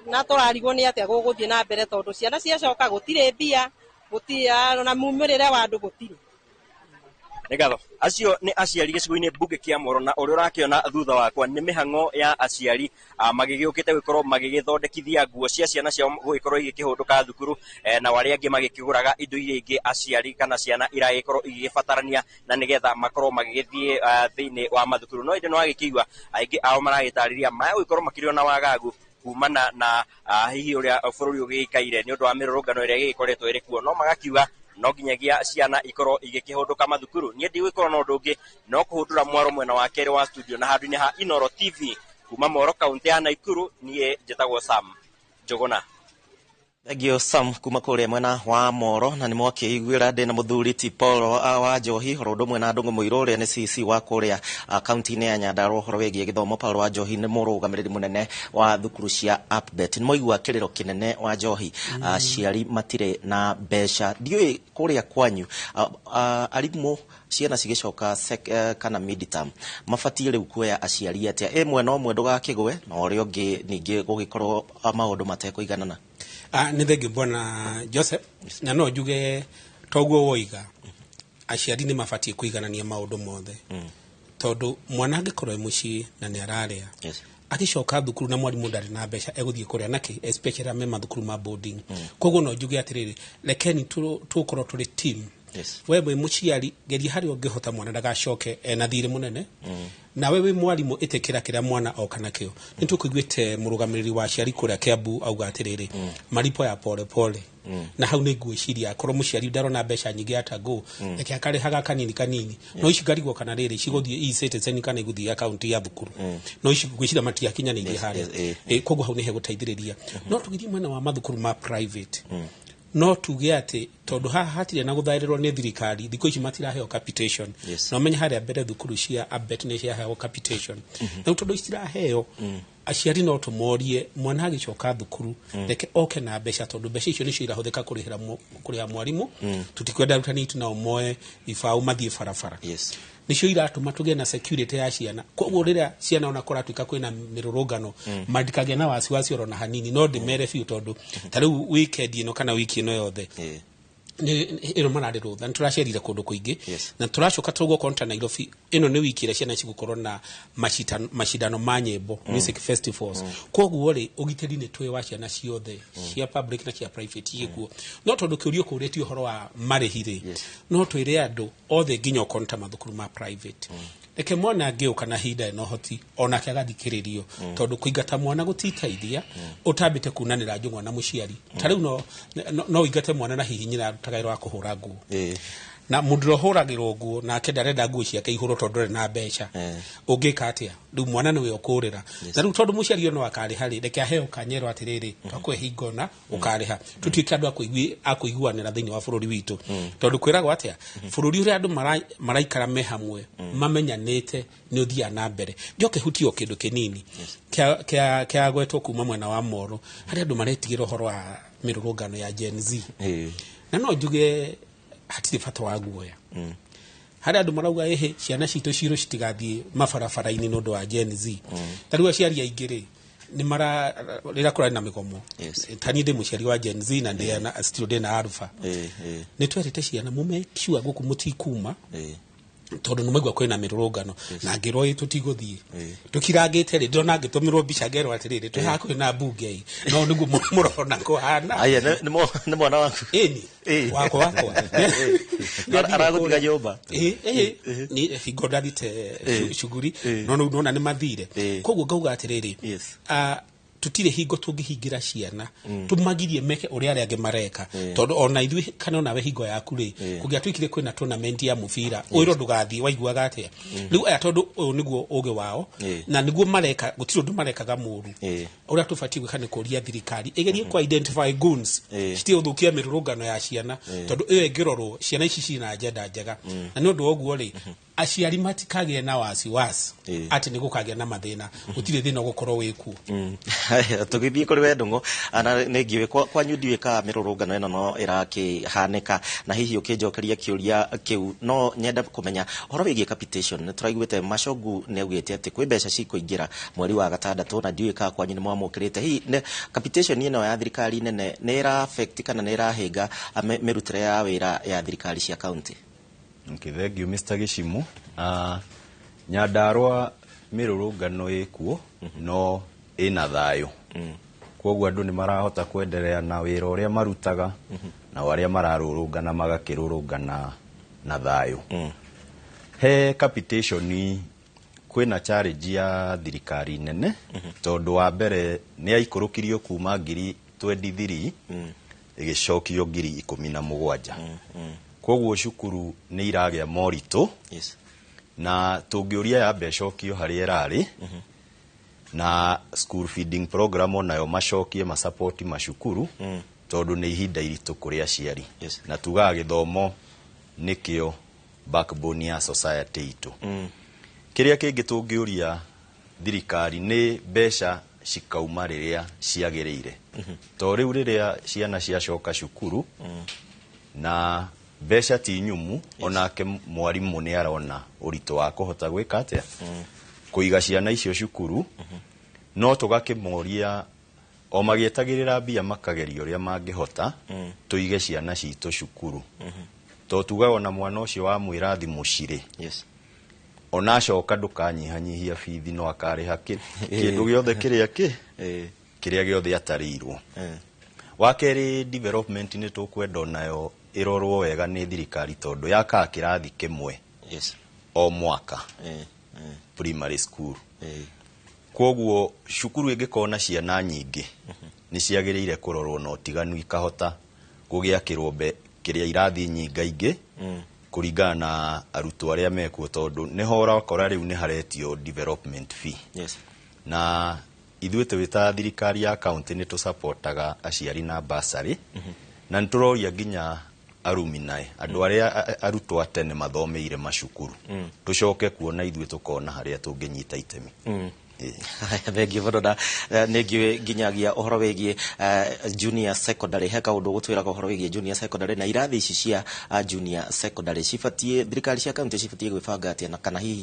na tũrarigwo nĩ atĩa gũgũthiĩ na mbere tondũ ciana ciacoka gũtirĩ mbia, gũtirĩ na mumĩrĩre wa andũ gũtirĩ. Nĩ ngatho. Acio nĩ aciari gĩcigo-inĩ mbunge kĩa Moro, na ũrĩa ũrakĩona thutha wakwa nĩ mĩhang'o ya aciari magĩgĩũkĩte gũgĩkorwo magĩgĩthondekithia nguo cia ciana ciao gũgĩkorwo igĩkĩhũndũka thukuru, na arĩa angĩ magĩkĩgũraga indo iria ingĩ aciari kana ciana iragĩkorwo igĩgĩbatarania na nĩgetha makorwo magĩgĩthiĩ thĩinĩ wa mathukuru. No ĩndĩ nĩwagĩkĩigua aingĩ ao maragĩtarĩria maya gũgĩkorwo makĩrĩ na wagagu kumana na hihi ũrĩa bũrũri ũgĩikaire nĩ ũndũ wa mĩrũrũngano ĩrĩa ĩgĩkoretwo ĩrĩ kuo, no magakiuga no nginyagia ciana ikorwo igĩkĩhũndũka mathukuru. Niĩ ndigũgĩkorwo na ũndũ ũngĩ no kũhũndũra mwaro mwena wa kerĩ wa studio na handũ-inĩ ha Inooro TV kuma Moro kaunti ya Naikuru. Niĩ njĩtagwo Sam Njũgũna. Thank you Sam kuma kuria mwena wa Moro na nĩ mwakĩiguĩra ndĩ na mũthuri ti Paul wa Njohi oro ũndũ ũmwe na Ndũng'ũ Mũirũ ũrĩa nĩ CC wa kũrĩa kaunti-inĩ ya Nyandarua ũhoro wĩgiĩ gĩthomo. Paul wa Njohi nĩ mũrũgamĩrĩri mũnene wa thukuru cia APBET. Nĩ mwaigua kĩrĩro kĩnene wa Njohi, aciari matirĩ na mbeca. Ndiũĩ kũrĩa kwanyu arimũ ciana cigĩcoka kana midterm mabatiĩ rĩu kuoya aciari atĩa, ĩ mwena ũmwe ndũgakĩgwe na ũrĩa ũngĩ ningĩ gũgĩkorwo maũndũ matekũiganana? Nĩ thengiũ bwana Joseph, na no njuge toguo woiga aciari nĩ mabatiĩ kũiganania maũndũ mothe, tondũ mwana angĩkorwo e mũciĩ na nĩ ararĩa, agĩcoka thukuru na mwarimũ ndarĩ na mbeca, egũthiĩ kũrĩa nakĩ, especially me mathukuru ma boarding. Koguo no njuge atĩrĩrĩ, rekeni tũkorwo tũrĩ team. We wĩ mũciari, geria harĩa ũngĩhota mwana ndagacoke ena thirĩ mũnene, nawe wĩ mwarimũ ĩtĩkĩra kĩrĩa mwana oka nakĩo. Nĩ tũkũiguĩte mũrũgamĩrĩri wa aciari kũrĩa Kiambu auga atĩrĩrĩ, malipo ya pole pole. Na hau nĩ ngwĩciria akorwo mũciari ndarona mbeca nyingĩ atangũ, reke akarĩhaga kanini kanini. No ici ngarigwo kana rĩrĩ cigũthiĩ e-Citizen kana igũthiĩ akaunti ya thukuru, no ici ngwĩciria matiakinyanĩirie harĩa. Koguo hau nĩ hegũteithĩrĩria. No tũgĩthiĩ mwena wa mathukuru ma private, no tuge atĩ tondũ haha hatirĩ na gũthaĩrĩrwo nĩ thirikari, thikũ ici matiraheo capitation. Na ũmenye harĩa mbere thukuru cia APBET nĩ ciaheagwo capitation, na tondũ citiraheo, aciari no tũmorie mwana agĩcoka thukuru reke oke na mbeca, tondũ mbeca icio nĩcio irahũthĩka kũrĩha mwarimũ. Tũtikwenda arutani aitũ nao moe ibaũ mathiĩ barabara. Nĩcio iratũma tũgĩe na security ya ciana. Koguo rĩrĩa ciana ona kũratuĩka kwĩna mĩrũrũngano, matikagĩa na wasiwasi oro na hanini. No ndĩmere biũ, tondũ ta rĩu weekend ĩno kana wiki ĩno yothe ĩno mararĩ rũtha, nĩ tũracerire kũndũ kũingĩ, na tũracoka tũgũkorwo ta Nairobi ĩno nĩ wiki ĩrĩa ciana cigũkorwo na macindano ma nyĩmbo, music festivals. Koguo rĩ, ũgitĩri nĩ tũĩ wa ciana ciothe cia public na cia private ciĩkuo. No tondũ kĩũria kũrĩtie ũhoro wa marĩhi rĩ, no twĩre andũ othe nginya okorwo nĩ ta mathukuru ma private, reke mwana angĩũka na hinda ĩna ũhoti onake agathikĩrĩrio, tondũ kũingata mwana gũtiteithia ũtambĩte kunanĩra njũng'wa na mũciari. Ta rĩu no ũingate mwana na hihi nyina arutaga wĩra wa kũhũra nguo, na mũndũ ũrĩa ũhũragĩrwo nguo nake ndarenda nguo ciake ihũrwo tondũ ndarĩ na mbeca, ũngĩka atĩa? Rĩu mwana nĩwe ũkũrĩra. Na rĩu tondũ mũciari ono akarĩha rĩ, reke aheo kanyero atĩrĩrĩ, twakũhe hingo na ũkarĩha. Tũtuĩke andũ a kũiguanĩra thĩinĩ wa bũrũri witũ, tondũ kwĩragwo atĩa, bũrũri ũrĩa andũ maraikara me hamwe mamenyanĩte nĩ ũthiaga na mbere. Njoke hutie o kĩndũ kĩnini kĩa gwetwo kuma mwena wa Moro, harĩa andũ maretigĩra ũhoro wa mĩrũrũngano ya Gen Z. Na no njuge hatirĩ bata wa guoya harĩa andũ marauga ĩhĩ ciana citũ cirũ citigathiĩ mabarabara-inĩ nĩ ũndũ wa Gen Z. Ta rĩu aciari aingĩ rĩ, nĩ mara rĩrĩa kũrarĩ na mĩgomo, ta niĩ ndĩ mũciari wa Gen Z na ndĩ na still ndĩ na alpha, nĩ twerĩte ciana mũmake sure gũkũ mũtikuma, tondũ nĩ maigua kwĩna mĩrũrũngano, na ngĩrwo ĩ tũtigũthiĩ tũkirangĩte rĩ, ndĩrona ngĩtũmĩrwo mbica ngerwo atĩrĩrĩ, twĩ haha kwĩna mbunge ĩ, no nĩguo mũrona kũhana. Aya nĩ mwana waku? Ĩni, wakwa. Aragũtiga nyũmba? Ĩ, nĩ hingo ndathite cuguri, no rĩu ndona nĩ mathire. Koguo ngauga atĩrĩrĩ, tũtirĩ hingo tũngĩhingĩra ciana tũmagirie meke ũrĩa arĩa angĩ mareka, tondũ ona ithuĩ kana onawe hingo yaku rĩ, kũngĩatuĩkire kwĩna tournament ya mũbira, ũĩrwo ndũgathiĩ, waiguaga atĩa? Rĩu aya tondũ ũyũ nĩguo ũgĩ wao na nĩguo mareka, gũtirĩ ũndũ marekaga mũru. Ũrĩa tũbatiĩ gwĩka nĩ kũria thirikari ĩgerie kũ identify goons citige gũthũkia mĩrũrũngano ya ciana, tondũ ĩyo ĩngĩrorwo ciana ici ciĩna agenda njega. Na nĩ ũndũ wa ũguo rĩ, aciari matikagĩe na wasiwasi atĩ nĩ gũkagĩa na mathĩna. Gũtirĩ thĩna ũgũkorwo wĩkuo. Tũgĩthiĩ kũrĩ we Ndũng'ũ, na nĩ ngĩũĩ kwanyu ndiũĩ kana mĩrũrũngano ĩno no ĩrakĩhanĩka, na hihi ũkĩnjokeria kĩũria kĩu no nyende kũmenya ũhoro wĩgiĩ capitation. Nĩ tũraiguĩte Machogu nĩ augĩte atĩ kwĩ mbeca cikũingĩra mweri wa gatandatũ, na ndiũĩ kana kwanyu nĩ mwamũkĩrĩte. Hihi capitation ĩno ya thirikari nene nĩ ĩra affect kana nĩ ĩrahĩnga mĩrutĩre ya wĩra ya thirikari cia county? Okay, thank you Mr. Gishimu. Nyandarua mĩrũrũngano ĩkuo no ĩna thayũ, koguo andũ nĩ marahota kwenderea na wĩra ũrĩa marutaga, na arĩa mararũrũngana magakĩrũrũngana na thayũ. He capitation kwĩna challenge ya thirikari nene, tondũ wa mbere nĩ yaikũrũkirio kuma ngiri 23 ĩgĩcokio 17,000. Koguo cukuru nĩ iragĩa moritũ, na tũngĩũria yambe ĩcokio harĩa ĩrarĩ, na school feeding program onayo macokie masapoti macukuru. Tondũ nĩ ihinda iritũ kũrĩ aciari. Na tugaga gĩthomo nĩkĩo backbone ya society itũ. Kĩrĩa kĩngĩ tũngĩũria thirikari nĩ mbeca cikauma rĩrĩa ciagĩrĩire. To rĩu rĩrĩa ciana ciacoka cukuru na mbeca ti nyumu, onake mwarimũ nĩ arona ũritũ wa kũhota gwĩka atĩa, kũiga ciana icio cukuru. No tũgakĩmoria o magĩetagĩrĩra mbia makageria ũrĩa mangĩhota tũige ciana citũ cukuru. To tugaga ona mwana ũcio wamwĩra thimũ cirĩ, ona acoka ndũkanyihanyihia bithi, no akarĩha kĩndũ gĩothe kĩrĩa kĩ kĩrĩa gĩothe atarĩirwo. Wa kerĩ, development nĩ tũkwenda onayo ĩrorwo wega nĩ thirikari, tondũ yakaga kĩrathi kĩmwe o mwaka primary school. Koguo cukuru ĩngĩkorwo na ciana nyingĩ nĩ ciagĩrĩire kũrorwo na ũtiganu, ikahota gũgĩakĩrwo kĩrĩa irathi nyingaingĩ kũringana na arutwo arĩa mekuo, tondũ nĩho ũrakora rĩu nĩ haretio development fee. Na ithuĩ twĩ thirikari ya county nĩ tũsupportaga aciari na bursary, na nĩ tũroria nginya alumni, andũ arĩa arutwo a tene mathomeire macukuru, tũcoke kuona ithuĩ tũkona harĩa tũngĩnyita itemi. Thengiũ mũno. Na nĩ ngĩũĩ nginyagia ũhoro wĩgiĩ junior secondary, he kaũndũ gũtwĩraga ũhoro wĩgiĩ junior secondary na irathi ici cia junior secondary cibatiĩ, thirikari cia kaunti cibatiĩ gwĩbanga atĩa, na kana hihi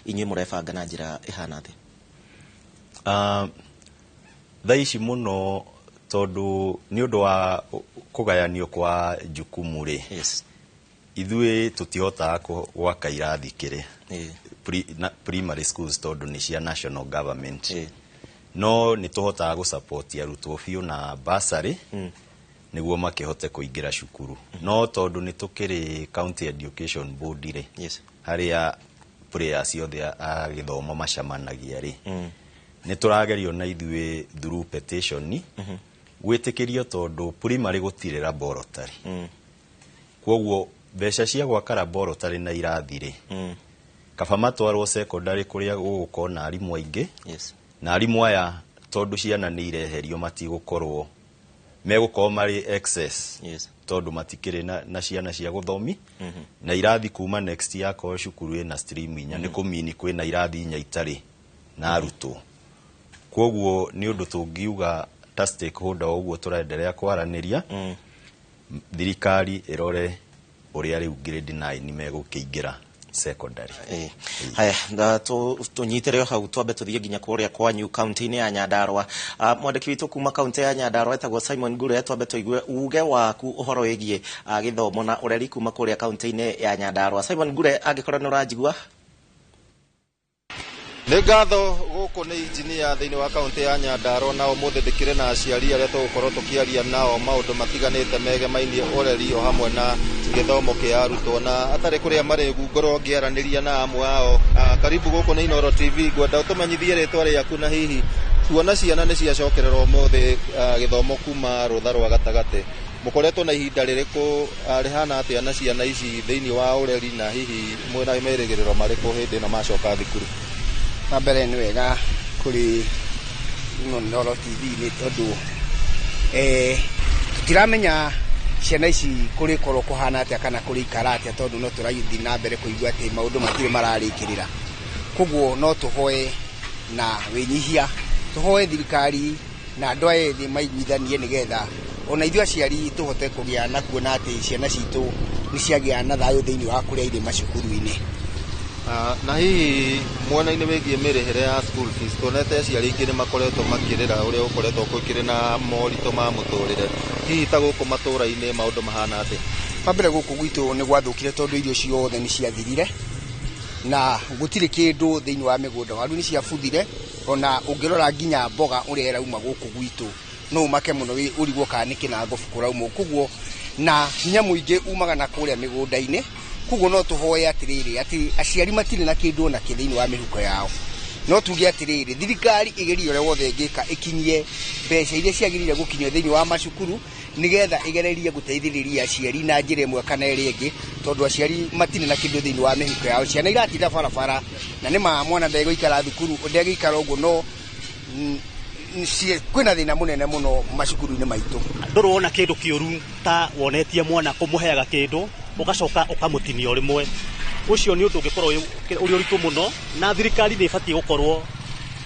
inyuĩ mũrebanga na njĩra ĩhana atĩa? Thaa ici mũno, tondũ nĩ ũndũ wa kũgayanio kwa jukumu rĩ, ithuĩ tũtihotaga gwaka irathi kĩrĩa primary schools, tondũ nĩ cia national government. No nĩ tũhotaga gũsupport arutwo biũ na bursary nĩguo makĩhote kũingĩra cukuru. No tondũ nĩ tũkĩrĩ county education board rĩ, harĩa players othe a gĩthomo macemanagia rĩ, nĩ tũragerio na ithuĩ through petition gwĩtĩkĩrio, tondũ primary gũtirĩ laboratory. Koguo mbeca cia gwaka laboratory na irathi rĩ, kaba matwarwo secondary kũrĩa gũgũkorwo na arimũ aingĩ. Na arimũ aya, tondũ ciana nĩ ireherio, matigũkorwo megũkorwo marĩ excess, tondũ matikĩrĩ na ciana cia gũthomi na irathi. Kuma next year, akorwo cukuru ĩna stream 4, nĩ kũmini kwĩna irathi 4 itarĩ na arutwo. Koguo nĩ ũndũ tũngiuga ta stakeholder, ũguo tũraenderea kwaranĩria, thirikari ĩrore ũrĩa rĩu grade 9 megũkĩingĩra secondary. Haya, tũnyitĩre o hau, twambe tũthiĩ nginya kũrĩa kwanyu kaunti-inĩ ya Nyandarua. Mwandĩki witũ kuma kaunti ya Nyandarua etagwo Simon Ngure. Twambe tũigue uge waku ũhoro wĩgiĩ gĩthomo na ũreri kuma kũrĩa kaunti-inĩ ya Nyandarua. Simon Ngure, angĩkorwo nĩ ũranjigua. Nĩ ngatho. Gũkũ nĩ injinia thĩinĩ wa kaunti ya Nyandarua, na ũmũthĩ ndĩkĩrĩ na aciari arĩa tũgũkorwo tũkĩaria nao maũndũ matiganĩte megemainie ũreri o hamwe na gĩthomo kĩa arutwo, na atarĩ kũrĩa marĩ ngorwo ngĩaranĩria na amwe ao. Karibu gũkũ nĩ Inooro TV. Ngwenda ũtũmenyithie rĩtwa rĩaku, na hihi tuona ciana nĩ ciacokerera ũmũthĩ gĩthomo kuma rũtha rwa gatagatĩ, mũkoretwo na ihinda rĩrĩkũ rĩhana atĩa na ciana ici thĩinĩ wa ũreri, na hihi mwĩna merĩgĩrĩro marĩkũ hĩndĩ ĩno macoka thukuru? Wa mbere, nĩ wega kũrĩ Inooro TV, nĩ tondũ tũtiramenya ciana ici kũrĩkorwo kũhana atĩa kana kũrĩikara atĩa, tondũ no tũrathiĩ na mbere kũigua atĩ maũndũ matirĩ mararĩkĩrĩra. Koguo no tũhoe na wĩnyihia, tũhoe thirikari na andũ aya ethĩ maiguithanie, nĩgetha ona ithuĩ aciari tũhote kũgĩa na kuona atĩ ciana citũ nĩ ciagĩa na thayũ thĩinĩ wa kũrĩa irĩ macukuru-inĩ. Na hihi mwena-inĩ wĩgiĩ mĩrĩhĩre ya school fees, tuonete aciari aingĩ nĩ makoretwo makĩrĩra ũrĩa gũkoretwo gũkĩrĩ na moritũ ma mũtũrĩre. Hihi ta gũkũ matũra-inĩ maũndũ mahana atĩa? Wa mbere, gũkũ gwitũ nĩ gwathũkire, tondũ irio ciothe nĩ ciathirire na gũtirĩ kĩndũ thĩinĩ wa mĩgũnda. Waru nĩ ciabuthire, ona ũngĩrora nginya mboga ũrĩa ĩrauma gũkũ gwitũ no ũmake mũno, ũrigwo kana nĩ kĩnangobu kũrauma. Koguo na hinya mũingĩ umaga na kũrĩa mĩgũnda-inĩ. Koguo no tũhoe atĩrĩrĩ, atĩ aciari matirĩ na kĩndũ ona kĩ thĩinĩ wa mĩhuko yao. No tuge atĩrĩrĩ, thirikari ĩgerie ũrĩa wothe ĩngĩka ĩkinyie mbeca iria ciagĩrĩire gũkinyio thĩinĩ wa macukuru, nĩgetha ĩgererie gũteithĩrĩria aciari na njĩra ĩmwe kana ĩrĩa ĩngĩ, tondũ aciari matirĩ na kĩndũ thĩinĩ wa mĩhuko yao. Ciana iratinda barabara, na nĩ ma mwana ndegũikara thukuru, ndegũikara ũguo, no Kwĩna thĩna mũnene mũno macukuru-inĩ maitũ. Ndũrĩ wona kĩndũ kĩũru ta wonetie mwana kũmũheaga kĩndũ ũgacoka ũkamũtinia o rĩmwe. Ũcio nĩ ũndũ ũngĩkorwo ũrĩ ũritũ mũno, na thirikari nĩ ĩbatiĩ gũkorwo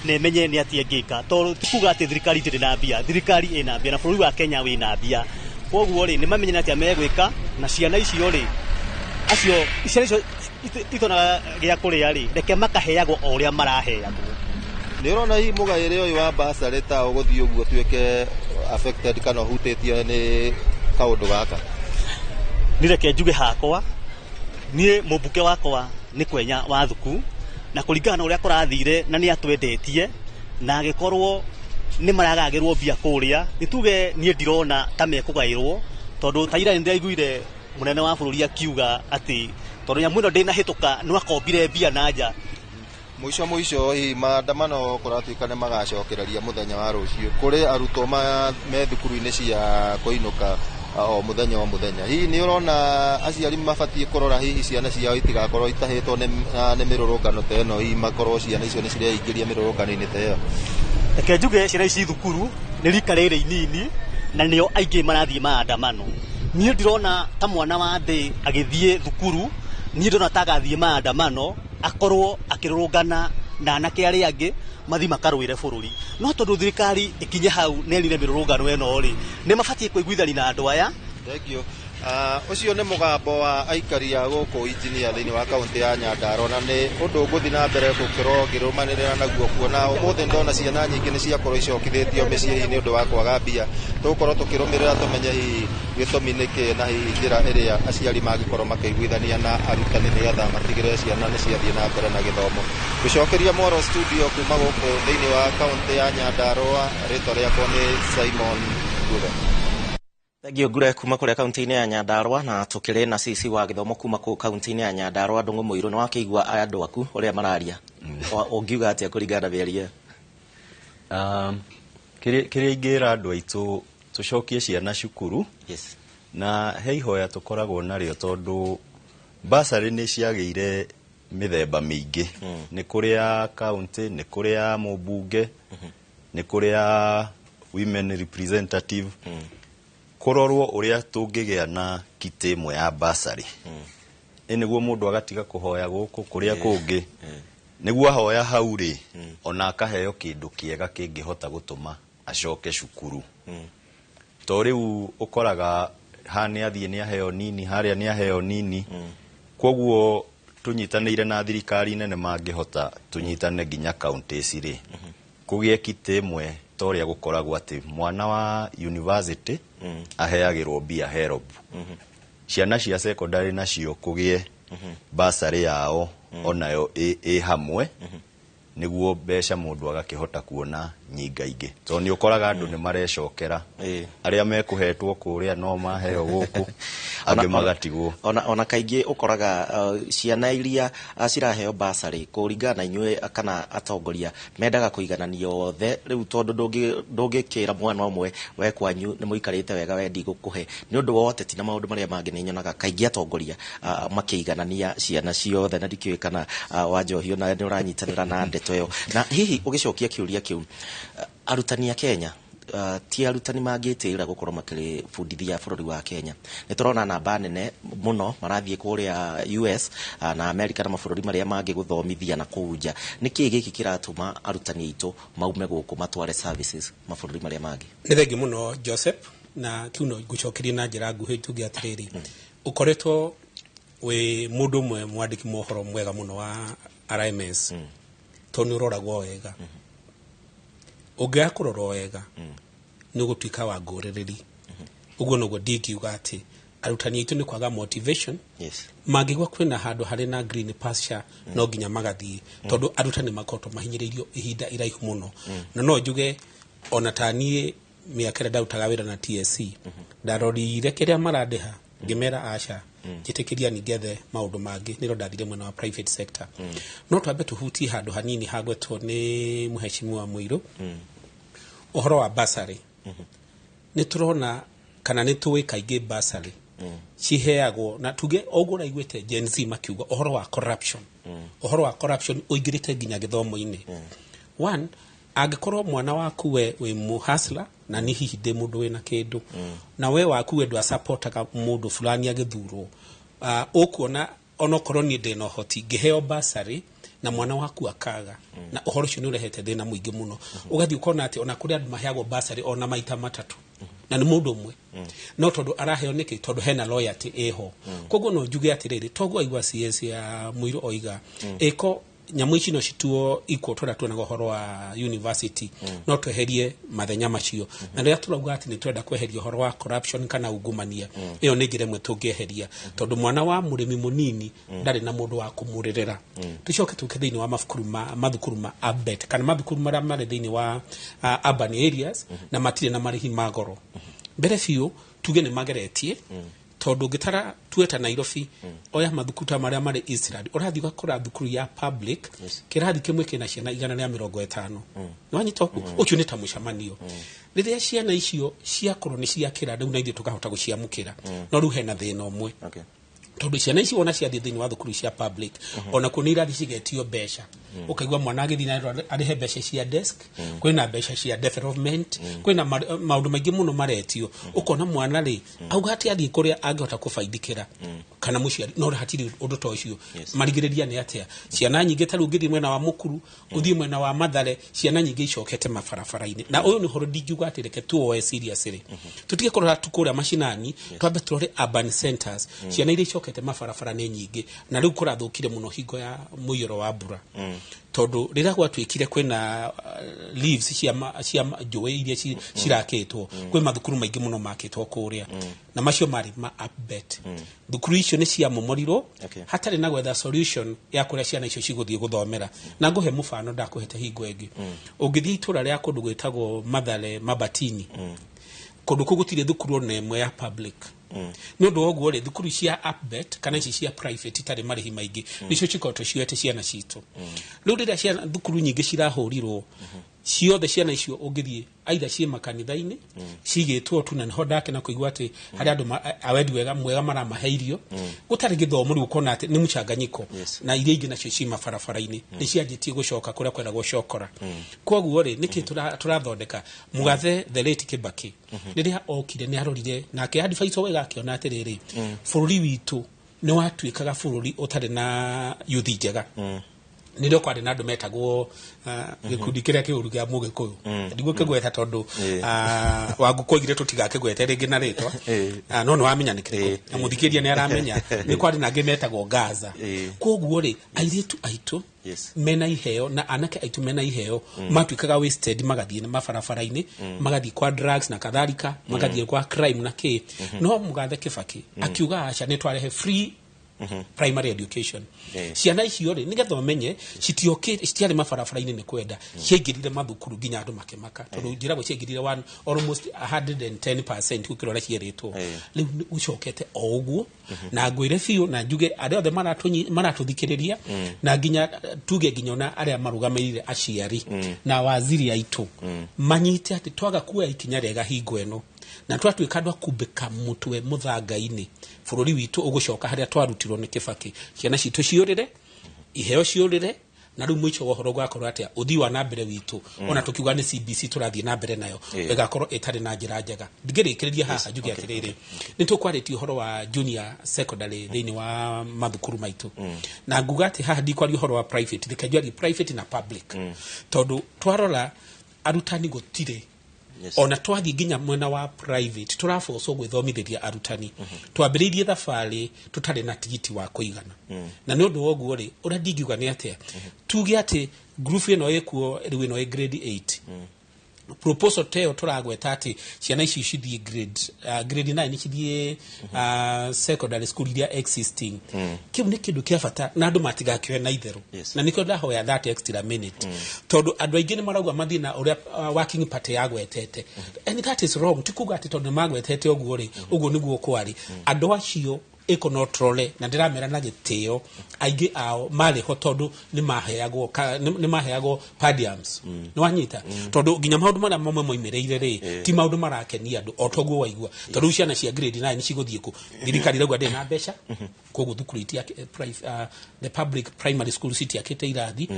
na ĩmenye nĩ atĩa ĩngĩka, tondũ ti kuga atĩ thirikari ndĩrĩ na mbia. Thirikari ĩna mbia na bũrũri wa Kenya wĩna mbia, koguo rĩ nĩ mamenye nĩ atĩa megwĩka na ciana icio rĩ, acio ciana icio itonaga gĩa kũrĩa rĩ, reke makaheagwo o ũrĩa maraheagwo. Nĩ ũrona hihi mũgaĩre ũyũ wa basarĩ ta ũgũthiĩ ũguo ũtuĩke affected kana ũhutĩtio nĩ kaũndũ gaka? Nĩ reke njuge hakwa, niĩ mũmbunge wakwa nĩ Kwenya wa Thuku, na kũringana na ũrĩa kũrathire na nĩ atwendetie na agĩkorwo nĩ maragagĩrwo mbia kũrĩa, nĩ tuge niĩ ndirona ta mekũgaĩrwo, tondũ ta ira nĩ ndĩraiguire mũnene wa bũrũri akiuga atĩ tondũ nyamũ ĩno ndĩnahĩtũka no akombire mbia na nja. Mũico mũico hihi maandamano kũratuĩka nĩ magacokereria mũthenya wa rũciũ kũrĩ arutwo me thukuru-inĩ cia kũinũka o mũthenya o mũthenya, hihi nĩ ũrona aciari mabatiĩ kũrora hihi ciana ciao itigakorwo itahĩtwo nĩ mĩrũrũngano ta ĩno, hihi makorwo ciana icio nĩ cireingĩria mĩrũrũngano-inĩ ta ĩyo? Reke njuge ciana ici thukuru nĩ rika rĩrĩ inini na nĩo aingĩ marathiĩ maandamano. Niĩ ndirona ta mwana wa thĩ agĩthiĩ thukuru, niĩ ndĩrona ta agathiĩ maandamano akorwo akĩrũrũngana na anake arĩa angĩ mathiĩ makarũĩre bũrũri. No tondũ thirikari ĩkinye hau na ĩrire mĩrũrũngano ĩno rĩ, nĩ mabatiĩ kũiguithania na andũ aya. Thank you. Ũcio nĩ mũgambo wa aikari a gũkũ injinia thĩinĩ wa kaũntĩ ya Nyandarua, na nĩ ũndũ ngũthiĩ na mbere gũkorwo ngĩrũmanĩrĩra naguo, kuona ũmũthĩ ndona ciana nyingĩ nĩ ciakorwo icokithĩtio mĩciĩ hihi nĩ ũndũ wa kwaga mbia. Tũgũkorwo tũkĩrũmĩrĩra tũmenye hihi gĩtũmi nĩ kĩĩ na hihi njĩra ĩrĩa aciari mangĩkorwo makĩiguithania na arutani nĩgetha matigĩrĩre ciana nĩ ciathiĩ na mbere na gĩthomo. Gũcokeria Mwaro studio kuma gũkũ thĩinĩ wa kaũntĩ ya Nyandarua, rĩtwa rĩakwa nĩ Simon Ngure. Thank you Ngure kuma kuria kaunti-inĩ ya Nyandarua, na tukĩrĩ na CC wa gĩthomo kuma kũu kaunti-inĩ ya Nyandarua Ndung'u Mũirũ. Nĩ wakĩigua andũ aku ũrĩa mararia, ũngiuga atĩa kũringana na mĩario? Kĩrĩa ingĩra andũ aitũ, tũcokie ciana cukuru. Na he ihoya tũkoragwo narĩo, tondũ basarĩ nĩ ciagĩire mĩthemba mĩingĩ. Nĩ kũrĩ ya kaunti, nĩ kũrĩ ya mũmbunge, nĩ kũrĩ ya women representative. Kũrorwo ũrĩa tũngĩgĩa na kitĩ ĩmwe ya basarĩ, ĩ nĩguo mũndũ agatiga kũhoya gũkũ kũrĩa kũngĩ, nĩguo ahoya hau rĩ, ona akaheo kĩndũ kĩega kĩngĩhota gũtũma acoke cukuru. To rĩu ũkoraga ha nĩ athiĩ nĩ aheo nini, harĩa nĩ aheo nini. Koguo tũnyitanĩire na thirikari nene, mangĩhota tũnyitane nginya counties rĩ, kũgĩe kitĩ ĩmwe, ta ũrĩa gũkoragwo atĩ mwana wa university aheagĩrwo mbia HELB, ciana cia secondary nacio kũgĩe basarĩ yao onayo ĩ hamwe, nĩguo mbeca mũndũ agakĩhota kuona nyingaingĩ, tondũ nĩ ũkoraga andũ nĩ marecokera, arĩa mekũhetwo kũrĩa no maheo gũkũ, angĩ magatigwo. Ona kaingĩ ũkoraga ciana iria ciraheo basarĩ, kũringana na inyuĩ kana atongoria, mendaga kũiganania othe. Rĩu tondũ ndũngĩkĩra mwana ũmwe we kwanyu nĩ mũikarĩte wega, we ndigũkũhe, nĩ ũndũ wa ũteti na maũndũ marĩa mangĩ, nĩ nyonaga kaingĩ atongoria makĩiganania ciana ciothe, na ndikĩũĩ kana Wanjohi ona nĩ ũranyitanĩra na ndeto ĩyo. Na hihi ũgĩcokia kĩũria kĩu, arutani a Kenya ti arutani mangĩtĩĩra gũkorwo makĩbundithia bũrũri wa Kenya. Nĩ tũrona namba nene mũno marathiĩ kũrĩa US na America na mabũrũri marĩa mangĩ gũthomithia na kũu nja. Nĩ kĩĩ gĩkĩ kĩratũma arutani aitũ maume gũkũ matware services mabũrũri marĩa mangĩ? Nĩ thengi mũno Joseph, na kĩu no ngũcokerie na njĩra nguhĩ tuge atĩrĩrĩ, ũkoretwo wĩ mũndũ ũmwe mwandĩki mohoro mwega mũno wa RMS, tondũ nĩ ũroragwo wega. Ũngĩaga kũrorwo wega nĩ ũgũtuĩka wa ngũrĩrĩri. Ũguo noguo ndingiuga atĩ arutani aitũ nĩ kwaga motivation. Mangĩigua kwĩna handũ harĩ na green pasture, no nginya magathiĩ, tondũ arutani makoretwo mahinyĩrĩirio ihinda iraihu mũno. Na no njuge ona ta niĩ mĩaka ĩrĩa ndarutaga wĩra na TSC, ndarorire kĩrĩa marandĩha, ngĩmera aca, njĩtĩkĩria ningethe maũndũ mangĩ, nĩrĩo ndathire mwena wa private sector. No twambe tũhutie handũ hanini hagwetwo nĩ mũheshimiwa Mũirũ, ũhoro wa basarĩ. Nĩ tũrona kana nĩ tũĩ kaingĩ basarĩ ciheagwo, na tuge ũguo ũraiguĩte Gen Z makiuga ũhoro wa corruption. Ũhoro wa corruption ũingĩrĩte nginya gĩthomo-inĩ. One, Angĩkorwo mwana waku we wĩ mũhasla na ni hihi ndĩ mũndũ wĩna kĩndũ, na we waku we ndwasapotaga mũndũ fulani agĩthurwo, ũkuona onokorwo niĩ ndĩna ũhoti ngĩheo basarĩ na mwana waku akaga, na ũhoro ũcio nĩ ũrehete thĩna mũingĩ mũno. Ũgathiĩ ũkona atĩ ona kũrĩ andũ maheagwo basarĩ ona maita matatũ na nĩ mũndũ ũmwe, no tondũ araheo nĩkĩ? Tondũ hena loyalty ĩho. Koguo no njuge atĩrĩrĩ, toguo aigua CS ya mũirũ oiga ĩko nyamũ ici no cituo ikuo tũrĩa tuonaga ũhoro wa university, no tweherie mathenya macio. Na rĩrĩa tũrauga atĩ nĩ tũrenda kweheria ũhoro wa corruption kana ungumania, ĩyo nĩ njĩra ĩmwe tũngĩeheria, tondũ mwana wa mũrĩmi mũnini ndarĩ na mũndũ wa kũmũrĩrĩra. Tũcoke tũke thĩinĩ wa mabukuru ma mathukuru ma ABET kana mathukuru marĩa marĩ thĩinĩ wa urban areas na matirĩ na marĩhi ma goro. Mbere biũ tuge nĩ mageretie, tondũ ũngĩtara tueta Nairobi, oya mathukuru ta marĩa marĩ Eastland, ũrathiĩ ũgakora thukuru ya public kĩrathi kĩmwe kĩna ciana 150. Nĩwanyita ũguo? Ũcio nĩ ta mũcemanio. Rĩrĩa ciana icio ciakorwo nĩ ciakĩra rĩu, na ithuĩ tũkahota gũciamũkĩra. No rĩu hena thĩna ũmwe, tondũ ciana ici wona ciathiĩ thĩinĩ wa thukuru cia public, ona kuo nĩ irathi cigetio mbeca. Ũkaigua mwana agĩthiĩ na arĩhe mbeca cia desk, kwĩna mbeca cia development, kwĩna maũndũ maingĩ mũno maretio. Ũkona mwana rĩ auga atĩ athiĩ kũrĩa angĩhota kũbaidikĩra kana mũciari, no hatirĩ ũndũ ta ũcio. Marigĩrĩria nĩ atĩa? Ciana nyingĩ ta rĩu ũngĩthiĩ mwena wa Mũkuru, ũthiĩ mwena wa Mathare, ciana nyingĩ icokete mabarabara-inĩ. Na ũyũ nĩ ũhoro ndingiuga atĩ reke tuoe seriously, tũtige kũrora tu kũrĩa macinani, twambe tũrore urban centers. Ciana iria icokete mabarabara nĩ nyingĩ, na rĩu kũrathũkire mũno hingo ya mũiyũro wa mbura, tondũ rĩrĩa gwatuĩkire kwĩna leaves cia njũĩ iria cirakĩtwo, kwĩ mathukuru maingĩ mũno makĩtwo kũrĩa, na macio marĩ ma APBET. Thukuru icio nĩ ciamomorirwo hatarĩ na gwetha solution ya kũrĩa ciana icio cigũthiĩ gũthomera. Na ngũhe mũbano ndakũhete hingo ĩngĩ. Ũngĩthiĩ itũra rĩa kũndũ gwĩtagwo Mathare Mabatini, kũndũ kũu gũtirĩ thukuru ona ĩmwe ya public. Nĩ ũndũ wa ũguo rĩ, thukuru cia APBET kana ici cia private itarĩ marĩhi maingĩ nĩcio cikoretwo cioete ciana citũ. Rĩu rĩrĩa ciana thukuru nyingĩ cirahũrirwo ciothe, ciana icio ũngĩthiĩ aitha ciĩ makanitha-inĩ cigĩtwo tu, na nĩho ndakena kũigua atĩ harĩ andũ awendi wega mwega maramahe irio gũtarĩ gĩthomo. Rĩu ũkona atĩ nĩ mũcanganyiko. Na iria ingĩ nacio ci mabarabara-inĩ nĩ cianjĩtie gũcoka kũrĩa kweragwo cokora. Koguo rĩ, nĩkĩ tũrathondeka? Mũgathe the late Kibaki rĩrĩa okire nĩ arorire nake advice wega, akĩona atĩrĩrĩ, bũrũri witũ nĩ watuĩkaga bũrũri ũtarĩ na yuthi njega. Nĩrĩo kwarĩ na andũ metagwo gĩkundi kĩrĩa kĩũru kĩa mũgĩkũyũ. Ndigũkĩgweta tondũ Wangũkũ oigire tũtigakĩgwete rĩngĩ na rĩtwa. No nĩ wamenya nĩ kĩrĩkũ, na mũthikĩria nĩ aramenya nĩ kwarĩ na angĩ metagwo Gaza. Koguo rĩ, airĩtu aitũ mena iheo na anake aitũ mena iheo matuĩkaga wasted, magathiĩ mabarabara-inĩ, magathiĩ kwa drugs na kadhalika, magathiĩ kwa crime na kĩ. No mũgathe Kibaki akiuga aca, nĩ twarehe free primary education. Ciana icio rĩ, nĩgetha ũmenye citiarĩ mabarabara-inĩ nĩ kwenda, ciaingĩrire mathukuru nginya andũ makĩmaka, tondũ njĩragwo ciaingĩrire one almost 110% gũkĩra ũrĩa cierĩtwo. Rĩu ũcokete o ũguo, na ngwĩre biũ na njuge arĩa othe maratũthikĩrĩria, na nginya tuge nginya ona arĩa marũgamĩrĩire aciari na waziri aitũ manyite atĩ twaga kuoya ikinya rĩega hingo ĩno na twatuĩka andũ a kumbĩka mũtwe mũthanga-inĩ, bũrũri witũ ũgũcoka harĩa twarutirwo nĩ Kĩbakĩ, ciana citũ ciũrĩre, iheo ciũrĩre, na rĩu mũico wa ũhoro ũgakorwo atĩa? Ũthii wa na mbere witũ, ona tũkiuga nĩ CBC tũrathiĩ na mbere nayo, ĩgakorwo ĩtarĩ na njĩra njega. Ndingĩrĩkĩrĩria haha njuge atĩrĩrĩ, nĩ tũkwarĩtie ũhoro wa junior secondary thĩinĩ wa mathukuru maitũ, na nguga atĩ haha ndikwaria ũhoro wa private, reke njarie private na public, tondũ twarora arutani gũtirĩ. Ona twathiĩ nginya mwena wa private tũrabocwo gwĩthomithĩria arutani. Twambĩrĩirie thabarĩ tũtarĩ na tigiti wa kũigana, na nĩ ũndũ wa ũguo rĩ, ũrĩa ndingiuga nĩ atĩa, tuge atĩ group ĩno ĩkuo rĩu, ĩno ĩ grade 8, proposal ta ĩyo tũragweta atĩ ciana ici cithiĩ grade 9 cithiĩ secondary school iria existing, kĩu nĩ kĩndũ kĩa bata na andũ matigakĩoe na itherũ. Na nĩkĩo ndahoya that extra minute, tondũ andũ aingĩ nĩ marauga mathiĩ na ũrĩa working party yagwetete, and that is wrong. Ti kuga atĩ tondũ nĩ magwetete ũguo rĩ, ũguo nĩguo kwarĩ. Andũ acio ĩko no trole na ndĩramera na gĩtĩo, aingĩ ao marĩ ho tondũ nĩ maheagwo per diems. Nĩ wanyita? Tondũ nginya maũndũ marĩa mamwe moimĩrĩire rĩ, ti maũndũ marakenia andũ o toguo waigua. Tondũ rĩu ciana cia grade 9 cigũthiĩ kũ? Thirikari ĩrauga ndĩrĩ na mbeca, koguo thukuru the public primary school citiakĩte irathi.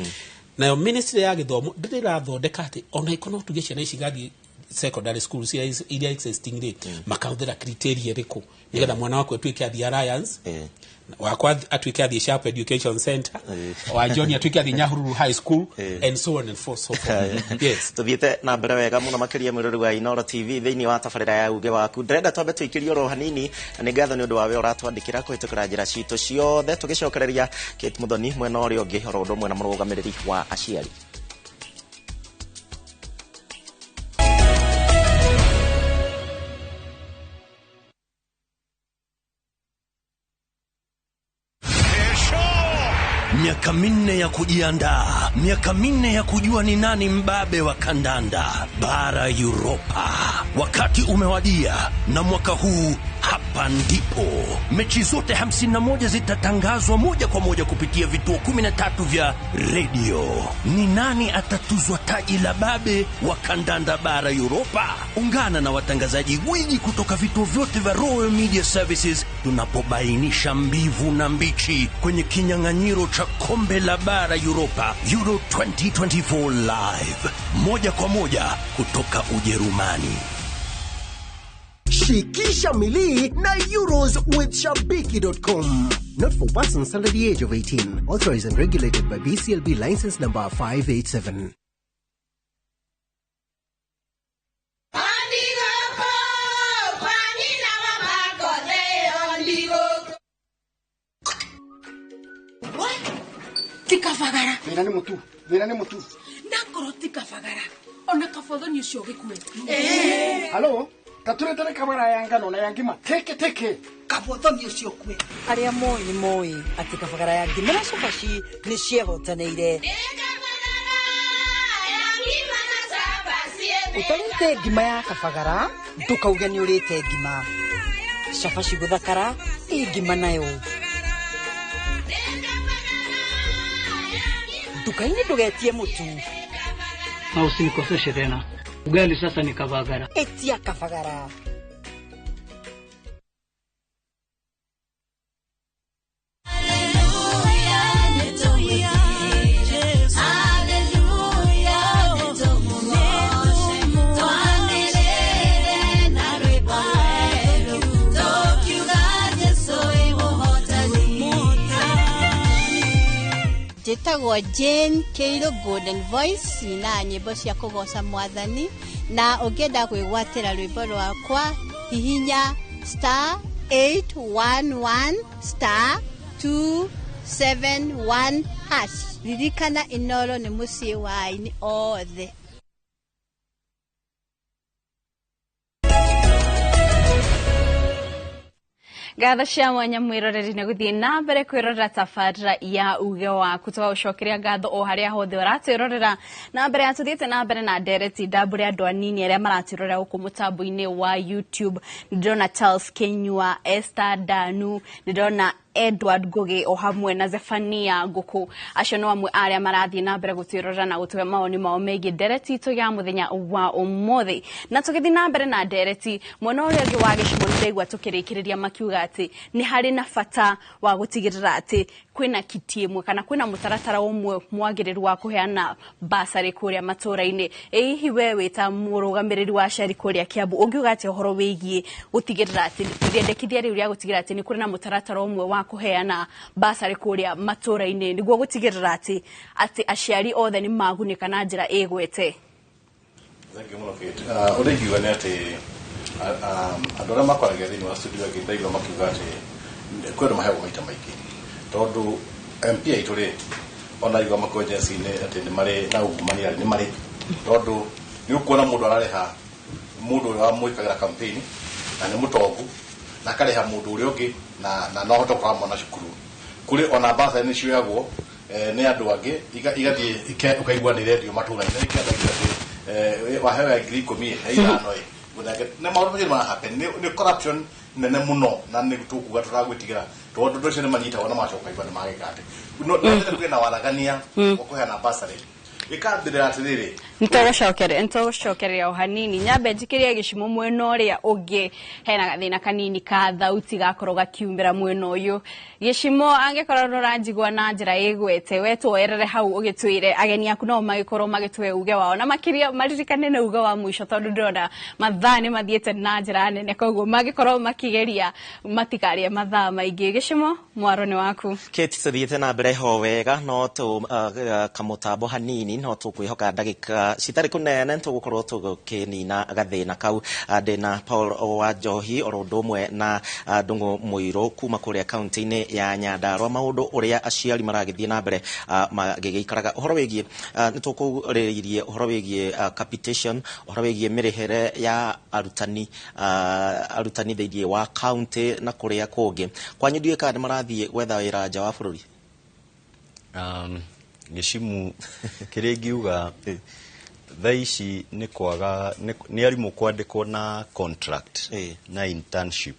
Nayo ministry ya gĩthomo ndĩrĩ ĩrathondeka atĩ ona ĩkorwo no tuge ciana ici igathiĩ secondary school cia iria existing rĩ, makahũthĩra criteria ĩrĩkũ nĩgetha mwana waku atuĩke athiĩ Alliance, wakwa atuĩke athiĩ Sharp Education Center, wa John atuĩke athiĩ Nyahururu High School, and so on and so forth. Yes. Tuthiĩte na mbere wega mũno makĩria, mwĩrori wa Inooro TV, thĩinĩ wa tabarĩra ya Uge Waku. Ndĩrenda twambe tũikĩrie oro hanini, na nĩ ngatho nĩ ũndũ wa we ũratwandĩkĩra kũhĩtũkĩra njĩra citũ ciothe. Tũgĩcokereria Kate Muthoni mwena ũrĩa ũngĩ, oro ũndũ ũmwe na mũrũgamĩrĩri wa aciari. Miaka 4 ya kujiandaa, miaka 4 ya kujua ni nani mbabe wa kandanda bara Europa. Wakati umewadia, na mwaka huu hapa ndipo mechi zote 51 zitatangazwa moja kwa moja kupitia vituo 13 vya redio. Ni nani atatuzwa taji la babe wa kandanda bara Europa? Ungana na watangazaji gwiji kutoka vituo vyote vya Royal Media Services tunapobainisha mbivu na mbichi kwenye kinyang'anyiro cha kombe la bara Europa Euro 2024 live, moja kwa moja kutoka Ujerumani. Shikisha mili na Euros with Shabiki.com. Not for persons under the age of 18. Authorized and regulated by BCLB license number 587. Tikabagara. Thĩna nĩ mũtu, thĩna nĩ mũtu. Nakorwo tikabagara, ona kabothoni ũcio ũgĩkue. Halo, taturetere kabara ya ngano na ya ngima teke teke. Kabothoni ũcio ũkue. Arĩa moĩ nĩ moĩ atĩ kabagara ya ngima na cabaci nĩ ciehotanĩire. Ũtarĩte ngima ya kabagara, ndũkauge nĩ ũrĩte ngima. Cabaci gũthakara, ĩ ngima nayo. Nduka-inĩ ndũgetie mũtu. Na usinikoseshe tena. Ugali sasa ni kabagara. Etia kabagara. Njĩtagwo Jane Kĩirũ Golden Voice, na nyĩmbo cia kũgoca mwathani, na ũngĩenda kwĩgwatĩra rwĩmbo rwakwa hihinya *811 *271 hash. Ririkana Inooro nĩ mũciĩ wa aini othe. Ngatho cia mwanya mwiroreri nĩ gũthiĩ na mbere kwĩrorera tabarĩra ya Uge Waku. Tũgagũcokeria ngatho o harĩa hothe ũratwĩrorera. Na mbere ya tũthiĩte na mbere na ndereti, ndambũre andũ anini arĩa maratwĩrorera gũkũ mũtambo-inĩ wa YouTube. Nĩndĩrona Charles Kenyua, Esther Danu, nĩndĩrona Edward Ngugi o hamwe na Zephania Nguku. Acio no amwe arĩa marathiĩ na mbere gũtwĩrorera na gũtũhe mawoni mao megiĩ ndereti itũ ya mũthenya wa ũmũthĩ. Na tũgĩthiĩ na mbere na ndereti, mwena ũrĩa ũngĩ wa gĩcigo nĩndaigua tũkĩrĩkĩrĩria makiuga atĩ nĩ harĩ na bata wa gũtigĩrĩra atĩ kwĩna kiti ĩmwe kana kwĩna mũtaratara ũmwe mwagĩrĩru wa kũheana basarĩ kũrĩa matũra-inĩ. Ĩ hihi we wĩ ta mũrũgamĩrĩri wa aciari kũrĩa Kiambu, ũngiuga atĩa ũhoro wĩgiĩ gũtigĩrĩra atĩ rĩendekithia rĩu rĩa gũtigĩrĩra atĩ nĩ kũrĩ na mũtaratara ũmwe wa kũheana basarĩ kũrĩa matũra-inĩ nĩguo gũtigĩrĩra atĩ aciari othe nĩ magunĩka na njĩra ĩgwete? Thank you mũno Kate. Ũrĩa ingiuga nĩ atĩ andũ arĩa makwaragia thĩinĩ wa studio angĩ ndaigua makiuga atĩ kwĩ andũ maheagwo maita maingĩ, tondũ MP aitũ rĩ, ona igua makonjensi-inĩ atĩ nĩ marĩ na ungumania, nĩ marĩ, tondũ nĩ ũkuona mũndũ ararĩha mũndũ ũrĩa wamwĩkagĩra campaign na nĩ mũtongu, na akarĩha mũndũ ũrĩa ũngĩ na no ahote gũtwara mwana cukuru. Kũrĩ ona basarĩ nĩ cioyagwo nĩ andũ angĩ igathiĩ ũkaigua nĩ irendio matũra-inĩ, ikendagio atĩ waheo 10,000 he 5 ĩ. Na maũndũ macio nĩ marahappen, nĩ corruption nene mũno, na nĩ tũkuga tũragwĩtigĩra tondũ andũ acio nĩ manyitagwo na magacoka ũkaigua nĩ magĩka atĩ. No ndĩrenda kũgĩe na waragania wa kũheana basarĩ. Ĩkambĩrĩra atĩrĩrĩ, Nitũgũcokereria o hanini. Nyambe njikĩrie gĩcimo mwena ũrĩa ũngĩ, hena gathĩna kanini ka thauti gakorwo gakiumĩra mwena ũyũ. Gĩcimo, angĩkorwo nĩũranjigua na njĩra ĩgwete, we tuoerere hau ũgĩtwĩre ageni aku nao magĩkorwo magĩtũhe uge wao, na makĩria maririkane nĩ uge wa mũico, tondũ ndĩrona mathaa nĩ mathiĩte na njĩra nene, koguo mangĩkorwo makĩgeria matikarĩe mathaa maingĩ. Gĩcimo, mwaro nĩ waku. Kate, tuthiĩte na mbere ho wega, no tũ kamũtambo hanini, no tũkwĩhoka ndagĩka citarĩ kũnene tũgũkorwo tũgĩkĩnina gathĩna kau. Ndĩna Paul wa Njohi oro ũndũ ũmwe na Ndung'u Mũirũ kuma kũrĩa kaunti-inĩ ya Nyandarua, maũndũ ũrĩa aciari maragĩthiĩ na mbere magĩgĩikaraga ũhoro wĩgiĩ nĩ tũkũrĩrĩirie ũhoro wĩgiĩ capitation, ũhoro wĩgiĩ mĩrĩhĩre ya arutani thĩinĩ wa kaunti na kũrĩa kũngĩ. Kwanyu ndiũĩ kana nĩ marathiĩ gwetha wĩra nja wa bũrũri? Gĩcimu, kĩrĩa ingiuga thaa ici nĩ kwaga nĩ arimũ kwandĩkwo na contract na internship.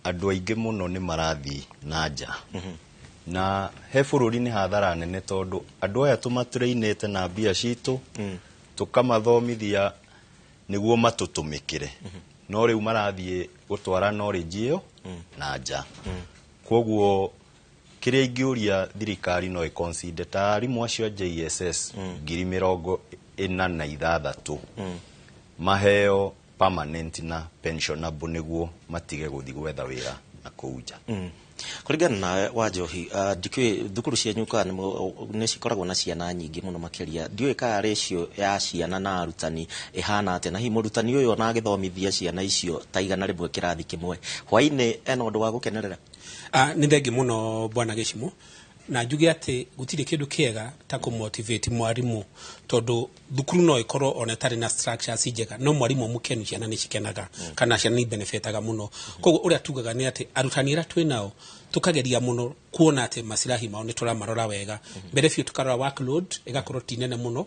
Andũ aingĩ mũno nĩ marathiĩ na nja, na he bũrũri nĩ hathara nene, tondũ andũ aya tũmatũrĩinĩte na mbia citũ, tũkamathomithia nĩguo matũtũmĩkĩre, no rĩu marathiĩ gũtwara knowledge ĩyo na nja. Koguo kĩrĩa ingĩũria thirikari no ĩconsider ta arimũ acio a JSS 46,000 maheo permanent na pensionable, nĩguo matige gũthiĩ gwetha wĩra na kũu nja. Kũringana nawe wa Njohi, ndikĩũĩ thukuru cianyu kana nĩ cikoragwo na ciana nyingĩ mũno makĩria, ndiũĩ kana ratio ya ciana na arutani ĩhana atĩa, na hihi mũrutani ũyũ ona agĩthomithia ciana icio ta 100 kĩrathi kĩmwe hwainĩ ena ũndũ wa gũkenerera? Nĩ thengi mũno, bwana Gĩcimo, na njuge atĩ gũtirĩ kĩndũ kĩega ta kũmotivate mwarimũ, tondũ thukuru no ĩkorwo ona ĩtarĩ na structures njega, no mwarimũ mũkenu ciana nĩ cikenaga, kana ciana nĩ benefitaga mũno. Koguo ũrĩa tugaga nĩ atĩ arutani arĩa twĩ nao tukageria mũno kuona atĩ masilahi mao nĩ tũramarora wega. Mbere biũ tukarora workload ĩgakorwo ti nene mũno.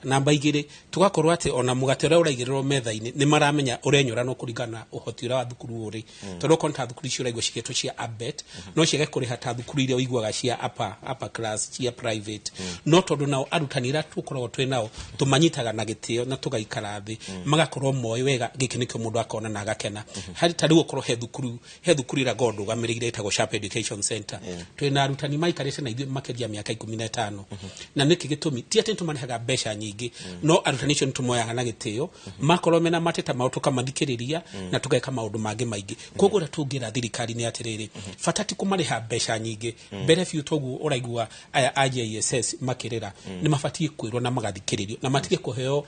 Namba igĩrĩ, tugakorwo atĩ ona mũgate ũrĩa ũraigĩrĩrwo metha-inĩ nĩ maramenya ũrenyũra no kũringana na ũhoti ũrĩa wa thukuru ũrĩ, tondũ okorwo nĩ ta thukuru icio ũraigua cigĩtwo cia ABET, no ciage kũrĩha ta thukuru iria ũiguaga cia upper class, cia private. No tondũ nao arutani arĩa tũkoragwo twĩ nao tũmanyitaga na gĩtĩo na tũgaikara thĩ, magakorwo moĩ wega gĩkĩ nĩkĩo mũndũ akona na agakena. Harĩ ta rĩu okorwo he thukuru ĩrĩa ngoragwo ndũgamĩrĩire ĩtagwo Sharp Education Center, twĩna arutani maikarĩte na ithuĩ makĩria mĩaka 15. Na nĩkĩ gĩtũmi? Ti atĩ nĩtũmarĩhaga mbeca nyingĩ, no arutani acio nĩtũmoyaga na gĩtĩo, makorwo mena mateta mao tũkamathikĩrĩria na tũgeka maũndũ mangĩ maingĩ. Koguo ũrĩa tũngĩra thirikari nĩ atĩrĩrĩ, bata ti kũmarĩha mbeca nyingĩ. Mbere biũ, toguo ũraigua aya a JSS makĩrĩra, nĩ mabatiĩ kwĩrwo na magathikĩrĩrio na matige kũheo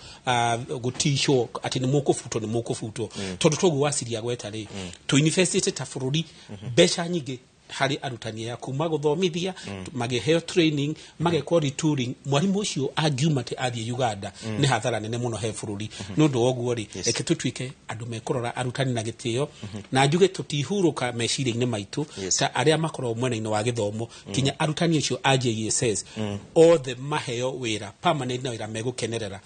gũticwo atĩ nĩ mũkũbutwo, nĩ mũkũbutwo, tondũ toguo waciria gweta rĩ, tũ ta bũrũri mbeca nyingĩ harĩ arutani aya kuma gũthomithia, magĩheo training, magekwo retooling. Mwarimũ ũcio angiuma atĩ athiĩ Uganda, nĩ hathara nene mũno he bũrũri. Nĩ ũndũ wa ũguo rĩ, reke tũtuĩke andũ mekũrora arutani na gĩtĩo, na njuge tũtihurũka meciria-inĩ maitũ ta arĩa makoragwo mwena-inĩ wa gĩthomo kinya arutani acio a JSS othe maheo wĩra permanent na wĩra megũkenerera.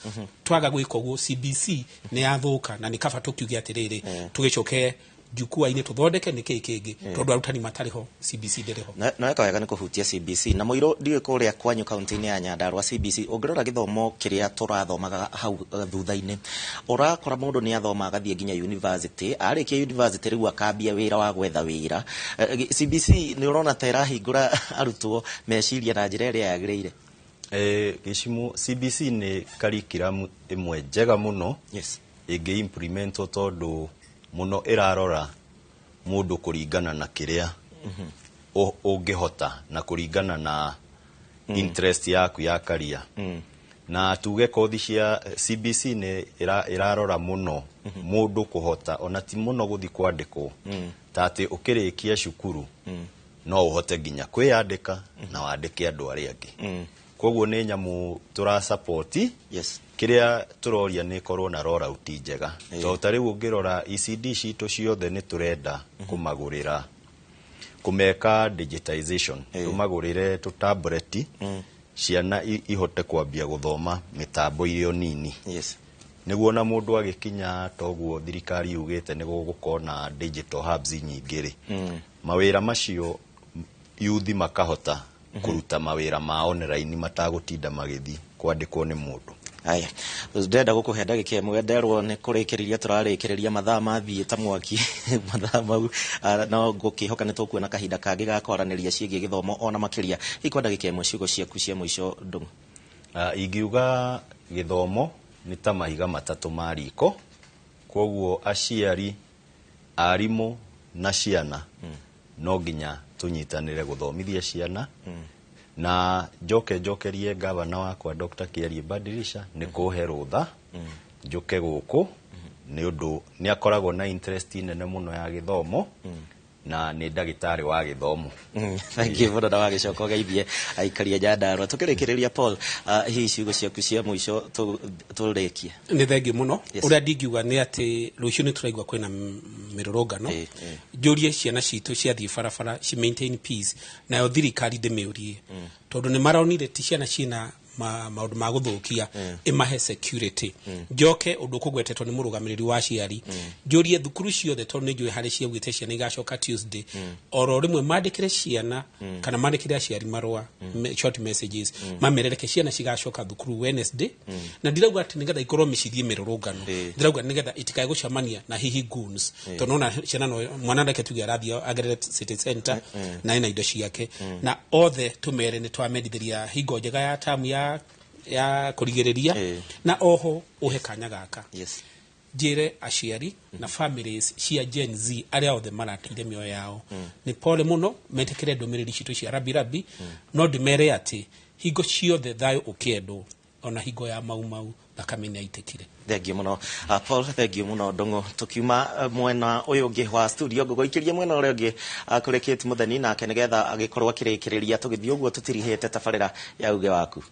Twaga gwĩka ũguo, CBC nĩ yathũka, na nĩ kaba tũkiuge atĩrĩrĩ, tũgĩcoke jukwaa-inĩ tũthondeke nĩ kĩĩ kĩngĩ, tondũ arutani matarĩ ho, CBC ndĩrĩ ho. Na weka wega nĩ kũhutia CBC na mũirũ. Ndiũĩ kũrĩa kwanyu kaunti-inĩ ya Nyandarua CBC, ũngĩrora gĩthomo kĩrĩa tũrathomaga hau thutha-inĩ, ũrakora mũndũ nĩ athoma agathiĩ nginya university, arĩkia university rĩu akambia wĩra wa gwetha wĩra. CBC nĩ ũrona ta ĩrahingũra arutwo meciria na njĩra ĩrĩa yagĩrĩire? Gĩcimu, CBC nĩ curriculum ĩmwe njega mũno ĩngĩ implementwo, tondũ mũno ĩrarora mũndũ kũringana na kĩrĩa ũngĩhota na kũringana na interest yaku ya career. Na tuge kothi cia CBC nĩ ĩrarora mũno mũndũ kũhota, ona ti mũno gũthi kwandĩkwo, ta atĩ ũkĩrĩkia cukuru no ũhote nginya kwĩyandĩka na wandĩke andũ arĩa angĩ. Koguo nĩ nyamũ tũra support. Kĩrĩa tũroria nĩ ĩkorwo na rollout njega, tondũ ta rĩu ũngĩrora ECD citũ ciothe nĩ tũrenda kũmagũrĩra, kũmeka digitization, tũmagũrĩre tũ tablet, ciana ihote kwambia gũthoma mĩtambo irĩ o nini, nĩguo na mũndũ agĩkinya toguo thirikari yugĩte nĩ gũgũkorwo na digital hubs nyingĩ rĩ, mawĩra macio yuthi makahota kũruta mawĩra ma online matagũtinda magĩthiĩ. Kwandĩkwo nĩ mũndũ. Aya, ndĩrenda gũkũhe ndagĩka ĩmwe, nderwo nĩ kũrĩkĩrĩria tũrarĩkĩrĩria, mathaa mathiĩ ta mwaki mathaa mau, no ngũkĩhoka nĩ tũkuona kahinda kangĩ ga kwaranĩria ciĩgiĩ gĩthomo ona makĩria. Hihi kwa ndagĩka ĩmwe, ciugo ciaku cia mũico, Ndung'u? Ingiuga gĩthomo nĩ ta mahiga matatũ ma riko, koguo aciari, arimũ na ciana no nginya tũnyitanĩre gũthomithia ciana. Na njoke njokerie gavana wakwa Dr. Kiarie Badirisha nĩ kũhe rũtha njũke gũkũ, nĩ ũndũ nĩ akoragwo na interest nene mũno ya gĩthomo na nĩ ndagĩtarĩ wa gĩthomo. Thank you mũno, na wagĩcoka ũgeithie aikari a Nyandarua. Tũkĩrĩkĩrĩria, Paul, hihi ciugo ciaku cia mũico tũrĩkie? Nĩ thengiũ mũno. Ũrĩa ndingiuga nĩ atĩ rũciũ nĩ tũraigua kwĩna mĩrũrũngano. Njũrie ciana citũ ciathiĩ barabara ci maintain peace, nayo thirikari ndĩmĩũrie, tondũ nĩ maronire ti ciana ciĩna maũndũ ma gũthũkia, ĩmahe security. Njoke ũndũ ũkũgwetetwo nĩ mũrũgamĩrĩri wa aciari, njũrie thukuru ciothe, tondũ nĩ njũĩ harĩ ciaugĩte ciana igacoka Tuesday, oro rĩmwe mandĩkĩre ciana kana mandĩkĩre aciari marũa, short messages, mamerereke ciana cigacoka thukuru Wednesday. Na ndirauga atĩ nĩgetha ikorwo mĩcithiĩ mĩrũrũngano, ndĩrauga nĩgetha itikae gũcemania na hihi goons, tondũ nona ciana no mwana, reke tuge arathiĩ agerere city center na ena indo ciake. Na othe tũmere nĩ twamendithĩria hingo njega ya tamu ya kũrigĩrĩria. Na oho ũhe kanya gaka njĩre aciari na families cia Gen Z arĩa othe marateire mĩoyo yao nĩ pole mũno, metĩkĩre ndũmĩrĩri citũ cia rabirabi. No ndĩmere atĩ hingo ciothe thayũ ũkĩendwo, ona hingo ya Mau Mau thakame nĩ yaitĩkire. Thengiũ mũno, Paul, thengiũ mũno, Ndung'u. Tukiuma mwena ũyũ ũngĩ wa studio, ngũgũikĩria mwena ũrĩa ũngĩ kũrĩ Kate Mutheni, nake nĩgetha agĩkorwo akĩrĩkĩrĩria tũgĩthiĩ ũguo tũtirihĩte tabarĩra ya Uge Waku.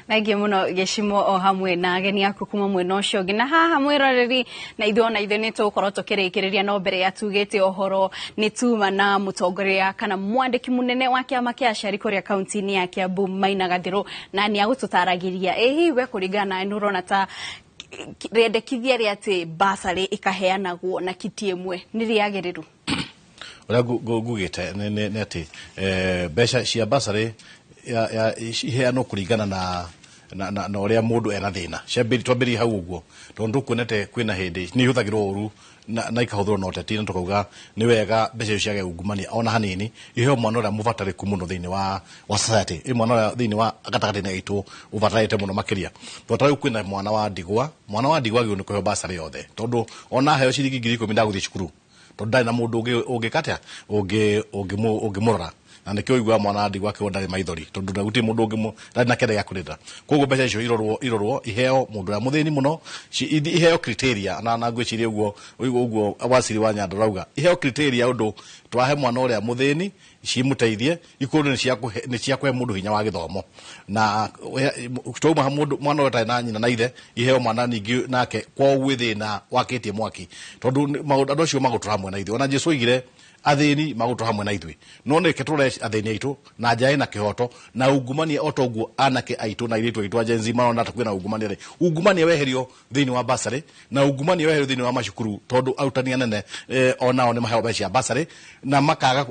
Thengiũ mũno, Gĩcimo, o hamwe na ageni aku kuma mwena ũcio ũngĩ na haha mwĩroreri, na ithuĩ ona ithuĩ nĩ tũgũkorwo tũkĩrĩkĩrĩria. No mbere ya tugĩte ũhoro, nĩ tuma na mũtongoria kana mwandĩki mũnene wa kĩama kĩa aciari kũrĩa kaunti-inĩ ya Kiambu, Maina Gathirũ, na nĩ agũtũtaragĩria ĩ hihi we kũringana nawe nĩ ũrona ta rĩendekithia rĩa atĩ basarĩ ĩkaheanagwo na kiti ĩmwe nĩ rĩagĩrĩru? Ũrĩa ngugĩte nĩ atĩ mbeca cia basarĩ iheanwo kũringana na ũrĩa mũndũ ena thĩna. Twambĩrĩrie hau ũguo, tondũ tũkuonete kwĩna hĩndĩ nĩ ihũthagĩrwo ũru na ikahũthĩrwo na ũteti, na tũkauga nĩ wega mbeca icio ciage ungumania ona hanini, iheo mwana ũrĩa mũbatarĩku mũno thĩinĩ wa society, ĩ mwana ũrĩa thĩinĩ wa gatagatĩ-inĩ gaitũ ũbatarĩte mũno makĩria. Tondũ ta rĩu kwĩna mwana wa ndigwa, mwana wa ndigwa agĩrĩirwo nĩ kũheo basarĩ yothe, tondũ ona aheo ciringi 10,000 ndagũthiĩ cukuru, tondũ ndarĩ na mũndũ ũngĩka atĩa, ũngĩmũrora. Na nĩkĩo ũiguaga mwana wa ndigwa akĩrwo ndarĩ maithori, tondũ gũtirĩ mũndũ ũngĩ, ndarĩ na kĩndũ gĩa kũrĩra. Koguo mbeca icio irorwo iheo mũndũ ũrĩa mũthĩni mũno, iheo criteria, na ngwĩciria ũguo ũguo waciri wa Nyandarua auga iheo criteria, ũndũ twahe mwana ũrĩa mũthĩni cimũteithie, ikorwo nĩ cia kũhe mũndũ hinya wa gĩthomo. Na twauma mũndũ mwana ũrĩa ũtarĩ na nyina na ithe, iheo mwana ningĩ nake kwao gwĩ thĩna wakĩtie mwaki, tondũ maũndũ andũ acio magũtũra hamwe na ithuĩ. Ona Jesũ oigire athĩni magũtũra hamwe na ithuĩ, no nĩke tũrore athĩni aitũ na njĩra ĩna kĩhoto na ungumania, o toguo anake aitũ na airĩtu aitũ a Gen Z marona ta kwĩna ungumania rĩ, ungumania weherio thĩinĩ wa basarĩ na ungumania weherio thĩinĩ wa macukuru, tondũ arutani anene onao nĩ maheo mbeca cia basarĩ na makaga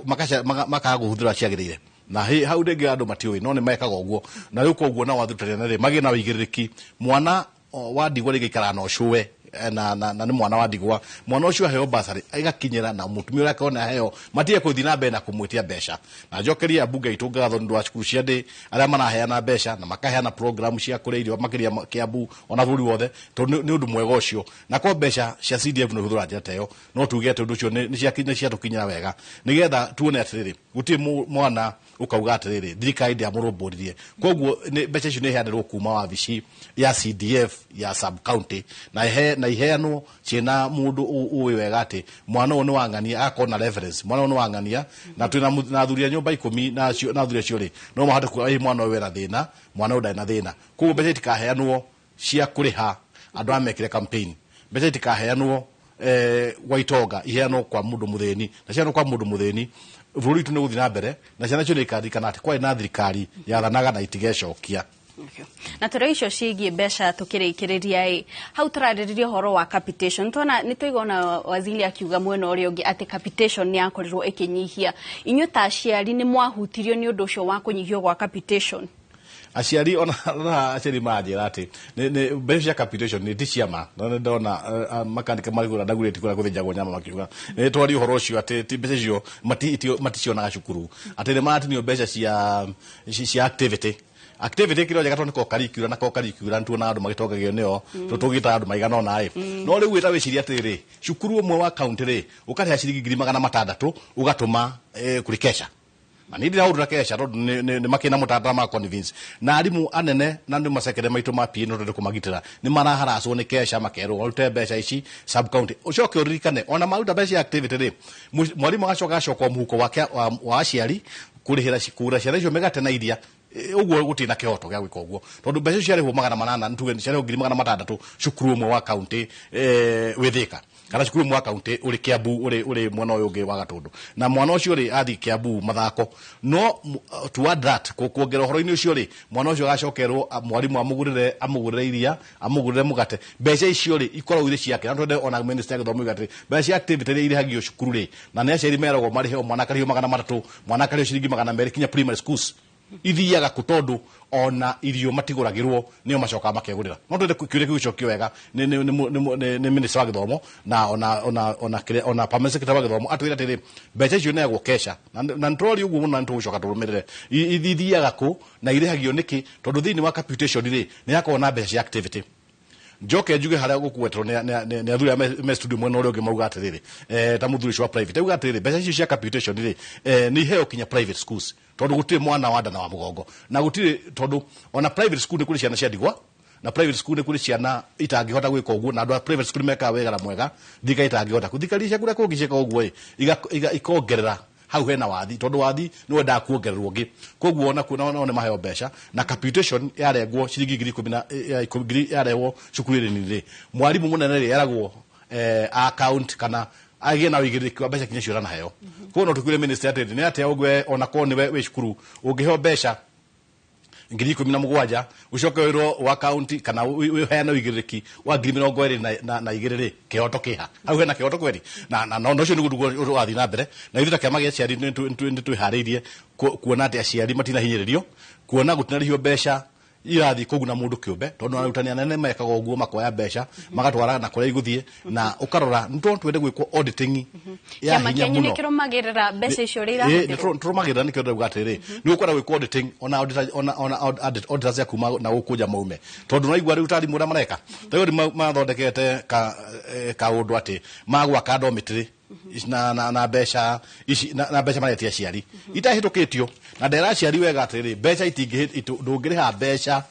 kũhũthĩra ciagĩrĩire. Na hau rĩngĩ andũ matiũĩ, no nĩ mekaga ũguo. Na rĩu koguo nao arutani anene rĩ magĩe na ũigĩrĩrĩki, mwana wa ndigwa rĩngĩ aikaraga na ũcũwe, na nĩ mwana wa ndigwa, mwana ũcio aheo basarĩ ĩgakinyĩra na mũtumia ũrĩa akona aheo, matige kũthiĩ na mbere na kũmwĩtia mbeca. Na njokerie ambunge aitũ ngatho nĩ ũndũ wa cukuru cia ndĩ arĩa maraheana mbeca na makaheana program cia kũrĩa irio makĩria Kiambu ona bũrũri wothe, tondũ nĩ ũndũ mwega ũcio. Na kwa mbeca cia CDF nĩ ũhũthĩra njĩra ta ĩyo, no tuge atĩ ũndũ ũcio nĩ ciatũkinyĩra wega, nĩgetha tuone atĩrĩrĩ gũtirĩ mwana ũkauga atĩrĩrĩ thirikari ndĩamũrũmbũririe. Koguo mbeca icio nĩ iheanĩrwo kuma wabici ya CDF ya sub county, na iheanwo ciĩna mũndũ ũĩ wega atĩ mwana ũyũ nĩ wang'ania, agakorwo na reference mwana ũyũ nĩ wang'ania, na twĩna na athuri a nyũmba 10 na athuri acio rĩ no mahote kuga ĩ mwana ũyũ ena thĩna, mwana ũyũ ndarĩ na thĩna. Koguo mbeca itikaheanwo cia kũrĩha andũ arĩa mekire campaign, mbeca itikaheanwo gwa itonga, iheanwo kwa mũndũ mũthĩni, na ciheanwo kwa mũndũ mũthĩni bũrũri witũ nĩ ũgũthiĩ na mbere, na ciana icio nĩ ikaririkana atĩ kwarĩ na thirikari yathanaga na itigecokia. Na tũrĩ icio ciĩgiĩ mbeca tũkĩrĩkĩrĩria ĩ hau tũrarĩrĩria ũhoro wa capitation, tuona nĩ twaigua ona waziri akiuga mwena ũrĩa ũngĩ atĩ capitation nĩ yakorirwo ĩkĩnyihia. Inyuĩ ta aciari nĩ mwahutirio nĩ ũndũ ũcio wa kũnyihio gwa capitation? Aciari ona na aciari manjĩra atĩ mbeca cia capitation nĩ ti ciama, na nĩ ndona makandĩka marigũra ndagurĩti kũrĩa gũthĩnjagwo nyama, makiuga nĩ twari ũhoro ũcio atĩ ti mbeca icio maticionaga cukuru, atĩ nĩ maratinio mbeca cia activity. Activity kĩrĩa njega tondũ nĩ co-curricular, na co-curricular nĩtuonaga andũ magĩtongagio nĩo, tũgĩtaga andũ maigana ũna ĩ. No rĩu wĩta wĩcirie atĩrĩrĩ, cukuru ũmwe wa county rĩ, ũkarĩha ciringi 600,000 ũgatũma kũrĩ KESSHA, na niĩ ndirahũrĩra KESSHA tondũ nĩ makĩna mũtaratara ma convince na arimũ anene na nĩ macekere maitũ ma PA, no twende kũmagitĩra, nĩ maraharacwo nĩ KESSHA, makerwo marute mbeca ici sub county. Ũcoke ũririkane ona maruta mbeca cia activity rĩ, mwarimũ agacoka agacoka mũhuko wake wa aciari kũrĩhĩra kũgũra ciana icio mĩgate na iria. Ũguo gũtirĩ na kĩhoto gĩa gwĩka ũguo, tondũ mbeca icio ciarĩhwo 800, nĩtuge ciarĩhwo 600,000 cukuru ũmwe wa county wĩ Thĩka, kana cukuru ũmwe wa county ũrĩ Kiambu, ũrĩ mwena ũyũ ũngĩ wa Gatũndũ, na mwana ũcio rĩ athiĩ Kiambu mathako, no to add that, kuongerera ũhoro-inĩ ũcio rĩ, mwana ũcio agacokerwo mwarimũ amũgũrĩre iria, amũgũrĩre mũgate. Mbeca icio rĩ ikoragwo irĩ ciake, na twende ona minister ya gĩthomo iga atĩrĩ, mbeca cia activity iria irĩhagio cukuru rĩ, na nĩ aciari meragwo marĩhe, o mwana akarĩhio 300, mwana akarĩhio ciringi 200 kinya primary schools, ithiaga kũ? Tondũ ona irio matigũragĩrwo, nĩo macokaga makegũrĩra. No twende kĩũria kĩu gĩcokio wega nĩ minister wa gĩthomo na ona kĩrĩa ona permanent secretary wa gĩthomo, atwĩre atĩrĩ, mbeca icio neagwo KESSHA, na nĩtũroria ũguo mũno, na nĩtũgũcoka tũrũmĩrĩre ithiaga kũ na irĩhagio nĩkĩ, tondũ thĩinĩ wa capitation rĩ nĩ hakoragwo na mbeca cia activity. Njoke njuge harĩa gũkũgwetwo nĩ athuri arĩa me studio mwena ũrĩa ũngĩ, mauga atĩrĩrĩ, ta mũthuri ũcio wa private auga atĩrĩrĩ, mbeca icio cia capitation rĩ, nĩ iheo kinya private schools, tondũ gũtirĩ mwana wa nda na wa mũgongo, na gũtirĩ, tondũ ona private school nĩ kũrĩ ciana cia ndigwa, na private school nĩ kũrĩ ciana itangĩhota gwĩka ũguo, na andũ a private school mekaga wega na mwega, thirikari itangĩhota. Thirikari cia kũrĩa kũngĩ ciĩkaga ũguo ĩ, ikongerera hau hena wathi, tondũ wathi nĩ wendaga kuongererwo ũngĩ, koguo ona kuo nao nĩ maheo mbeca. Na capitation yarengwo ciringi ngiri ikũmi na 10,000 yarehwo cukuru ĩrĩ rĩ, mwarimũ mũnene rĩ eragwo account kana agĩe na ũigĩrĩrĩki wa mbeca kinya icio ũranaheo. Koguo no tũkwĩre minister atĩrĩ, nĩ atĩa ũguo ona korwo nĩwe wĩ cukuru ũngĩheo mbeca 17,000, ũcoke wĩrwo wa county kana ũheane ũigĩrĩrĩki wa 22,000 rĩ, kĩhoto kĩha hau? Hena kĩhoto kweri? Na ũcio nĩguo ũrathiĩ na mbere, na ithuĩ ta kĩama gĩa aciari nĩ twĩharĩirie kuona atĩ aciari matinahinyĩrĩrio, kuona gũtinarĩhio mbeca irathiĩ kũguna mũndũ kĩũmbe, tondũ arutani anene mekaga ũguo, makoya mbeca magatwara na kũrĩa igũthiĩ, na ũkarora nĩ twende gwĩkwo auditing ya Kĩama hinya kĩanyu mũno. nĩ kĩrũmagĩrĩra mbeca icio ũrĩa Ĩ, irahũthĩrwo? nĩ tũrũmagĩrĩra, nĩkĩo ndĩrauga atĩrĩ, nĩ gũkwenda gwĩkwo auditing, ona auditor, ona auditors a kuma na gũkũ nja maume, tondũ naigua rĩu ta arimũ ũrĩa mareka, ta rĩu mathondekete kaũndũ atĩ magwaka dormitory na mbeca ici, na mbeca maretia aciari itahĩtũkĩtio, na ndera aciari wega atĩrĩrĩ, mbeca itingĩ, ndũngĩrĩha mbeca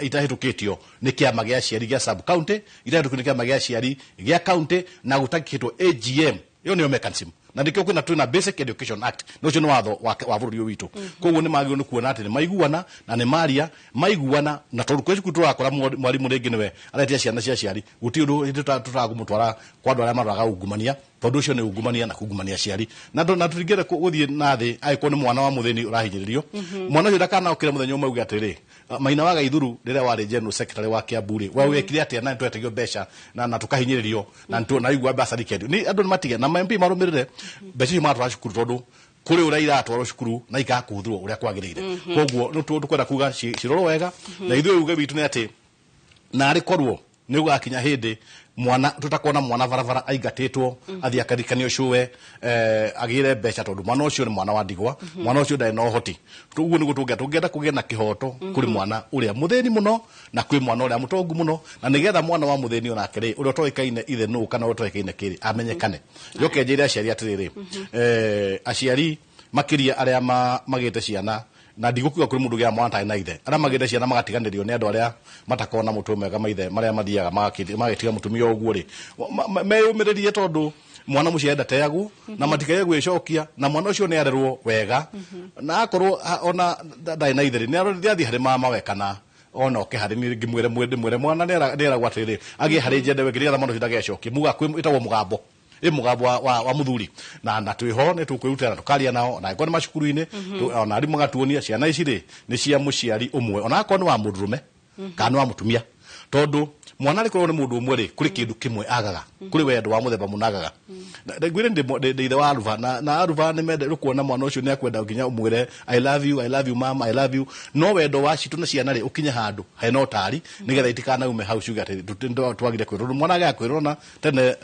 itahĩtũkĩtio nĩ kĩama gĩa aciari gĩa sub county, itahĩtũkĩtio nĩ kĩama gĩa aciari gĩa county, na gũtakĩtwo AGM. Ĩyo nĩyo mechanism, na nĩkĩo kwĩna twĩna Basic Education Act, na ũcio nĩ watho wa bũrũri ũyũ witũ. Koguo nĩ magĩrĩirwo nĩ kuona atĩ nĩ maiguana na nĩ maria maiguana, na tondũ kwĩ cukuru tũrakora mwarimũ rĩngĩ nĩwe aretia ciana cia aciari, gũtirĩ ũndũ hĩndĩ tũtagũmũtwara kwa andũ arĩa maroraga ungumania, tondũ ũcio nĩ ungumania na kungumania aciari, na tũtingĩenda gũthiĩ na thĩ angĩkorwo nĩ mwana wa mũthĩni ũrahinyĩrĩrio. Mwana ũcio ndakanokĩre mũthenya ũmwe auge atĩrĩ, Maina wa Gaithuru rĩrĩa warĩ general secretary wa Kiambu rĩ, we wekire atĩa na nĩtwetagio mbeca na tũkahinyĩrĩrio na naigua mbeca ikendio ni andũ nĩ matige na MP marũmĩrĩre mbeca icio maratwara cukuru, tondũ kũrĩ ũrĩa iratwarwo cukuru na ikaga kũhũthĩrwo ũrĩa kwagĩrĩire. Koguo nĩ tũkwenda kuga cirorwo wega, na ithuĩ uge witũ nĩ atĩ narĩ korwo nĩ gũgakinya hĩndĩ mwana tũtakona mwana barabara aingatĩtwo athiĩ akarikanio cũwe, agĩre mbeca, tondũ mwana ũcio nĩ mwana wa ndigwa, mwana ũcio ndarĩ na ũhoti. Ũguo nĩguo tũngĩenda kũgĩe na kĩhoto kũrĩ mwana ũrĩa mũthĩni mũno na kwĩ mwana ũrĩa mũtongu mũno, na nĩgetha mwana wa mũthĩni onake rĩ, ũrĩa ũtoĩkaine ithe nũ kana ũrĩa ũtoĩkaine kĩrĩ, amenyekane. Njoke njĩre aciari atĩrĩrĩ, aciari makĩria arĩa magĩte ciana, na ndigũkiuga kũrĩ mũndũ ũgĩaga mwana atarĩ na ithe, arĩa magĩte ciana magatiganĩrio nĩ andũ arĩa matakoragwo na mũtwe mwega, maithe marĩa mathiaga magagĩtiga mũtumia ũguo rĩ, meyũmĩrĩrie, tondũ mwana mũciare ndateagwo, na matikae gwĩcokia, na mwana ũcio nĩ arerwo wega, na akorwo ona ndarĩ na ithe rĩ, nĩ athiĩ harĩ mama we, kana ona oke harĩ niĩ ngĩmwĩre ndĩmwĩre mwana nĩ eragwo atĩrĩrĩ, agĩe harĩ njende we, nĩgetha mwana ũcio ndagecokie muga ĩtagwo mũgambo ĩ mũgambo wa mũthuri, na twĩho nĩ tũkwĩrutĩra na tũkaria nao, na angĩkorwo nĩ macukuru-inĩ, ona arimũ magatuonia ciana ici rĩ nĩ cia mũciari ũmwe, ona akorwo nĩ wa mũndũrũme kana nĩ wa mũtumia, tondũ Mwana arĩ korwo nĩ mũndũ ũmwe rĩ, kũrĩ kĩndũ kĩmwe agaga, kũrĩ wendo wa mũthemba mũna agaga. Ngwĩre ndĩ ithe wa Aruba, na Aruba nĩ mende kuona mwana ũcio nĩ akwenda nginya ũmwĩre "I love you, I love you, mama, I love you." No wendo wa citũ na ciana rĩ, ũkinye handũ hena ũtari nĩgetha itikanaume hau ciuge atĩ twagire kwĩrwo. Tondũ mwana agĩa kwĩrwo na tene,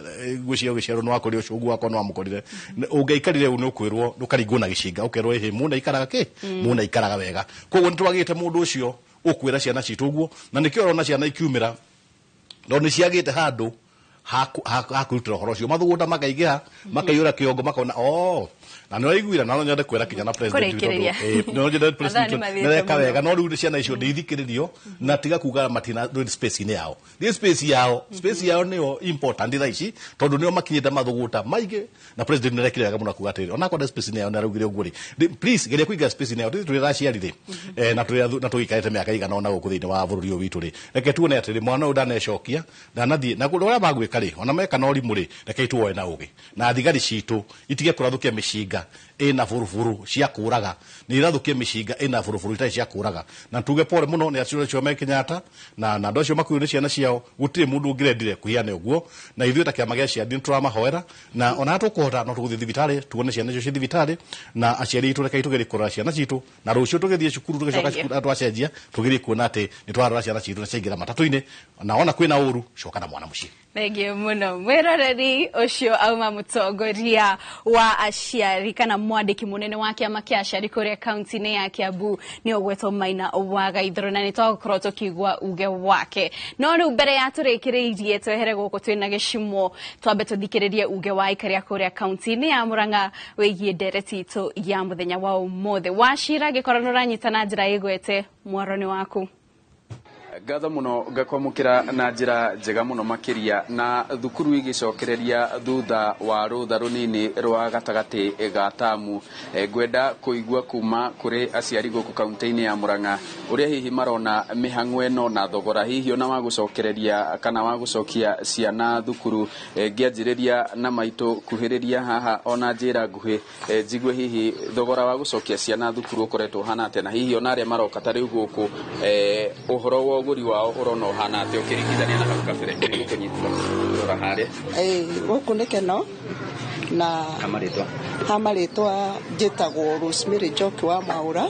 ngwĩciria ũgĩciarwo nĩ wakorire ũcũngũ wakwa nĩ wamũkorire. Ũngĩaikarire ũũ nĩ ũkwĩrwo ũkaringwo na gĩcinga, ũkerwo ĩhĩ mũna ikaraga kĩ mũna ikaraga wega. Koguo nĩ twagĩte mũndũ ũcio ũkwĩra ciana citũ ũguo, na nĩkĩo ũrona ciana ikiumĩra, tondũ nĩ ciagĩte handũ ha kwĩrutĩra ũhoro ũcio. Mathugunda makaingĩha, makaiyũra kĩongo, makona oh na nĩ ũraiguira. Na no nyende kwĩra kinya na president witũ Kũrĩkĩrĩria. No nyende president Mathaa nĩ mathiĩte nĩareka mũno. wega, no rĩu ciana icio ndithikĩrĩrio na tiga kuga matina ndũrĩ space-inĩ yao. Thiĩ space yao, space yao nĩyo important thaa ici, tondũ nĩo makinyĩte mathugunda maingĩ. Na president nĩarekire wega mũno kuga atĩrĩrĩ, onakorwo ndĩ space-inĩ yao, nĩaraugire ũguo rĩ, please geria kũingĩra space-inĩ yao. Tũthiĩ tũrĩ aciari rĩ, na tũrĩ na tũgĩikarĩte mĩaka igana ũna gũkũ thĩinĩ wa bũrũri ũyũ witũ rĩ, reke tuone atĩrĩ, mwana ũyũ ndanecokia, ndanathiĩ na ũrĩa magwĩka rĩ, ona meka na ũrimũ rĩ, rekei tuoe na ũgĩ na thigari citũ itige kũrathũkia mĩcinga ĩna buruburu cia kũraga, nĩ irathũkia mĩcinga ĩna buruburu itarĩ cia kũraga. Na tuge pole mũno nĩ acio acio me Kenyatta na andũ acio makuĩrwo nĩ ciana ciao. Gũtirĩ mũndũ ũngĩrendire kũhiana ũguo, na ithuĩ ta kĩama gĩa aciari nĩ tũramahoera, na ona tũkũhota no tũgũthiĩ thibitarĩ tuone ciana icio ciĩ thibitarĩ. Na aciari aitũ, rekei tũgerie kũrora ciana citũ, na rũciũ tũgĩthiĩ cukuru tũgĩcoka Thank you. cukuru twacenjia, tũgerie kuona atĩ nĩ twarora ciana citũ na ciaingĩra matatũ-inĩ, na ona kwĩna ũru, coka na mwana mũciĩ. Thengiũ mũno mwĩroreri. Ũcio auma mũtongoria wa aciari kana mwandĩki mũnene wa kĩama kĩa aciari kũrĩa kaunti-inĩ ya Kiambu, nĩ ũgwetwo Maina wa Gaithũrũ, na nĩ twagũkorwo tũkĩigua uge wake. No rĩu mbere ya tũrĩkĩrĩirie twehere gũkũ twĩna gĩcimo, twambe tũthikĩrĩrie uge wa aikari a kũrĩa kaunti-inĩ ya Murang'a wĩgiĩ ndereti itũ ya mũthenya wa ũmũthĩ. Wacira, gĩkorwo nĩ ũranyita na njĩra ĩgwete, mwaro nĩ waku. Ngatho muno, ngakwamũkĩra na njĩra njega mũno makĩria. Na thukuru igĩcokereria thutha wa rũtha rũnini rwa gatagatĩ ga tamu, ngwenda kũigua kuma kũrĩ aciari gũkũ kaunti-inĩ ya Murang'a ũrĩa hihi marona mĩhang'o ĩno na thogora hihi ona wa gũcokereria kana wa gũcokia ciana thukuru. Ngĩanjĩrĩria na maitũ, kuhĩrĩria haha ona njĩra nguhĩ, njigue hihi thogora wa gũcokia ciana thukuru ũkoretwo ũhana atĩa, na hihi ona arĩa maroka ta rĩu gũkũ, ũhoro wa ũgũri wao ũrona ũhana atĩa ũkĩringithania na hau kabere. Nĩgũkũnyitĩra rora harĩa. Ĩĩ, gũkũ nĩ keno na Kamarĩtwa? Ha marĩtwa njĩtagwo Rosemary Njoki wa Mwaũra,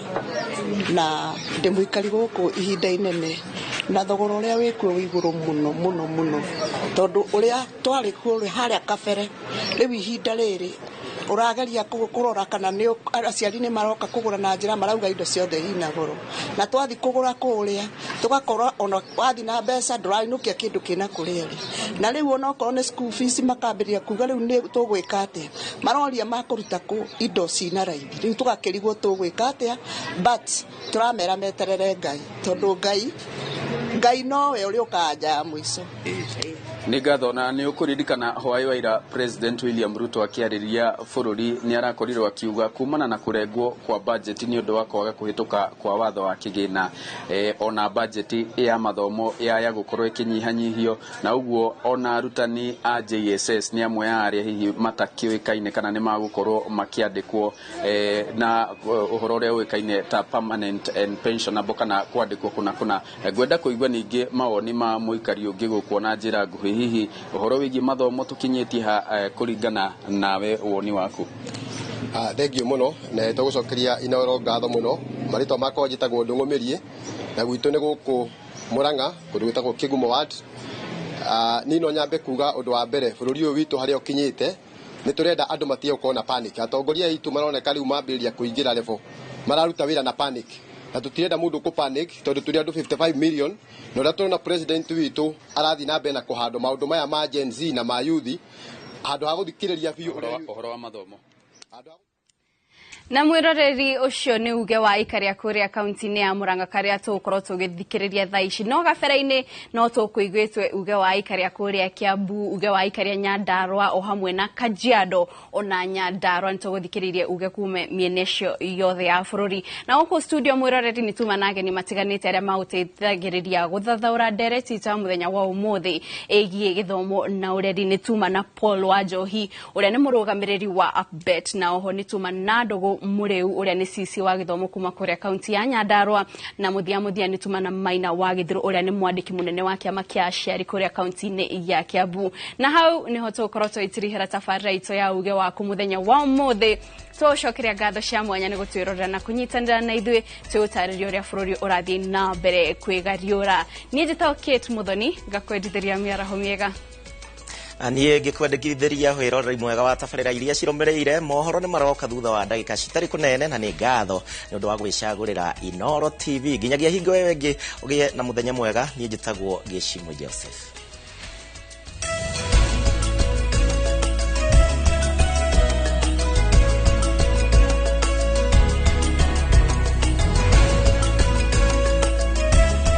na ndĩ mũikari gũkũ ihinda inene, na thogora ũrĩa wĩkuo wĩ igũrũ mũno mũno mũno, tondũ ũrĩa twarĩ kuo harĩa kabere, rĩu ihinda rĩrĩ ũrageria kũrora kana nĩ aciari nĩ maroka kũgũra na njĩra marauga indo ciothe ina goro, na twathi kũgũra kũrĩa tũgakora ona wathi na mbeca ndũrainũkia kĩndũ kĩna kũrĩa rĩ. Na rĩu ona okorwo nĩ school fees, makambĩrĩria kuga rĩu nĩ tũgwĩka atĩa, maroria makũruta kũ indo cina raithi. Rĩu tũgakĩrigwo tũgwĩka atĩa, but tũramera meterere Ngai, tondũ Ngai nowe ũrĩa ũkaga nja ya mũico. Nĩ ngatho. Na nĩ ũkũririkana hwaĩ wa ira President William Ruto akĩarĩria bũrũri nĩ arakorirwo akiuga kumana na kũrengwo kwa budget nĩ ũndũ wa kwaga kũhĩtũka kwa watho wa kĩgĩna, ona budget ya mathomo yaya gũkorwo ĩkĩnyihanyihio, na ũguo ona arutani a JSS nĩ amwe a arĩa hihi matakĩũĩkaine kana nĩ magũkorwo makĩandĩkwo, na ũhoro ũrĩa ũĩkaine ta permanent and pensionable kana kwandĩkwo kũna kũna. Ngwenda kũigua ningĩ mawoni ma mũikari ũngĩ gũkũ na njĩra nguhĩ, hihi ũhoro wĩgiĩ mathomo tũkinyĩtie ha, kũringana nawe woni waku? Thank you mũno, na tũgũcokeria Inooro ngatho mũno. Marĩtwa makwa njĩtagwo Ndũng'ũ Mĩriĩ, na gwitũ nĩ gũkũ Murang'a, kũndũ gwĩtagwo Kĩgumo ward. Niĩ no nyambe kuga ũndũ wa mbere, bũrũri ũyũ witũ harĩa ũkinyĩte nĩ tũrenda andũ matige gũkorwo na panic. Atongoria aitũ maroneka rĩu mambĩrĩria kũingĩra level mararuta wĩra na panic, na tũtirenda mũndũ kũ panic, tondũ tũrĩ andũ 55 million, na ũrĩa tũrona president witũ arathiĩ na mbere na kũhandwo maũndũ maya ma Gen Z na ma youth handũ ha gũthikĩrĩria biũ ũhoro wa mathomo. Na mwiroreri, ũcio nĩ uge wa aikari a kũrĩa kaunti-inĩ ya Murang'a karĩa tũgũkorwo tũgĩthikĩrĩria thaa ici. No gabere-inĩ no tũkũiguĩtwe uge wa aikari a kũrĩa Kiambu, uge wa aikari a Nyandarua o hamwe na Kajiado ona Nyandarua. Nĩ tũgũthikĩrĩirie uge kuma mĩena ĩcio yothe ya bũrũri. Na gũkũ studio, mwiroreri, nĩ tuma na ageni matiganĩte arĩa magũteithagĩrĩria gũthathaũra ndereti itũ ya mũthenya wa ũmũthĩ ĩgiĩ gĩthomo na ũreri. Nĩ tuma na Paul Wanjohi, ũrĩa nĩ mũrũgamĩrĩri wa Upbet, na oho nĩ tuma na Ndũgũ Andrew Muriu ũrĩa nĩ CC wa gĩthomo kuma kũrĩa kaunti ya Nyandarua, na mũthia mũthia nĩ tuma na Maina wa Gĩthũrũ ũrĩa nĩ mwandĩki mũnene wa kĩama kĩa aciari kũrĩa kaunti-inĩ ya Kiambu. Na hau nĩho tũgũkorwo tũgĩtirihĩra tabarĩra itũ ya uge waku mũthenya wa ũmũthĩ. Tũcokeria ngatho cia mwanya nĩ gũtwĩrorera na kũnyitanĩra na ithuĩ tũgũtarĩria ũrĩa bũrũri ũrathiĩ na mbere kwĩgariũra. Niĩ njĩtagwo Kate Muthoni, ngakwendithĩria mĩaraho mĩega. Niĩ ngĩkwendekithĩria wĩroreri mwega wa tabarĩra iria cirũmĩrĩire. Mohoro nĩ maroka thutha wa ndagĩka citarĩ kũnene, na nĩ ngatho nĩ ũndũ wa gwĩcagũrĩra Inooro TV. Nginyagia hingo ĩyo ĩngĩ, ũgĩe na mũthenya mwega. Niĩ njĩtagwo Gĩcimũ Joseph.